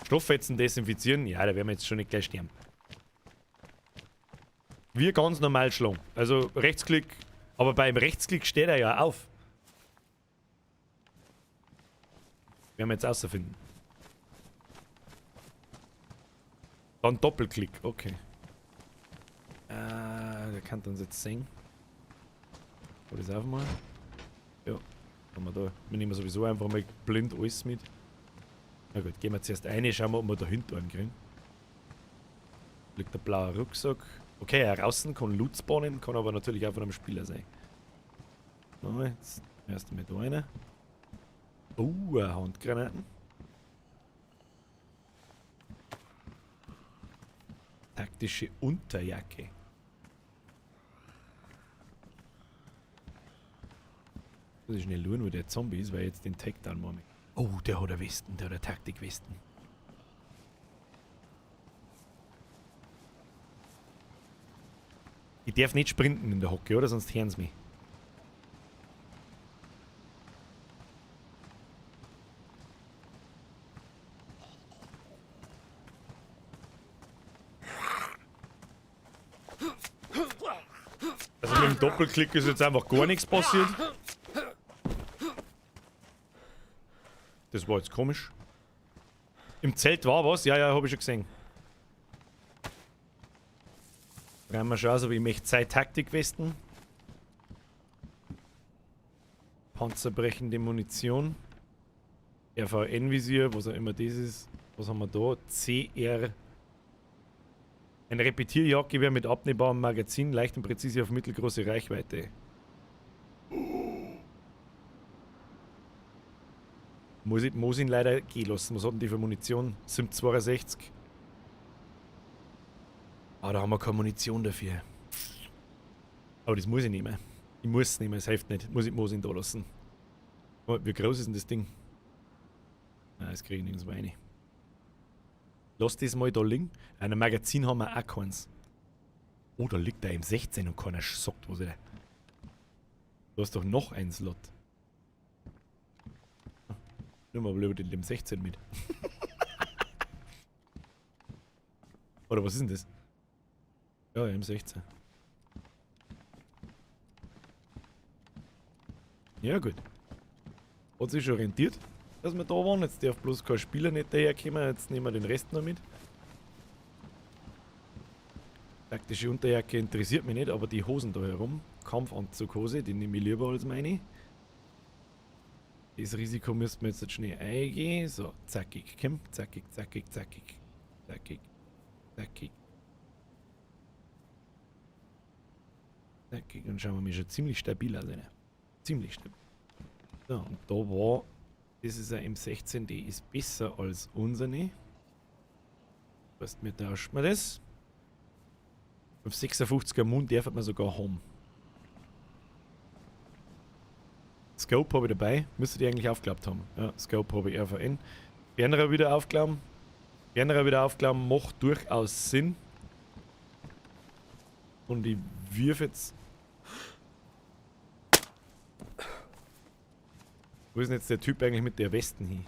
Stofffetzen desinfizieren? Ja, da werden wir jetzt schon nicht gleich sterben. Wir ganz normal schlagen. Also Rechtsklick, aber beim Rechtsklick steht er ja auf. Werden wir jetzt rausfinden. Dann Doppelklick, okay. Der kann uns jetzt sehen. Hol das auf mal. Ja, haben wir da. Wir nehmen sowieso einfach mal blind alles mit. Na gut, gehen wir zuerst rein, schauen wir, ob wir da hinten einen kriegen. Liegt der blaue Rucksack. Okay, draußen kann Loot spawnen, kann aber natürlich auch von einem Spieler sein. So, jetzt erst einmal da rein. Oh, Handgranaten. Taktische Unterjacke. Muss ich schnell schauen, wo der Zombie ist, weil ich jetzt den Takedown mache. Oh, der hat eine Westen, der hat eine Taktikwesten. Ich Ich darf nicht sprinten in der Hocke, oder? Sonst hören sie mich. Also mit dem Doppelklick ist jetzt einfach gar nichts passiert. Das war jetzt komisch. Im Zelt war was? Ja, ja, hab ich schon gesehen. Rein mal schauen, aber ich möchte zwei Taktikwesten. Panzerbrechende Munition. RVN-Visier, was auch immer das ist. Was haben wir da? CR. Ein Repetierjagdgewehr mit abnehmbarem Magazin, leicht und präzise auf mittelgroße Reichweite. Muss ich ihn leider gehen lassen. Was hat denn die für Munition? 762. Ah, da haben wir keine Munition dafür. Aber das muss ich nehmen. Ich muss es nehmen, es hilft nicht. Muss ich ihn da lassen. Oh, wie groß ist denn das Ding? Nein, das kriege ich nirgends mehr rein. Lass das mal da liegen. Ein Magazin haben wir auch keins. Oh, da liegt der M16 und keiner sagt, was er. Du hast doch noch einen Slot. Nimm mal lieber den M16 mit. Oder was ist denn das? Ja, M16. Ja, gut. Hat sich schon rentiert, dass wir da waren. Jetzt darf bloß kein Spieler nicht daherkommen. Jetzt nehmen wir den Rest noch mit. Taktische Unterjacke interessiert mich nicht, aber die Hosen da herum, Kampfanzughose, die nehme ich lieber als meine. Das Risiko müssten wir jetzt schnell eingehen. So, zackig, komm, zackig, zackig, zackig, zackig, zackig. Zackig, und schauen wir mal, schon ziemlich stabil aus, ne? Ziemlich stabil. So, und da war, das ist ein M16, die ist besser als unsere. Was, wir tauschen wir das. Auf 56er Mund darf man sogar haben. Scope habe ich dabei. Müsstet ihr eigentlich aufgeklappt haben. Ja, Scope habe ich RVN. Fernerer wieder aufklappen. Fernerer wieder aufklappen macht durchaus Sinn. Und ich wirf jetzt. Wo ist denn jetzt der Typ eigentlich mit der Westen hin?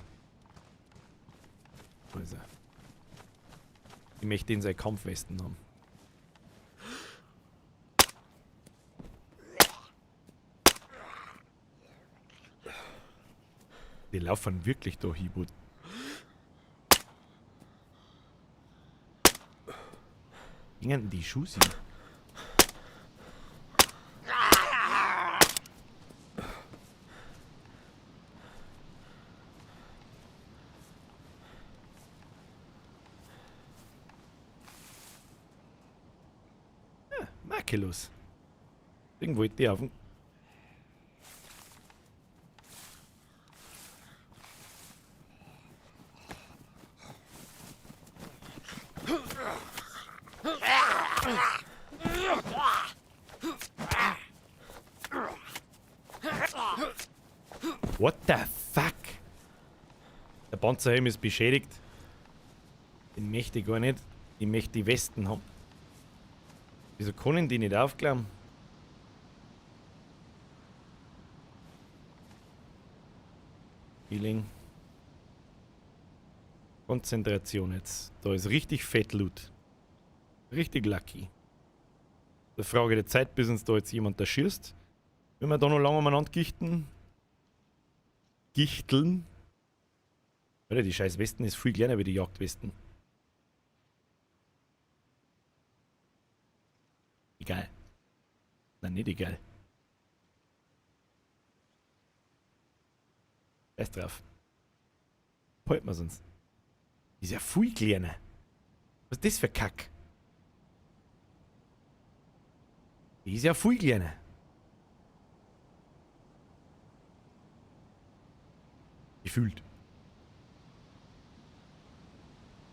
Wo ist er? Ich möchte den seine Kampfwesten haben. Die laufen wirklich da hin, wo. Gingen die Schuhe hin? Ja, makellos. Irgendwo wollte die auf den. What the fuck? Der Panzerhelm ist beschädigt. Den möchte ich gar nicht. Ich möchte die Westen haben. Wieso können die nicht aufklappen? Healing. Konzentration jetzt. Da ist richtig fett Loot. Richtig lucky. Die Frage der Zeit, bis uns da jetzt jemand da schießt. Wenn wir da noch lange umeinander gichten. Gichteln. Alter, die scheiß Westen ist viel kleiner wie die Jagdwesten. Egal. Nein, nicht egal. Scheiß drauf. Behalten wir uns. Ist ja viel kleiner. Was ist das für Kack? Die ist ja viel kleiner. Gefühlt.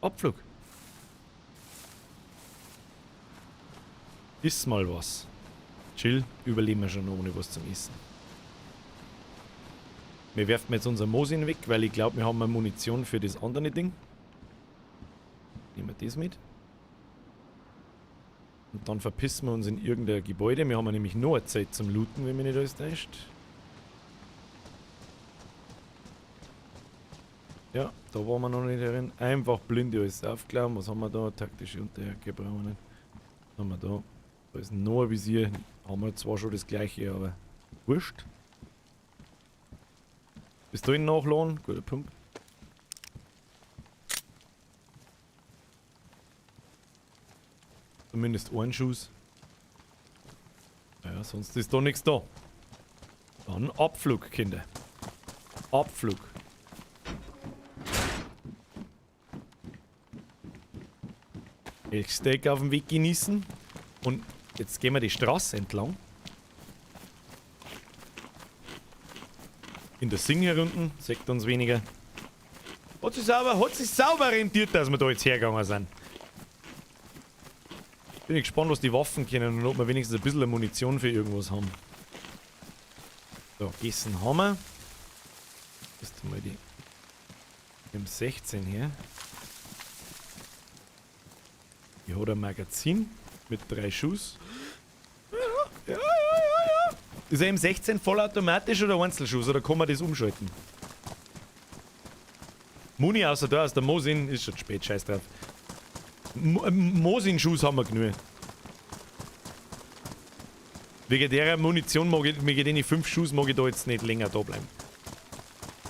Abflug. Iss mal was. Chill, überleben wir schon ohne was zum Essen. Wir werfen jetzt unser Mosin weg, weil ich glaube, wir haben mehr Munition für das andere Ding. Nehmen wir das mit. Und dann verpissen wir uns in irgendein Gebäude. Wir haben ja nämlich noch eine Zeit zum Looten, wenn mich nicht alles täuscht. Ja, da waren wir noch nicht drin. Einfach blind alles aufklauen. Was haben wir da? Taktische Unterjacke brauchen wir nicht. Was haben wir da? Da ist noch ein Visier. Haben wir zwar schon das gleiche, aber wurscht. Pistolen nachladen. Guter Punkt. Zumindest ein Schuss. Ja, sonst ist da nichts da. Dann Abflug, Kinder. Abflug. Elchsteak auf dem Weg genießen. Und jetzt gehen wir die Straße entlang. In der Sing hier unten, sagt uns weniger. Hat sich sauber rentiert, dass wir da jetzt hergegangen sind. Bin ich gespannt, was die Waffen können und ob wir wenigstens ein bisschen Munition für irgendwas haben. So, gegessen haben wir. Ist mal die M16 hier. Hier hat ein Magazin mit 3 Schuss. Ja, ja, ja, ja. Ist er M16 vollautomatisch oder Einzelschuss? Oder kann man das umschalten? Muni außer da aus der Mosin ist schon spät, scheiß drauf. Mosin-Schuss haben wir genug. Wegen der Munition mag ich, wegen den 5 Schuss mag ich da jetzt nicht länger da bleiben.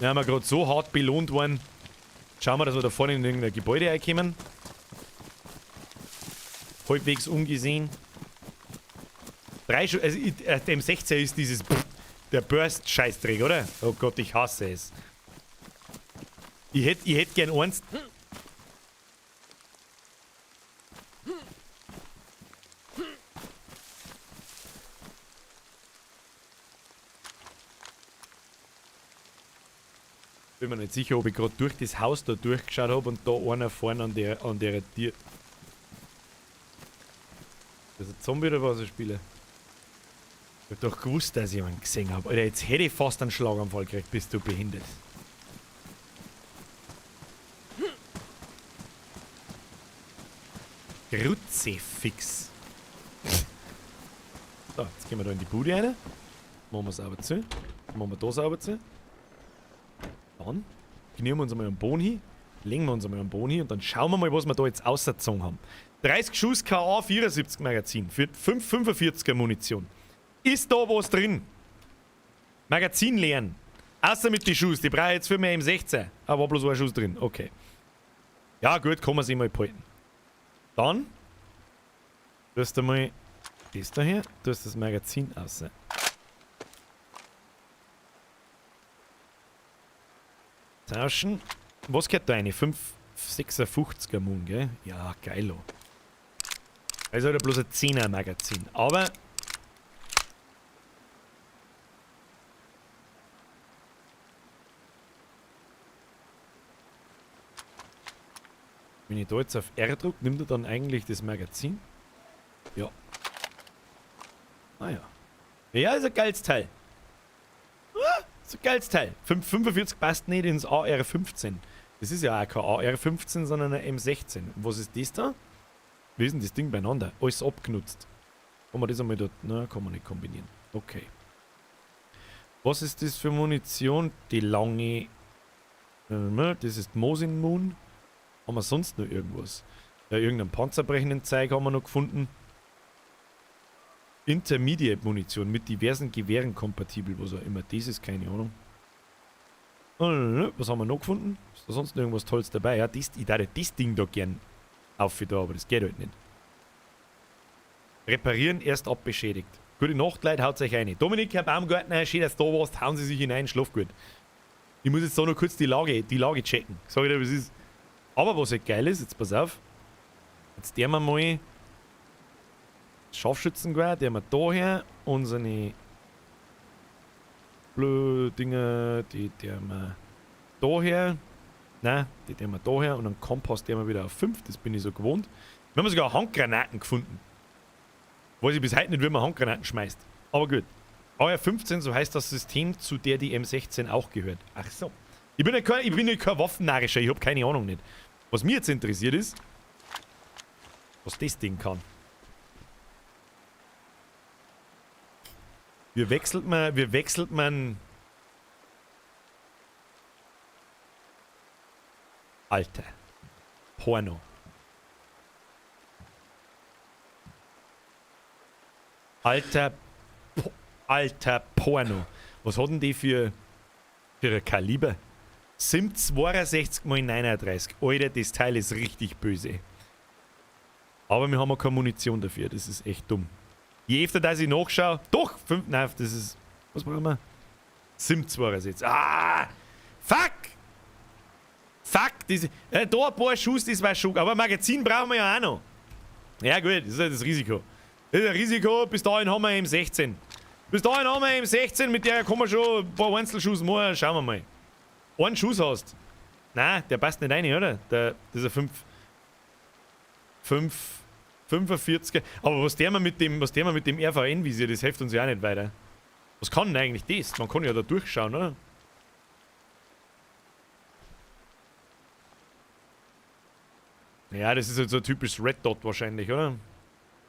Da haben wir gerade so hart belohnt worden. Schauen wir, dass wir da vorne in irgendein Gebäude reinkommen. Halbwegs ungesehen. 3 Schuss, also ich, M16 ist dieses Pff, der Burst-Scheißdreck, oder? Oh Gott, ich hasse es. Ich hätt gern eins. Bin mir nicht sicher, ob ich grad durch das Haus da durchgeschaut hab und da einer vorne an der Tür. Das ist ein Zombie oder was, ein Spieler? Ich hab doch gewusst, dass ich jemanden gesehen hab. Alter, jetzt hätte ich fast einen Schlaganfall gekriegt, bist du behindert. Kruzifix. So, jetzt gehen wir da in die Bude rein. Machen wir sauber zu. Machen wir da sauber zu. Dann knien wir uns einmal am Boden hin. Legen wir uns einmal am Boden hin und dann schauen wir mal, was wir da jetzt ausgezogen haben. 30 Schuss KA 74 Magazin für 5,45er Munition. Ist da was drin? Magazin leeren. Außer mit den Schuss, die brauche ich jetzt für mehr M16. Aber war bloß ein Schuss drin, okay. Ja gut, kann man sich mal behalten. Dann tust du mal das da her, tust das Magazin raus. Tauschen. Was gehört da rein? 5,56er Moon, gell? Ja, geil. Also halt bloß ein 10er Magazin. Aber wenn ich da jetzt auf R drücke, nimmt er dann eigentlich das Magazin? Ja. Ah ja. Ja, ist ein geiles Teil. Ah, ist ein geiles Teil. 5,45 passt nicht ins AR-15. Das ist ja auch kein AR-15, sondern ein M16. Und was ist das da? Wie ist denn das Ding beieinander? Alles abgenutzt. Kann man das einmal dort... Na, kann man nicht kombinieren. Okay. Was ist das für Munition? Die lange... Das ist Mosin Moon. Haben wir sonst noch irgendwas? Ja, irgendeinen panzerbrechenden Zeug haben wir noch gefunden. Intermediate-Munition mit diversen Gewehren kompatibel, was auch immer das ist, keine Ahnung. Was haben wir noch gefunden? Ist da sonst noch irgendwas Tolles dabei? Ja, das, ich würde das Ding da gern auf da, aber das geht halt nicht. Reparieren erst abbeschädigt. Gute Nacht, Leute, haut euch rein. Dominik, Herr Baumgartner, schön, dass du da warst, hauen Sie sich hinein, schlaf gut. Ich muss jetzt da noch kurz die Lage checken. Sag ich dir, was ist. Aber was halt geil ist, jetzt pass auf. Jetzt der wir mal Scharfschützengewehr, der wir da her, unsere blöden Dinger, die der wir da her. Nein, die der wir da her und dann Kompass der wir wieder auf 5, das bin ich so gewohnt. Wir haben sogar Handgranaten gefunden. Weiß ich bis heute nicht, wie man Handgranaten schmeißt. Aber gut. AR-15, so heißt das System, zu der die M16 auch gehört. Ach so. Ich bin ja kein Waffennarischer, ich hab keine Ahnung nicht. Was mich jetzt interessiert ist, was das Ding kann. Wie wechselt man... Alter. Porno. Alter, Alter Porno. Was hat denn die für ein Kaliber? SIM 62 x 39. Alter, das Teil ist richtig böse. Aber wir haben auch keine Munition dafür. Das ist echt dumm. Je öfter, dass ich nachschaue... Doch! 5, nein, das ist... Was brauchen wir? SIM 62. Ah! Fuck! Fuck! Das, da ein paar Schuss, das war schon... Aber Magazin brauchen wir ja auch noch. Ja gut, das ist halt das Risiko. Das ist ein Risiko, bis dahin haben wir M16. Bis dahin haben wir M16, mit der kann man schon ein paar Einzelschuss machen. Schauen wir mal. Einen Schuss hast. Nein, der passt nicht rein, oder? Der, das ist ein 5, 45er. Aber was der mal mit dem, RVN-Visier, das hilft uns ja auch nicht weiter. Was kann denn eigentlich das? Man kann ja da durchschauen, oder? Ja, das ist halt so ein typisches Red Dot wahrscheinlich, oder?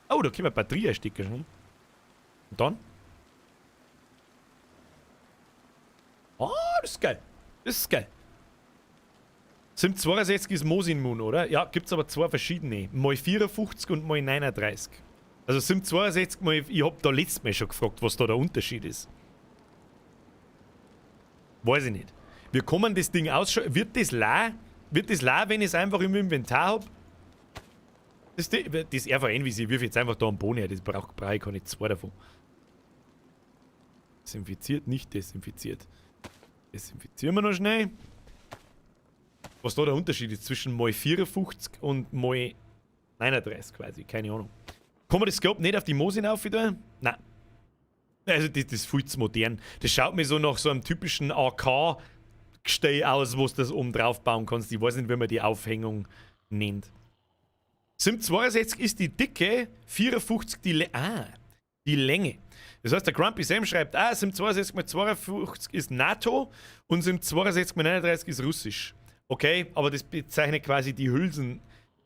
Oh, da können wir Batterie einstecken schon. Und dann? Ah, das ist geil. Das ist geil. SIM 62 ist Mosin Moon, oder? Ja, gibt's aber zwei verschiedene. Mal 54 und mal 39. Also SIM 62 mal... Ich hab da letztes Mal schon gefragt, was da der Unterschied ist. Weiß ich nicht. Wir kommen das Ding ausschauen. Wird das la? Wird das la, wenn ich es einfach im Inventar hab? Das RVN-Visier wirf ich jetzt einfach da am Boden her. Das brauch ich keine zwei davon. Desinfiziert, nicht desinfiziert. Desinfizieren wir noch schnell. Was da der Unterschied ist zwischen mal 54 und mal 39 quasi, keine Ahnung. Kann man das Scope nicht auf die Mosin auf wieder? Nein. Also das ist viel zu modern. Das schaut mir so nach so einem typischen AK-Gestell aus, wo du das oben drauf bauen kannst. Ich weiß nicht, wie man die Aufhängung nennt. SIM 62 ist die Dicke, 54 die, die Länge. Das heißt, der Grumpy Sam schreibt, SIM 62 mal 52 ist NATO und SIM 62 mal 39 ist russisch. Okay, aber das bezeichnet quasi die Hülsen.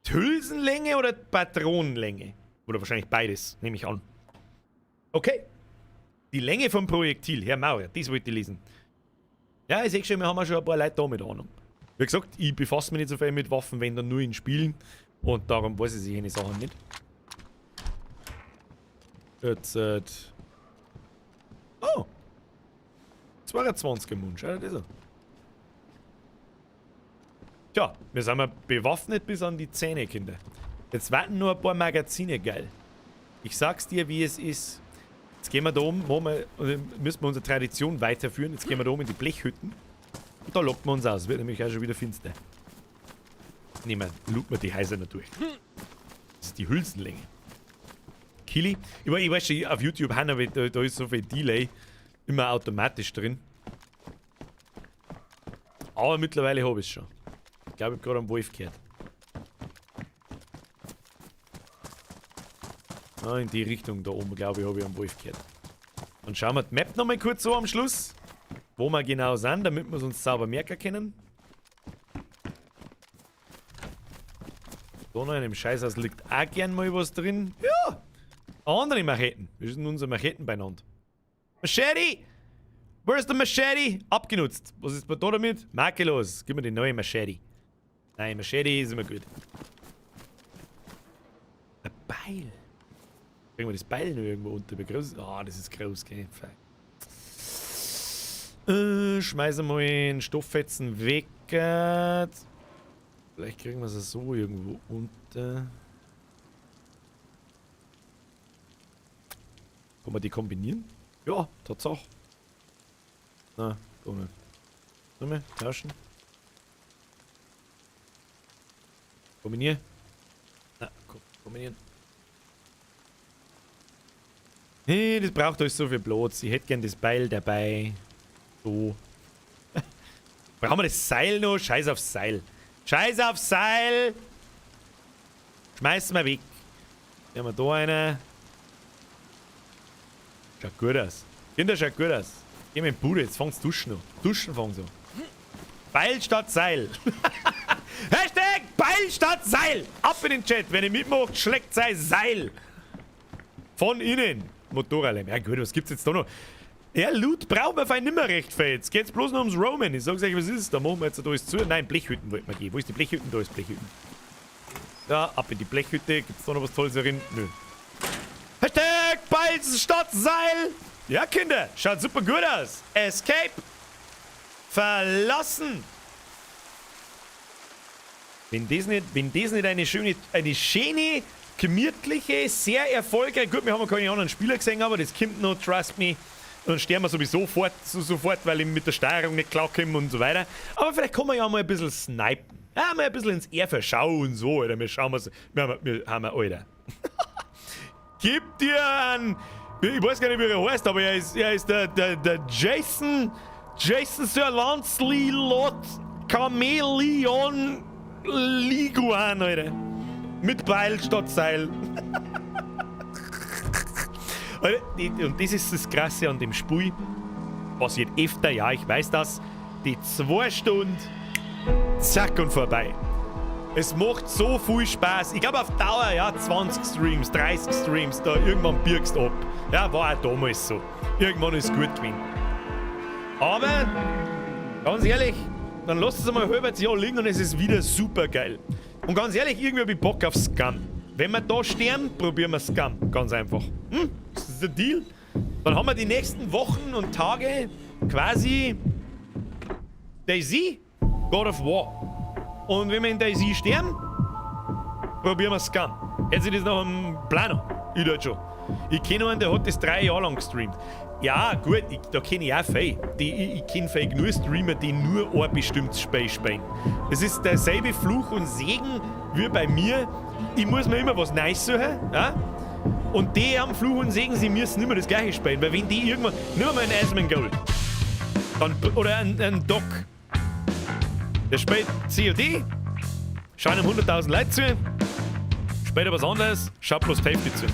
Die Hülsenlänge oder die Patronenlänge? Oder wahrscheinlich beides, nehme ich an. Okay. Die Länge vom Projektil, Herr Maurer, das wollte ich lesen. Ja, ich sehe schon, wir haben auch schon ein paar Leute da mit Ahnung. Wie gesagt, ich befasse mich nicht so viel mit Waffen, wenn dann nur in Spielen. Und darum weiß ich jene Sachen nicht. Jetzt, oh! 22 im Mund, schau dir das an. Tja, wir sind mal bewaffnet bis an die Zähne, Kinder. Jetzt warten nur ein paar Magazine, geil. Ich sag's dir, wie es ist. Jetzt gehen wir da oben, müssen wir unsere Tradition weiterführen. Jetzt gehen wir da oben in die Blechhütten. Und da locken wir uns aus. Wird nämlich auch schon wieder finster. Nehmen wir, looten wir die Häuser noch durch. Das ist die Hülsenlänge. Kili. Ich weiß schon, auf YouTube, da ist so viel Delay immer automatisch drin. Aber mittlerweile habe ich es schon. Ich glaube, ich habe gerade einen Wolf gehört. Ah, in die Richtung da oben, glaube ich, habe ich einen Wolf gehört. Dann schauen wir die Map nochmal kurz so am Schluss, wo wir genau sind, damit wir es uns sauber merken können. Da noch in dem Scheißhaus liegt auch gern mal was drin. Ja! Andere Macheten. Wir sind unsere Macheten beieinander. Machete! Where's the Machete? Abgenutzt. Was ist da damit? Makellos. Gib mir die neue Machete. Nein, Machete ist immer gut. Ein Beil. Kriegen wir das Beil noch irgendwo unter? Ah, das ist groß, gell? Schmeißen wir mal einen Stofffetzen weg. Vielleicht kriegen wir es so irgendwo unter. Kann man die kombinieren? Ja, Tatsache. Na, da nicht. Nochmal, tauschen. Kombinieren. Na, komm, kombinieren. Hey, das braucht euch so viel Platz. Ich hätte gern das Beil dabei. So. Brauchen wir das Seil noch? Scheiß aufs Seil. Scheiß aufs Seil! Schmeißen wir weg. Nehmen wir da eine. Schaut gut aus. Kinder, schaut gut aus. Geh mit dem Bude, jetzt fangt's duschen an. Duschen fangen sie an. Beil statt Seil. Hashtag Beil statt Seil! Ab in den Chat. Wenn ihr mitmacht, schlägt sein Seil. Von innen. Motorradlärm. Ja gut, was gibt's jetzt da noch? Ja, Loot braucht man fein nimmer recht viel. Jetzt geht's bloß noch ums Roamen. Ich sag's euch, was ist. Da machen wir jetzt da alles zu. Nein, Blechhütten wollten wir gehen. Wo ist die Blechhütten? Da ist Blechhütten. Ja, ab in die Blechhütte. Gibt's da noch was Tolles drin? Nö. #BalzStattSeil! Ja, Kinder, schaut super gut aus. Escape! Verlassen! Wenn das nicht eine schöne, gemütliche, sehr erfolgreiche, gut, wir haben keine anderen Spieler gesehen, aber das kommt noch, trust me. Dann sterben wir sowieso sofort, so, sofort, weil ich mit der Steuerung nicht klarkomme und so weiter. Aber vielleicht kann man ja mal ein bisschen snipen. Ja, mal ein bisschen ins RV schauen und so, Alter. Wir schauen mal, wir haben, Alter. Gib dir einen, ich weiß gar nicht, wie er heißt, aber er ist der Jason Sir Lancelot Chameleon Liguan, Alter. Mit Beil statt Seil. Alter, und das ist das Krasse an dem Spiel. Passiert öfter, ja, ich weiß das. Die 2 Stunden, zack und vorbei. Es macht so viel Spaß. Ich glaube, auf Dauer, ja, 20 Streams, 30 Streams, da irgendwann birgst du ab. Ja, war auch damals so. Irgendwann ist es gut gewesen. Aber, ganz ehrlich, dann lasst es einmal ein halbes Jahr liegen und es ist wieder super geil. Und ganz ehrlich, irgendwie habe ich Bock auf Scum. Wenn wir da sterben, probieren wir Scum. Ganz einfach. Das ist der Deal. Dann haben wir die nächsten Wochen und Tage quasi DayZ, God of War. Und wenn wir in DayZ sterben, probieren wir Scum. Jetzt ist das noch am Plan. Ich tut schon. Ich kenne einen, der hat das 3 Jahre lang gestreamt. Ja, gut, da kenne ich auch viel. Ich kenne viel genug Streamer, die nur ein bestimmtes Spiel spielen. Es ist derselbe Fluch und Segen wie bei mir. Ich muss mir immer was Neues suchen. Ja? Und die haben Fluch und Segen, sie müssen immer das Gleiche spielen. Weil wenn die irgendwann. Nimm mal einen Asmongold. Dann, oder einen Doc. Der spielt COD, schauen ihm 100.000 Leute zu, spielt was anderes, schaut bloß die Hälfte zu.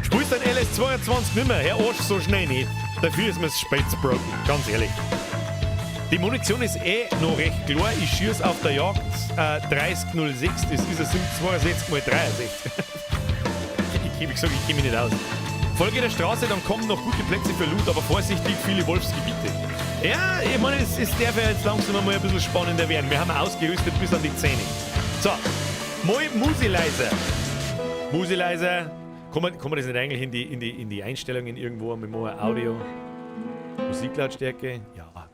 Spielst dann LS22 nimmer, Herr Arsch, so schnell nicht. Dafür ist mir das Spiel zu broken, ganz ehrlich. Die Munition ist eh noch recht klar. Ich schieße auf der Jagd 3006, das ist ein 62 x 63. Ich, wie gesagt, ich kenne mich nicht aus. Folge der Straße, dann kommen noch gute Plätze für Loot, aber vorsichtig, viele Wolfsgebiete. Ja, ich meine, es darf ja jetzt langsam einmal ein bisschen spannender werden. Wir haben ausgerüstet bis an die Zähne. So, mal Musi leiser. Musi leiser. Kann man das nicht eigentlich in die Einstellungen irgendwo mit Audio? Musiklautstärke? Ja.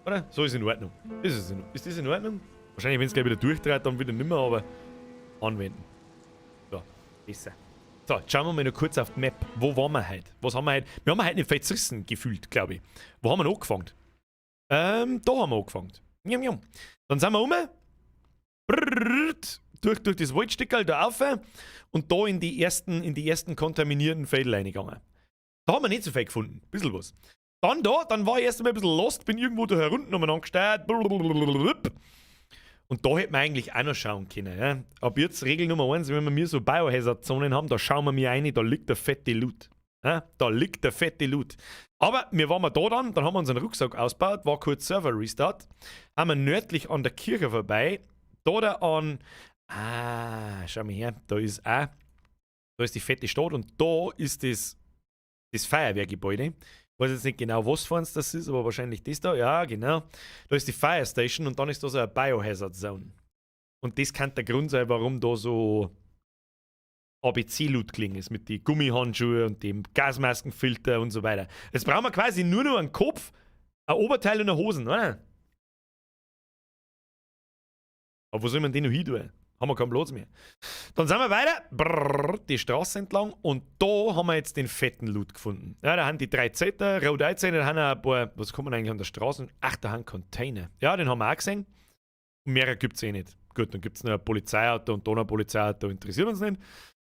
Oder? So ist in Ordnung. Ist das in Ordnung? Wahrscheinlich, wenn es gleich wieder durchdreht, dann wieder nimmer, aber anwenden. So, besser. So, schauen wir mal noch kurz auf die Map. Wo waren wir heute? Was haben wir heute? Wir haben heute nicht viel zerrissen gefühlt, glaube ich. Wo haben wir noch angefangen? Da haben wir angefangen. Njam, njam. Dann sind wir um. Durch das Waldstückerl da auf und da in die ersten kontaminierten Felder reingegangen. Da haben wir nicht so viel gefunden. Bisschen was. Dann da, dann war ich erst einmal ein bisschen lost, bin irgendwo da herunten umeinander gesteuert. Und da hätte man eigentlich auch noch schauen können. Ja. Ab jetzt Regel Nummer 1, wenn wir mir so Biohazard-Zonen haben, da schauen wir mir rein, da liegt der fette Loot. Ja, da liegt der fette Loot. Aber wir waren da dann haben wir unseren Rucksack ausgebaut, war kurz Server-Restart, haben wir nördlich an der Kirche vorbei, da an, ah, schau mal her, da ist die fette Stadt und da ist das Feuerwehrgebäude. Ich weiß jetzt nicht genau, was für eins das ist, aber wahrscheinlich das da. Ja, genau. Da ist die Fire Station und dann ist da so eine Biohazard Zone. Und das kann der Grund sein, warum da so ABC-Loot gelegen ist, mit den Gummihandschuhen und dem Gasmaskenfilter und so weiter. Jetzt brauchen wir quasi nur noch einen Kopf, ein Oberteil und eine Hosen, oder? Aber wo soll man den noch hin tun? Haben wir keinen Platz mehr. Dann sind wir weiter, brrr, die Straße entlang, und da haben wir jetzt den fetten Loot gefunden. Ja, da haben die drei Zeter, Rot da haben wir ein paar, was kommt man eigentlich an der Straße? Ach, da haben Container. Ja, den haben wir auch gesehen. Und mehrere gibt es eh nicht. Gut, dann gibt es noch ein Polizeiauto und da noch ein Polizeiauto, interessiert uns nicht.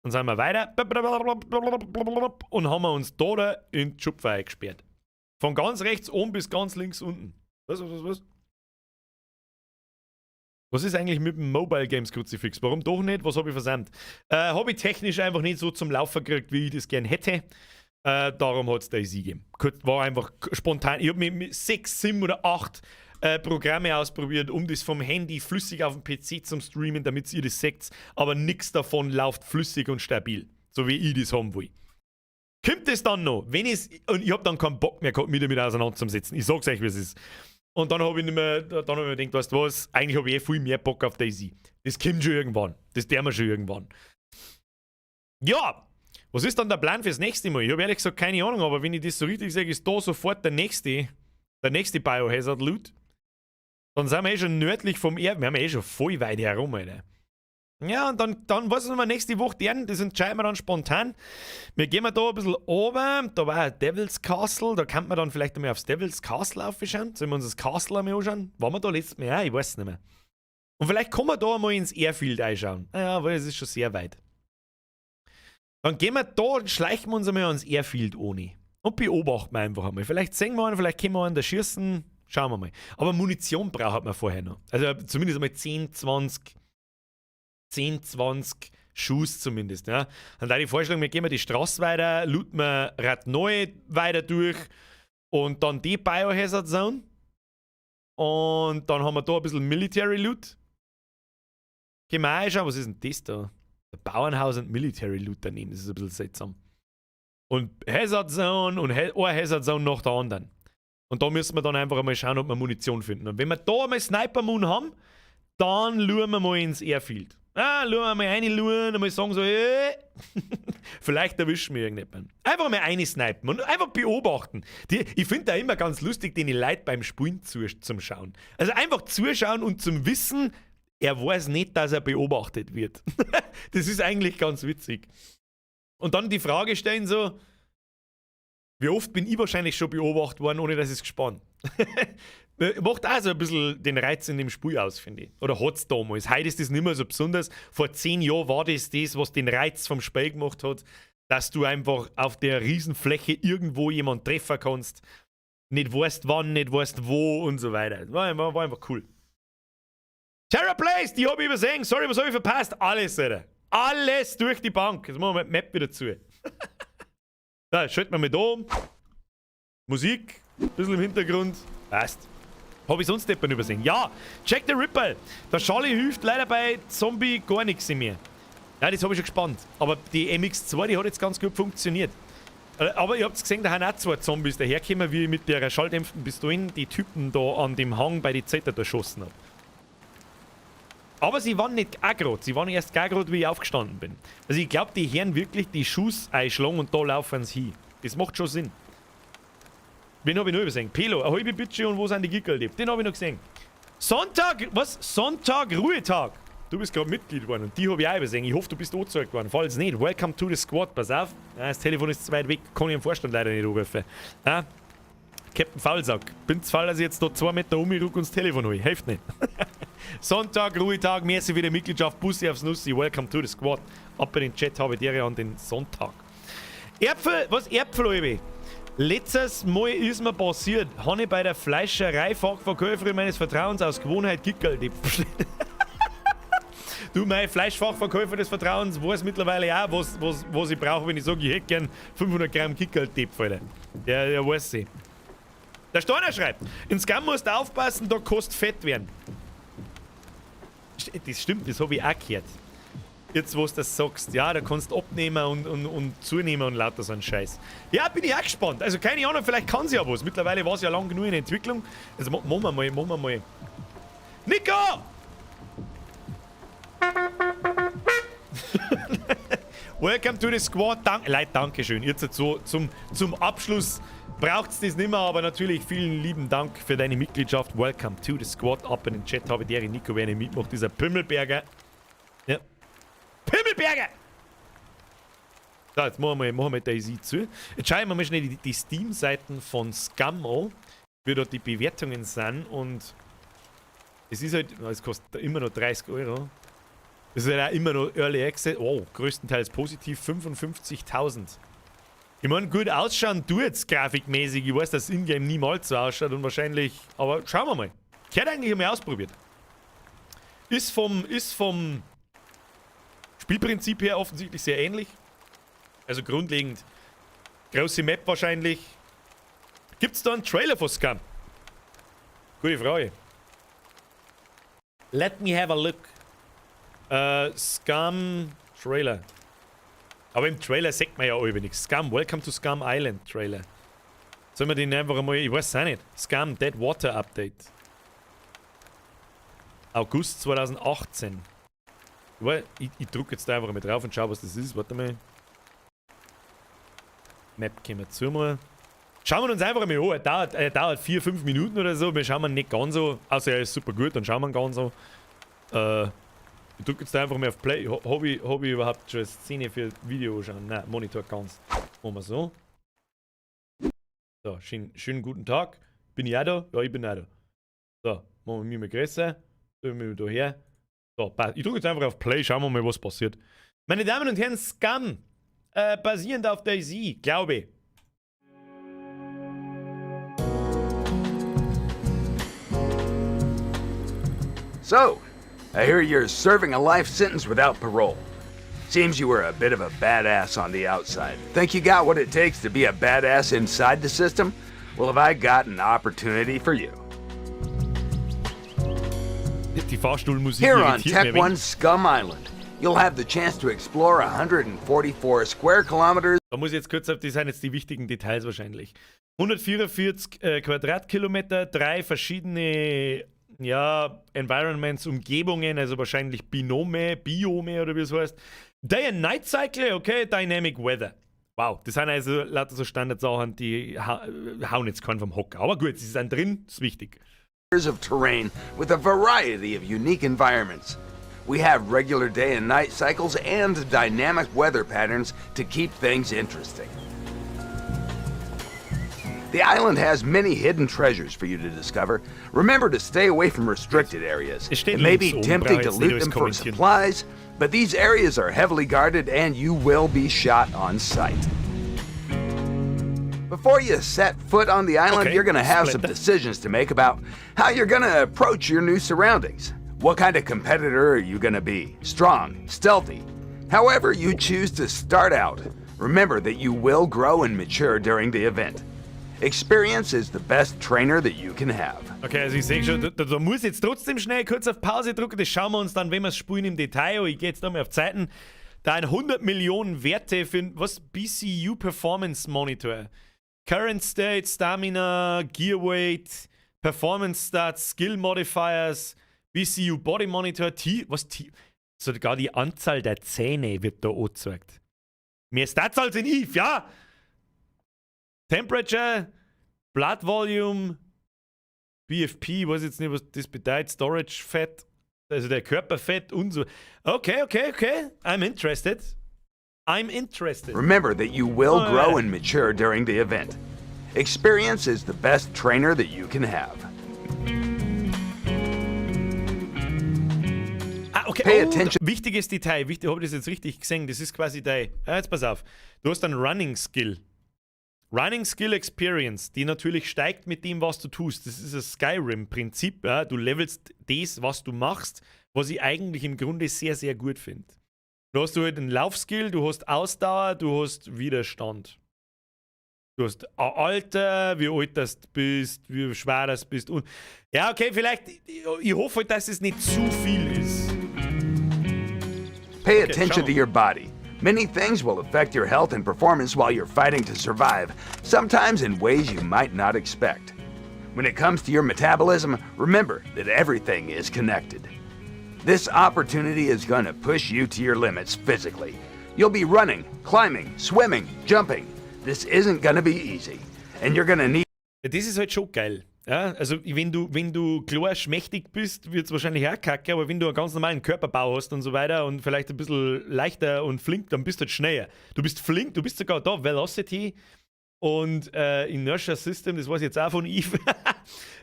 Dann sind wir weiter und haben wir uns da in die Schupfe eingesperrt. Von ganz rechts oben bis ganz links unten. Was, was, was, was? Was ist eigentlich mit dem Mobile Games Kruzifix? Warum doch nicht? Was habe ich versäumt? Habe ich technisch einfach nicht so zum Laufen gekriegt, wie ich das gern hätte. Darum hat es DayZ gegeben. War einfach spontan. Ich habe mir sechs, sieben oder acht Programme ausprobiert, um das vom Handy flüssig auf dem PC zum Streamen, damit ihr das seht. Aber nichts davon läuft flüssig und stabil. So wie ich das haben will. Kommt das dann noch? Wenn ich's, und ich hab dann keinen Bock mehr gehabt, mich damit auseinanderzusetzen. Ich sag's euch, wie es ist. Und dann habe ich nicht mehr, dann hab ich mir gedacht, weißt du was, eigentlich habe ich eh viel mehr Bock auf DayZ. Das kommt schon irgendwann. Das tun wir schon irgendwann. Ja, was ist dann der Plan fürs nächste Mal? Ich habe ehrlich gesagt keine Ahnung, aber wenn ich das so richtig sehe, ist da sofort der nächste Biohazard Loot. Dann sind wir eh schon nördlich vom Erd. Wir haben eh schon voll weit herum, Alter. Ja, und dann was wir nächste Woche tun, das entscheiden wir dann spontan. Wir gehen da ein bisschen oben, da war ein Devil's Castle, da kann man dann vielleicht einmal aufs Devil's Castle aufschauen. Sollen wir uns das Castle einmal anschauen? Waren wir da letztes Mal? Ja, ich weiß nicht mehr. Und vielleicht kann man da einmal ins Airfield einschauen. Naja, weil es ist schon sehr weit. Dann gehen wir da und schleichen wir uns einmal ans Airfield ohne. Und beobachten wir einfach einmal. Vielleicht sehen wir einen, vielleicht können wir einen da schießen. Schauen wir mal. Aber Munition braucht man vorher noch. Also zumindest einmal 10, 20, 10, 20 Schuss zumindest. Ja. Dann da die Vorstellung, wir gehen wir die Straße weiter, looten wir Ratnoi weiter durch und dann die Biohazard Zone. Und dann haben wir da ein bisschen Military Loot. Gehen wir auch schauen, was ist denn das da? Der Bauernhaus und Military Loot daneben, das ist ein bisschen seltsam. Und Hazard Zone und eine Hazard Zone nach der anderen. Und da müssen wir dann einfach einmal schauen, ob wir Munition finden. Und wenn wir da einmal Sniper Mun haben, dann schauen wir mal ins Airfield. Ah, schauen wir mal rein, schauen, einmal sagen so, vielleicht erwischen wir irgendjemanden. Einfach mal eine snipen und einfach beobachten. Ich finde da immer ganz lustig, den Leuten beim Spielen zum Schauen. Also einfach zuschauen und zum Wissen, er weiß nicht, dass er beobachtet wird. Das ist eigentlich ganz witzig. Und dann die Frage stellen so, wie oft bin ich wahrscheinlich schon beobachtet worden, ohne dass ich es gespannt. Macht auch so ein bisschen den Reiz in dem Spiel aus, finde ich. Oder hat es damals. Heute ist das nicht mehr so besonders. Vor 10 Jahren war das das, was den Reiz vom Spiel gemacht hat, dass du einfach auf der Riesenfläche irgendwo jemanden treffen kannst. Nicht weißt, wann, nicht weißt, wo und so weiter. War einfach cool. Terror Place, die habe ich übersehen. Sorry, was habe ich verpasst? Alles, Alter. Alles durch die Bank. Jetzt machen wir die Map wieder zu. Da, schalten wir mal da um. Musik, ein bisschen im Hintergrund. Passt. Habe ich sonst jemanden übersehen? Ja, Jack the Ripper. Der Charlie hilft leider bei Zombie gar nichts mehr. Ja, das habe ich schon gespannt. Aber die MX2, die hat jetzt ganz gut funktioniert. Aber ihr habt gesehen, da haben auch zwei Zombies dahergekommen, wie ich mit der schalldämpften Pistolen die Typen da an dem Hang bei den Zetter erschossen habe. Aber sie waren nicht aggrot. Sie waren erst aggrot, wie ich aufgestanden bin. Also ich glaube, die hören wirklich die Schuss einschlagen und da laufen sie hin. Das macht schon Sinn. Wen habe ich noch übersehen? Pelo, eine halbe Bitsche und wo sind die Gickerl? Den habe ich noch gesehen. Sonntag, was? Sonntag, Ruhetag. Du bist gerade Mitglied geworden und die habe ich auch übersehen. Ich hoffe, du bist angezeigt worden. Falls nicht, welcome to the squad. Pass auf, das Telefon ist zu weit weg, kann ich im Vorstand leider nicht anrufen. Ja? Captain Faulsack. Bin zu faul, dass ich jetzt da 2 Meter umrück und das Telefon hole. Hilft nicht. Sonntag, Ruhetag, merci für die Mitgliedschaft, Bussi aufs Nussi, welcome to the squad. Ab in den Chat, habe die Ehre an den Sonntag. Äpfel, was Äpfel, Albi? Letztes Mal ist mir passiert, habe ich bei der Fleischerei-Fachverkäuferin meines Vertrauens aus Gewohnheit Gickerl. Du, mein Fleischfachverkäufer des Vertrauens weiß mittlerweile auch, was ich brauche, wenn ich sage, ich hätte gern 500 Gramm Kickerl-Tipp, Alter. Der weiß sie. Der Steiner schreibt, in Scum musst du aufpassen, da kannst fett werden. Das stimmt, das habe ich auch gehört. Jetzt, wo du das sagst, ja, da kannst du abnehmen und zunehmen und lauter so ein Scheiß. Ja, bin ich auch gespannt. Also keine Ahnung, vielleicht kann sie ja was. Mittlerweile war es ja lang genug in Entwicklung. Also machen wir mal, machen wir mal. Nico! Welcome to the squad. Dank, Leute, Dankeschön. Jetzt so zum Abschluss braucht es das nicht mehr, aber natürlich vielen lieben Dank für deine Mitgliedschaft. Welcome to the squad. Ab in den Chat, habe die Ehre, Nico, wer nicht mitmacht, dieser Pimmelberger. Ja. Pimmelberger! So, jetzt machen wir DayZ zu. Jetzt schauen wir mal schnell die Steam-Seiten von Scum an, wie dort die Bewertungen sind, und es ist halt, es kostet immer noch 30 Euro. Es ist halt auch immer noch Early Access. Oh, größtenteils positiv, 55.000. Ich meine, gut ausschauen tut's grafikmäßig. Ich weiß, dass Ingame niemals so ausschaut und wahrscheinlich. Aber schauen wir mal. Ich hätte eigentlich einmal ausprobiert. Ist vom Spielprinzip her offensichtlich sehr ähnlich. Also grundlegend große Map wahrscheinlich. Gibt es da einen Trailer von Scum? Gute Frage. Let me have a look. Scum Trailer. Aber im Trailer sieht man ja auch über nichts. Scum, Welcome to Scum Island Trailer. Sollen wir den einfach einmal, ich weiß es auch nicht. Scum Dead Water Update. August 2018. Ich drücke jetzt da einfach mal drauf und schau, was das ist. Warte mal. Map können wir zu mal. Schauen wir uns einfach mal an. Er dauert 4, 5 Minuten oder so. Wir schauen ihn nicht ganz so. Außer er ist super gut, dann schauen wir ihn ganz so. Ich drücke jetzt da einfach mal auf Play. Habe ich, hab ich überhaupt schon eine Szene für Video schauen? Nein, Monitor ganz. Machen wir so. So, schönen guten Tag. Bin ich auch da? Ja, ich bin auch da. So, machen wir mich mal größer. So, wir da her. So, passt. Ich drücke jetzt einfach auf Play, schauen wir mal, was passiert. Meine Damen und Herren, Scum. Basierend auf DayZ, glaube ich. So, I hear you're serving a life sentence without parole. Seems you were a bit of a badass on the outside. Think you got what it takes to be a badass inside the system? Well, have I got an opportunity for you. Die Fahrstuhlmusik Here on irritiert mich Tech ein wenig. One Scum Island, you'll have the chance to explore 144 square kilometers Da muss ich jetzt kurz auf, das sind jetzt die wichtigen Details wahrscheinlich. 144 Quadratkilometer, 3 verschiedene, ja, Environments, Umgebungen, also wahrscheinlich Binome, Biome oder wie es heißt. Day and Night Cycle, okay, Dynamic Weather. Wow, das sind also lauter so Standardsachen, die hauen jetzt keinen vom Hocker. Aber gut, sie sind drin, ist wichtig. of terrain with a variety of unique environments. We have regular day and night cycles and dynamic weather patterns to keep things interesting. The island has many hidden treasures for you to discover. Remember to stay away from restricted areas. Es steht It may be links oben, tempting brauche to jetzt nicht loot alles them for kommentieren. supplies, but these areas are heavily guarded and you will be shot on sight. Before you set foot on the island, Okay, you're going to have some split. decisions to make about how you're going to approach your new surroundings. What kind of competitor are you going to be? Strong, stealthy? However you choose to start out, remember that you will grow and mature during the event. Experience is the best trainer that you can have. Okay, also ich sehe schon, da muss ich jetzt trotzdem schnell kurz auf Pause drücken. Das schauen wir uns dann, wenn wir es spielen, im Detail an. Ich gehe jetzt da mal auf Zeiten. Da ein 100 Millionen Werte für, was? BCU Performance Monitor. Current State, Stamina, Gear Weight, Performance Stats, Skill Modifiers, BCU Body Monitor, T, was T? Sogar die Anzahl der Zähne wird da angezeigt. Mehr Stats als in Eve, ja? Temperature, Blood Volume, BFP, weiß jetzt nicht, was das bedeutet, Storage Fat, also der Körperfett und so. Okay. I'm interested. I'm interested. Remember that you will Oh, grow yeah. and mature during the event. Experience is the best trainer that you can have. Ah, okay. Pay Oh, attention. wichtiges Detail, wichtig, habe ich das jetzt richtig gesehen? Das ist quasi dein. Ja, jetzt pass auf. Du hast einen Running Skill. Running Skill Experience, die natürlich steigt mit dem, was du tust. Das ist ein Skyrim-Prinzip. Ja? Du levelst das, was du machst, was ich eigentlich im Grunde sehr, sehr gut finde. Du hast du halt einen Laufskill, du hast Ausdauer, du hast Widerstand. Du hast ein Alter, wie alt das du bist, wie schwer das bist. Und ja, okay, vielleicht, ich hoffe halt, dass es nicht zu viel ist. Pay Okay, attention schauen to your body. Many things will affect your health and performance while you're fighting to survive, sometimes in ways you might not expect. When it comes to your metabolism, remember that everything is connected. This opportunity is going to push you to your limits physically. You'll be running, climbing, swimming, jumping. This isn't going to be easy, and you're going to need Ja, das ist halt schon geil. Ja, also wenn du klar schmächtig bist, wird es wahrscheinlich auch kacke, aber wenn du einen ganz normalen Körperbau hast und so weiter und vielleicht ein bisschen leichter und flink, dann bist du halt schneller. Du bist flink, du bist sogar da, Velocity und Inertia System, das weiß ich jetzt auch von Eve.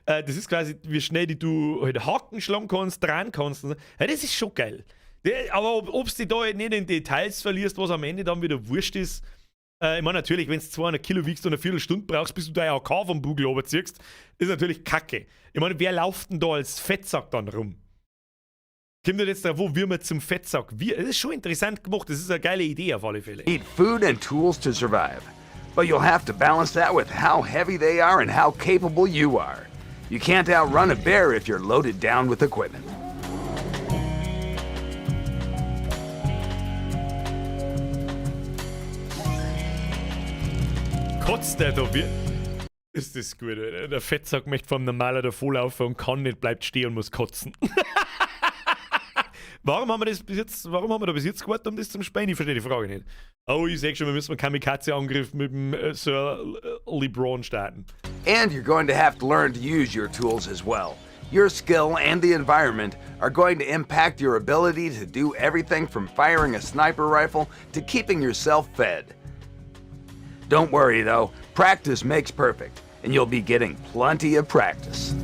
Das ist quasi, wie schnell die du halt Haken schlagen kannst, dran kannst. Und so. Ja, das ist schon geil. Aber ob du dich da halt nicht in Details verlierst, was am Ende dann wieder wurscht ist, ich meine, natürlich, wenn du 200 Kilo wiegst und eine Viertelstunde brauchst, bis du dein AK vom Bugel runterziehst, ist natürlich kacke. Ich meine, wer läuft denn da als Fettsack dann rum? Kommt das jetzt drauf, wo wir zum Fettsack? Das ist schon interessant gemacht, das ist eine geile Idee auf alle Fälle. Food and tools to survive. But you'll have to balance that with how heavy they are and how capable you are. You can't outrun a bear if you're loaded down with equipment. Kotzt der da wie. Ist das gut, Alter. Der Fettsack möchte vom Normaler davonlaufen und kann nicht, bleibt stehen und muss kotzen. Warum haben wir da bis jetzt gewartet, um das zum Spielen? Ich verstehe die Frage nicht. Oh, ich sehe schon, wir müssen einen Kamikaze-Angriff mit dem Sir LeBron starten. And you're going to have to learn to use your tools as well. Your skill and the environment are going to impact your ability to do everything from firing a sniper rifle to keeping yourself fed. Don't worry though, practice makes perfect, and you'll be getting plenty of practice.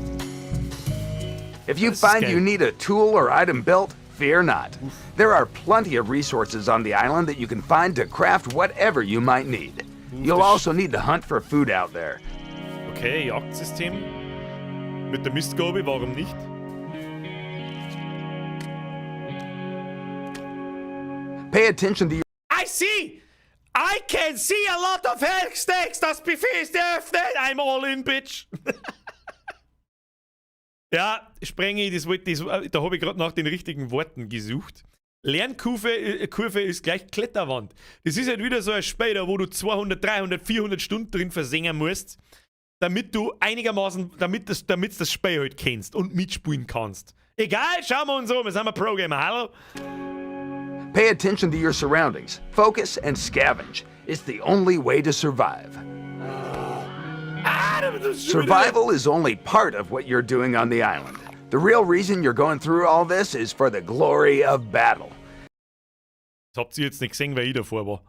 If you This is find scary. You need a tool or item built, fear not. There are plenty of resources on the island that you can find to craft whatever you might need. You'll Das- also need to hunt for food out there. Okay, Jagdsystem. Mit der Mistgabel, warum nicht? Pay attention to your I see! I can see a lot of health stacks! Das Buffet ist eröffnet! I'm all in, bitch! Ja, Sprenge, das wollte, das, da habe ich gerade nach den richtigen Worten gesucht. Lernkurve Kurve ist gleich Kletterwand. Das ist halt wieder so ein Spiel, da wo du 200, 300, 400 Stunden drin versengen musst, damit du einigermaßen, damit das Spiel halt kennst und mitspielen kannst. Egal, schauen wir uns um, wir sind ein Pro-Gamer, hallo? Pay attention to your surroundings. Focus and scavenge. It's the only way to survive. Ah, das ist schon wieder- Survival is only part of what you're doing on the island. The real reason you're going through all this is for the glory of battle. Das habt ihr jetzt nicht gesehen, weil ich davor war.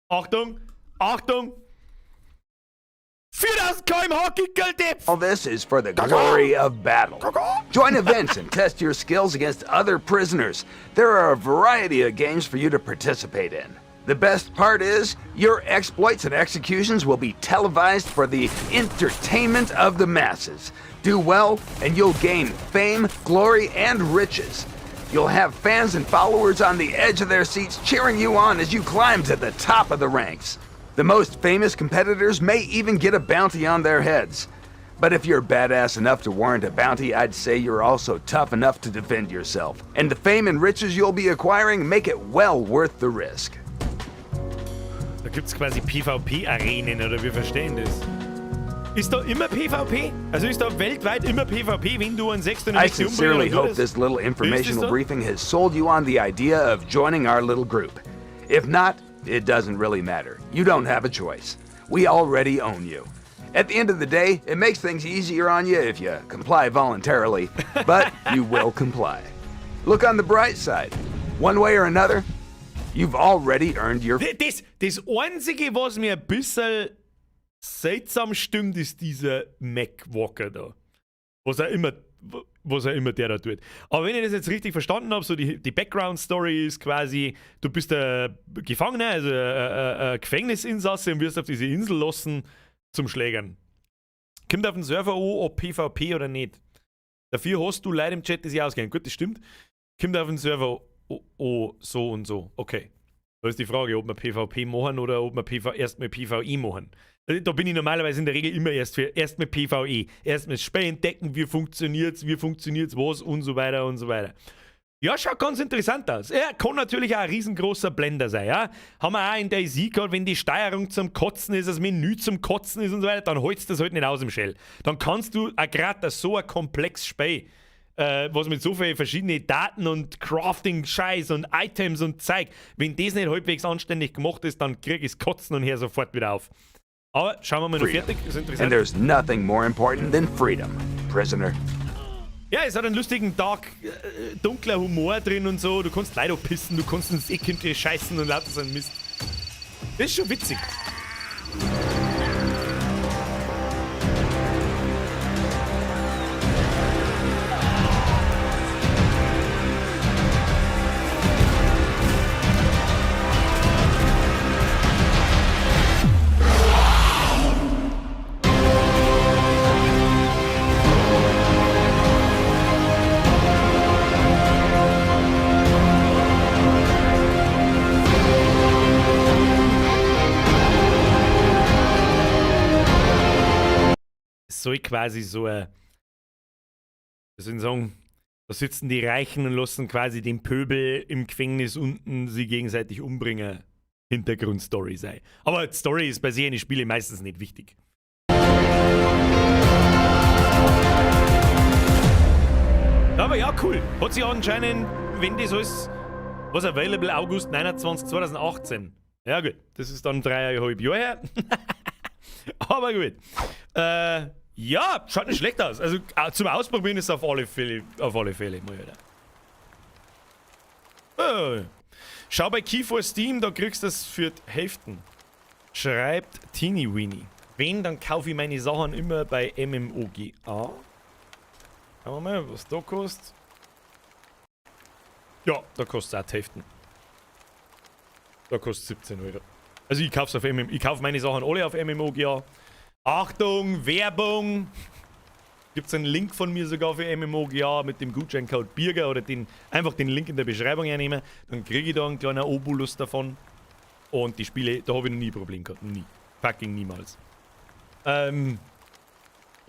Achtung! Achtung! 4000 km/h, Kickerl. All this is for the glory of battle. Join events and test your skills against other prisoners. There are a variety of games for you to participate in. The best part is, your exploits and executions will be televised for the entertainment of the masses. Do well, and you'll gain fame, glory, and riches. You'll have fans and followers on the edge of their seats cheering you on as you climb to the top of the ranks. The most famous competitors may even get a bounty on their heads. But if you're badass enough to warrant a bounty, I'd say you're also tough enough to defend yourself. And the fame and riches you'll be acquiring make it well worth the risk. Da gibt's quasi PvP-Arenen, oder wir verstehen das. Ist da immer PvP? Also ist da weltweit immer PvP, wenn du einen Sechster I sincerely hope this little informational da? Briefing has sold you on the idea of joining our little group. If not, it doesn't really matter. You don't have a choice. We already own you. At the end of the day, it makes things easier on you if you comply voluntarily, but you will comply. Look on the bright side. One way or another, you've already earned your Das Einzige, was mir ein bisschen seltsam stimmt, ist dieser Mac Walker da. Was auch immer der da tut. Aber wenn ich das jetzt richtig verstanden habe, so die Background-Story ist quasi, du bist der Gefangener, also ein Gefängnisinsasse und wirst auf diese Insel lassen zum Schlägern. Kommt auf den Server an, ob PvP oder nicht. Dafür hast du Leute im Chat, die sich auskennen. Gut, das stimmt. Kommt auf den Server an, so und so. Okay. Da ist die Frage, ob wir PvP machen oder ob wir PV erstmal PvE machen. Also, da bin ich normalerweise in der Regel immer erst für erstmal PvE. Erstmal das Spiel entdecken, wie funktioniert's, was und so weiter und so weiter. Ja, schaut ganz interessant aus. Er kann natürlich auch ein riesengroßer Blender sein, ja. Haben wir auch in DayZ gehabt, wenn die Steuerung zum Kotzen ist, das Menü zum Kotzen ist und so weiter, dann holst du das halt nicht aus dem Shell. Dann kannst du auch gerade so ein komplexes Spiel, was mit so vielen verschiedenen Daten und Crafting-Scheiß und Items und Zeug, wenn das nicht halbwegs anständig gemacht ist, dann krieg ich's Kotzen und hör sofort wieder auf. Aber schauen wir mal noch freedom. Fertig, ist And interessant. there's nothing more important than freedom, prisoner. Ja, es hat einen lustigen, dark, dunkler Humor drin und so. Du kannst Leute pissen, du kannst ins Eck hinter dir scheißen und lauter so ein Mist. Das ist schon witzig. Es soll quasi so ein, wie soll ich sagen, da sitzen die Reichen und lassen quasi den Pöbel im Gefängnis unten sie gegenseitig umbringen. Hintergrundstory sein. Aber die Story ist bei solchen Spielen meistens nicht wichtig. Aber ja, cool. Hat sich anscheinend, wenn das alles, was available August 29, 2018. Ja gut, das ist dann 3,5 Jahre her. Aber gut. Ja, schaut nicht schlecht aus. Also zum Ausprobieren ist es auf alle Fälle mal wieder. Schau bei Key for Steam, da kriegst du das für die Hälften. Schreibt Teeny Weenie. Wenn, dann kaufe ich meine Sachen immer bei MMOGA. Schauen wir mal, was da kostet. Ja, da kostet es auch die Hälften. Da kostet 17 Euro. Also ich kaufe auf MM, ich kaufe meine Sachen alle auf MMOGA. Achtung, Werbung! Gibt es einen Link von mir sogar für MMOGA mit dem Gutscheincode Birger oder einfach den Link in der Beschreibung hernehmen. Dann kriege ich da einen kleinen Obolus davon. Und die Spiele, da habe ich noch nie ein Problem gehabt. Nie. Fucking niemals. Und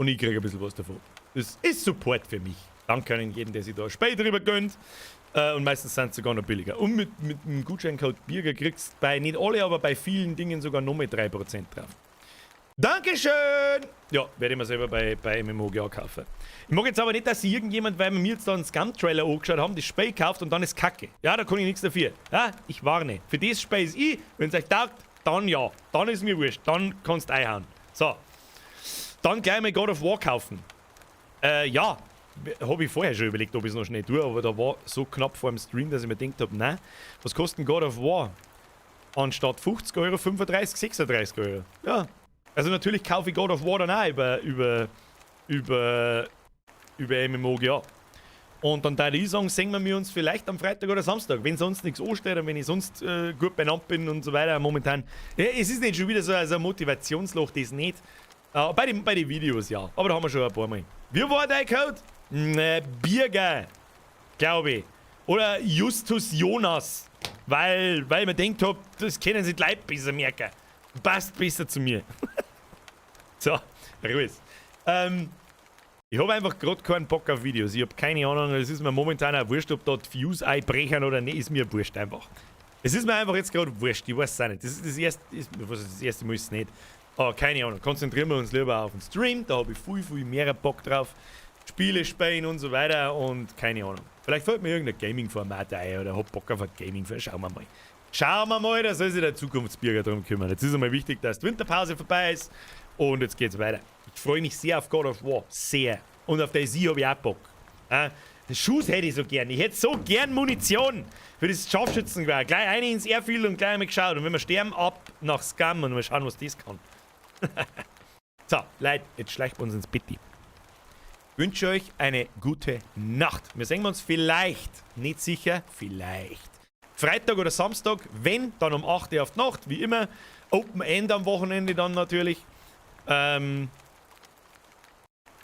ich kriege ein bisschen was davon. Das ist Support für mich. Danke an jeden, der sich da ein Spiel drüber gönnt. Und meistens sind sie sogar noch billiger. Und mit dem Gutscheincode Birger kriegst du bei nicht alle, aber bei vielen Dingen sogar noch mit 3% drauf. Dankeschön! Ja, werde ich mir selber bei MMOGA kaufen. Ich mag jetzt aber nicht, dass sich irgendjemand, weil wir mir jetzt da einen Scum-Trailer angeschaut haben, das Spiel kauft und dann ist Kacke. Ja, da kann ich nichts dafür. Ja, ich warne. Für das Spiel ist ich, wenn es euch taugt, dann ja. Dann ist mir wurscht. Dann kannst du einhauen. So. Dann gleich mal God of War kaufen. Ja. Habe ich vorher schon überlegt, ob ich es noch schnell tue, aber da war so knapp vor dem Stream, dass ich mir gedacht habe, nein, was kostet denn God of War? Anstatt 50 Euro, 35, 36 Euro. Ja. Also natürlich kaufe ich God of War dann auch über MMOGA. Und dann würde ich sagen, sehen wir uns vielleicht am Freitag oder Samstag, wenn sonst nichts ansteht und wenn ich sonst gut beieinander bin und so weiter. Momentan, ja, es ist nicht schon wieder so also ein Motivationsloch, das nicht. Bei den Videos, ja. Aber da haben wir schon ein paar Mal. Wie war dein Code? Ne, Birger, glaube ich. Oder Justus Jonas. Weil man denkt hab, das können sich die Leute besser merken. Passt besser zu mir. So, Ruhe. Ich habe einfach gerade keinen Bock auf Videos. Ich habe keine Ahnung, es ist mir momentan auch wurscht, ob da die Views einbrechen oder nicht, ist mir wurscht einfach. Es ist mir einfach jetzt gerade wurscht, ich weiß es auch nicht. Das ist das erste, ist, was ist das erste Mal ist es nicht. Aber keine Ahnung, konzentrieren wir uns lieber auf den Stream, da habe ich viel, viel mehr Bock drauf. Spiele spielen und so weiter und keine Ahnung. Vielleicht fällt mir irgendein Gaming-Format ein oder hab Bock auf ein Gaming-Format. Schauen wir mal. Schauen wir mal, da soll sich der Zukunftsbürger drum kümmern. Jetzt ist einmal wichtig, dass die Winterpause vorbei ist und jetzt geht's weiter. Ich freue mich sehr auf God of War. Sehr. Und auf DayZ habe ich auch Bock. Ja, Schuss hätte ich so gern. Ich hätte so gern Munition für das Scharfschützengewehr. Gleich eine ins Airfield und gleich einmal geschaut. Und wenn wir sterben, ab nach Scum und mal schauen, was das kann. So, Leute, jetzt schleicht uns ins Bett. Ich wünsche euch eine gute Nacht. Wir sehen uns vielleicht, nicht sicher, vielleicht. Freitag oder Samstag, wenn, dann um 8 Uhr auf die Nacht, wie immer. Open End am Wochenende dann natürlich.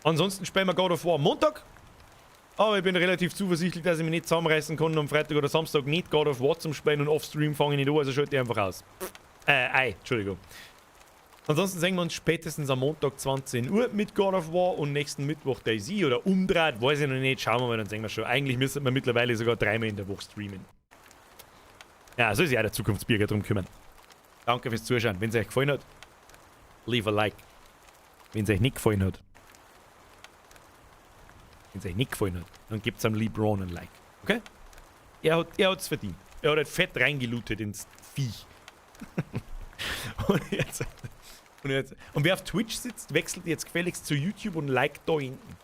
Ansonsten spielen wir God of War am Montag. Aber ich bin relativ zuversichtlich, dass ich mich nicht zusammenreißen kann, am Freitag oder Samstag nicht God of War zum Spielen, und off-Stream fange ich nicht an, also schalte ich einfach aus. Ei, Entschuldigung. Ansonsten sehen wir uns spätestens am Montag 20 Uhr mit God of War und nächsten Mittwoch DayZ oder umdreht, weiß ich noch nicht. Schauen wir mal, dann sehen wir schon. Eigentlich müsste man mittlerweile sogar dreimal in der Woche streamen. Ja, soll sich auch der Zukunftsbürger drum kümmern. Danke fürs Zuschauen. Wenn es euch gefallen hat, leave a like. Wenn es euch nicht gefallen hat, wenn es euch nicht gefallen hat, dann gebt es am LeBron ein Like. Okay? Er hat's verdient. Er hat halt fett reingelootet ins Viech. Und wer auf Twitch sitzt, wechselt jetzt gefälligst zu YouTube und liked da hinten.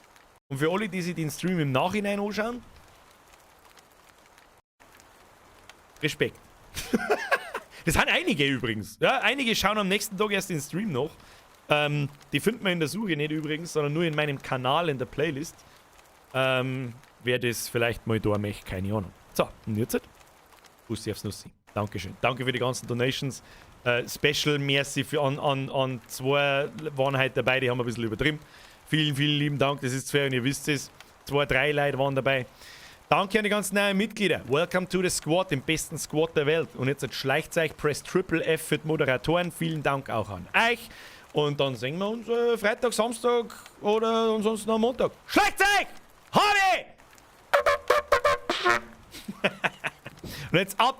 Und für alle, die sich den Stream im Nachhinein anschauen, Respekt. Das sind einige übrigens. Ja, einige schauen am nächsten Tag erst den Stream noch. Die finden wir in der Suche nicht übrigens, sondern nur in meinem Kanal in der Playlist. Wer das vielleicht mal da möchte, keine Ahnung. So, und jetzt Bussi aufs Nussi. Dankeschön. Danke für die ganzen Donations. Special Merci für an zwei waren heute dabei, die haben ein bisschen übertrieben. Vielen, vielen lieben Dank, das ist fair und ihr wisst es. Zwei, drei Leute waren dabei. Danke an die ganzen neuen Mitglieder. Welcome to the Squad, dem besten Squad der Welt. Und jetzt schleicht euch, press Triple F für die Moderatoren. Vielen Dank auch an euch. Und dann sehen wir uns Freitag, Samstag oder ansonsten am Montag. Schleicht euch! Hadi! Und jetzt ab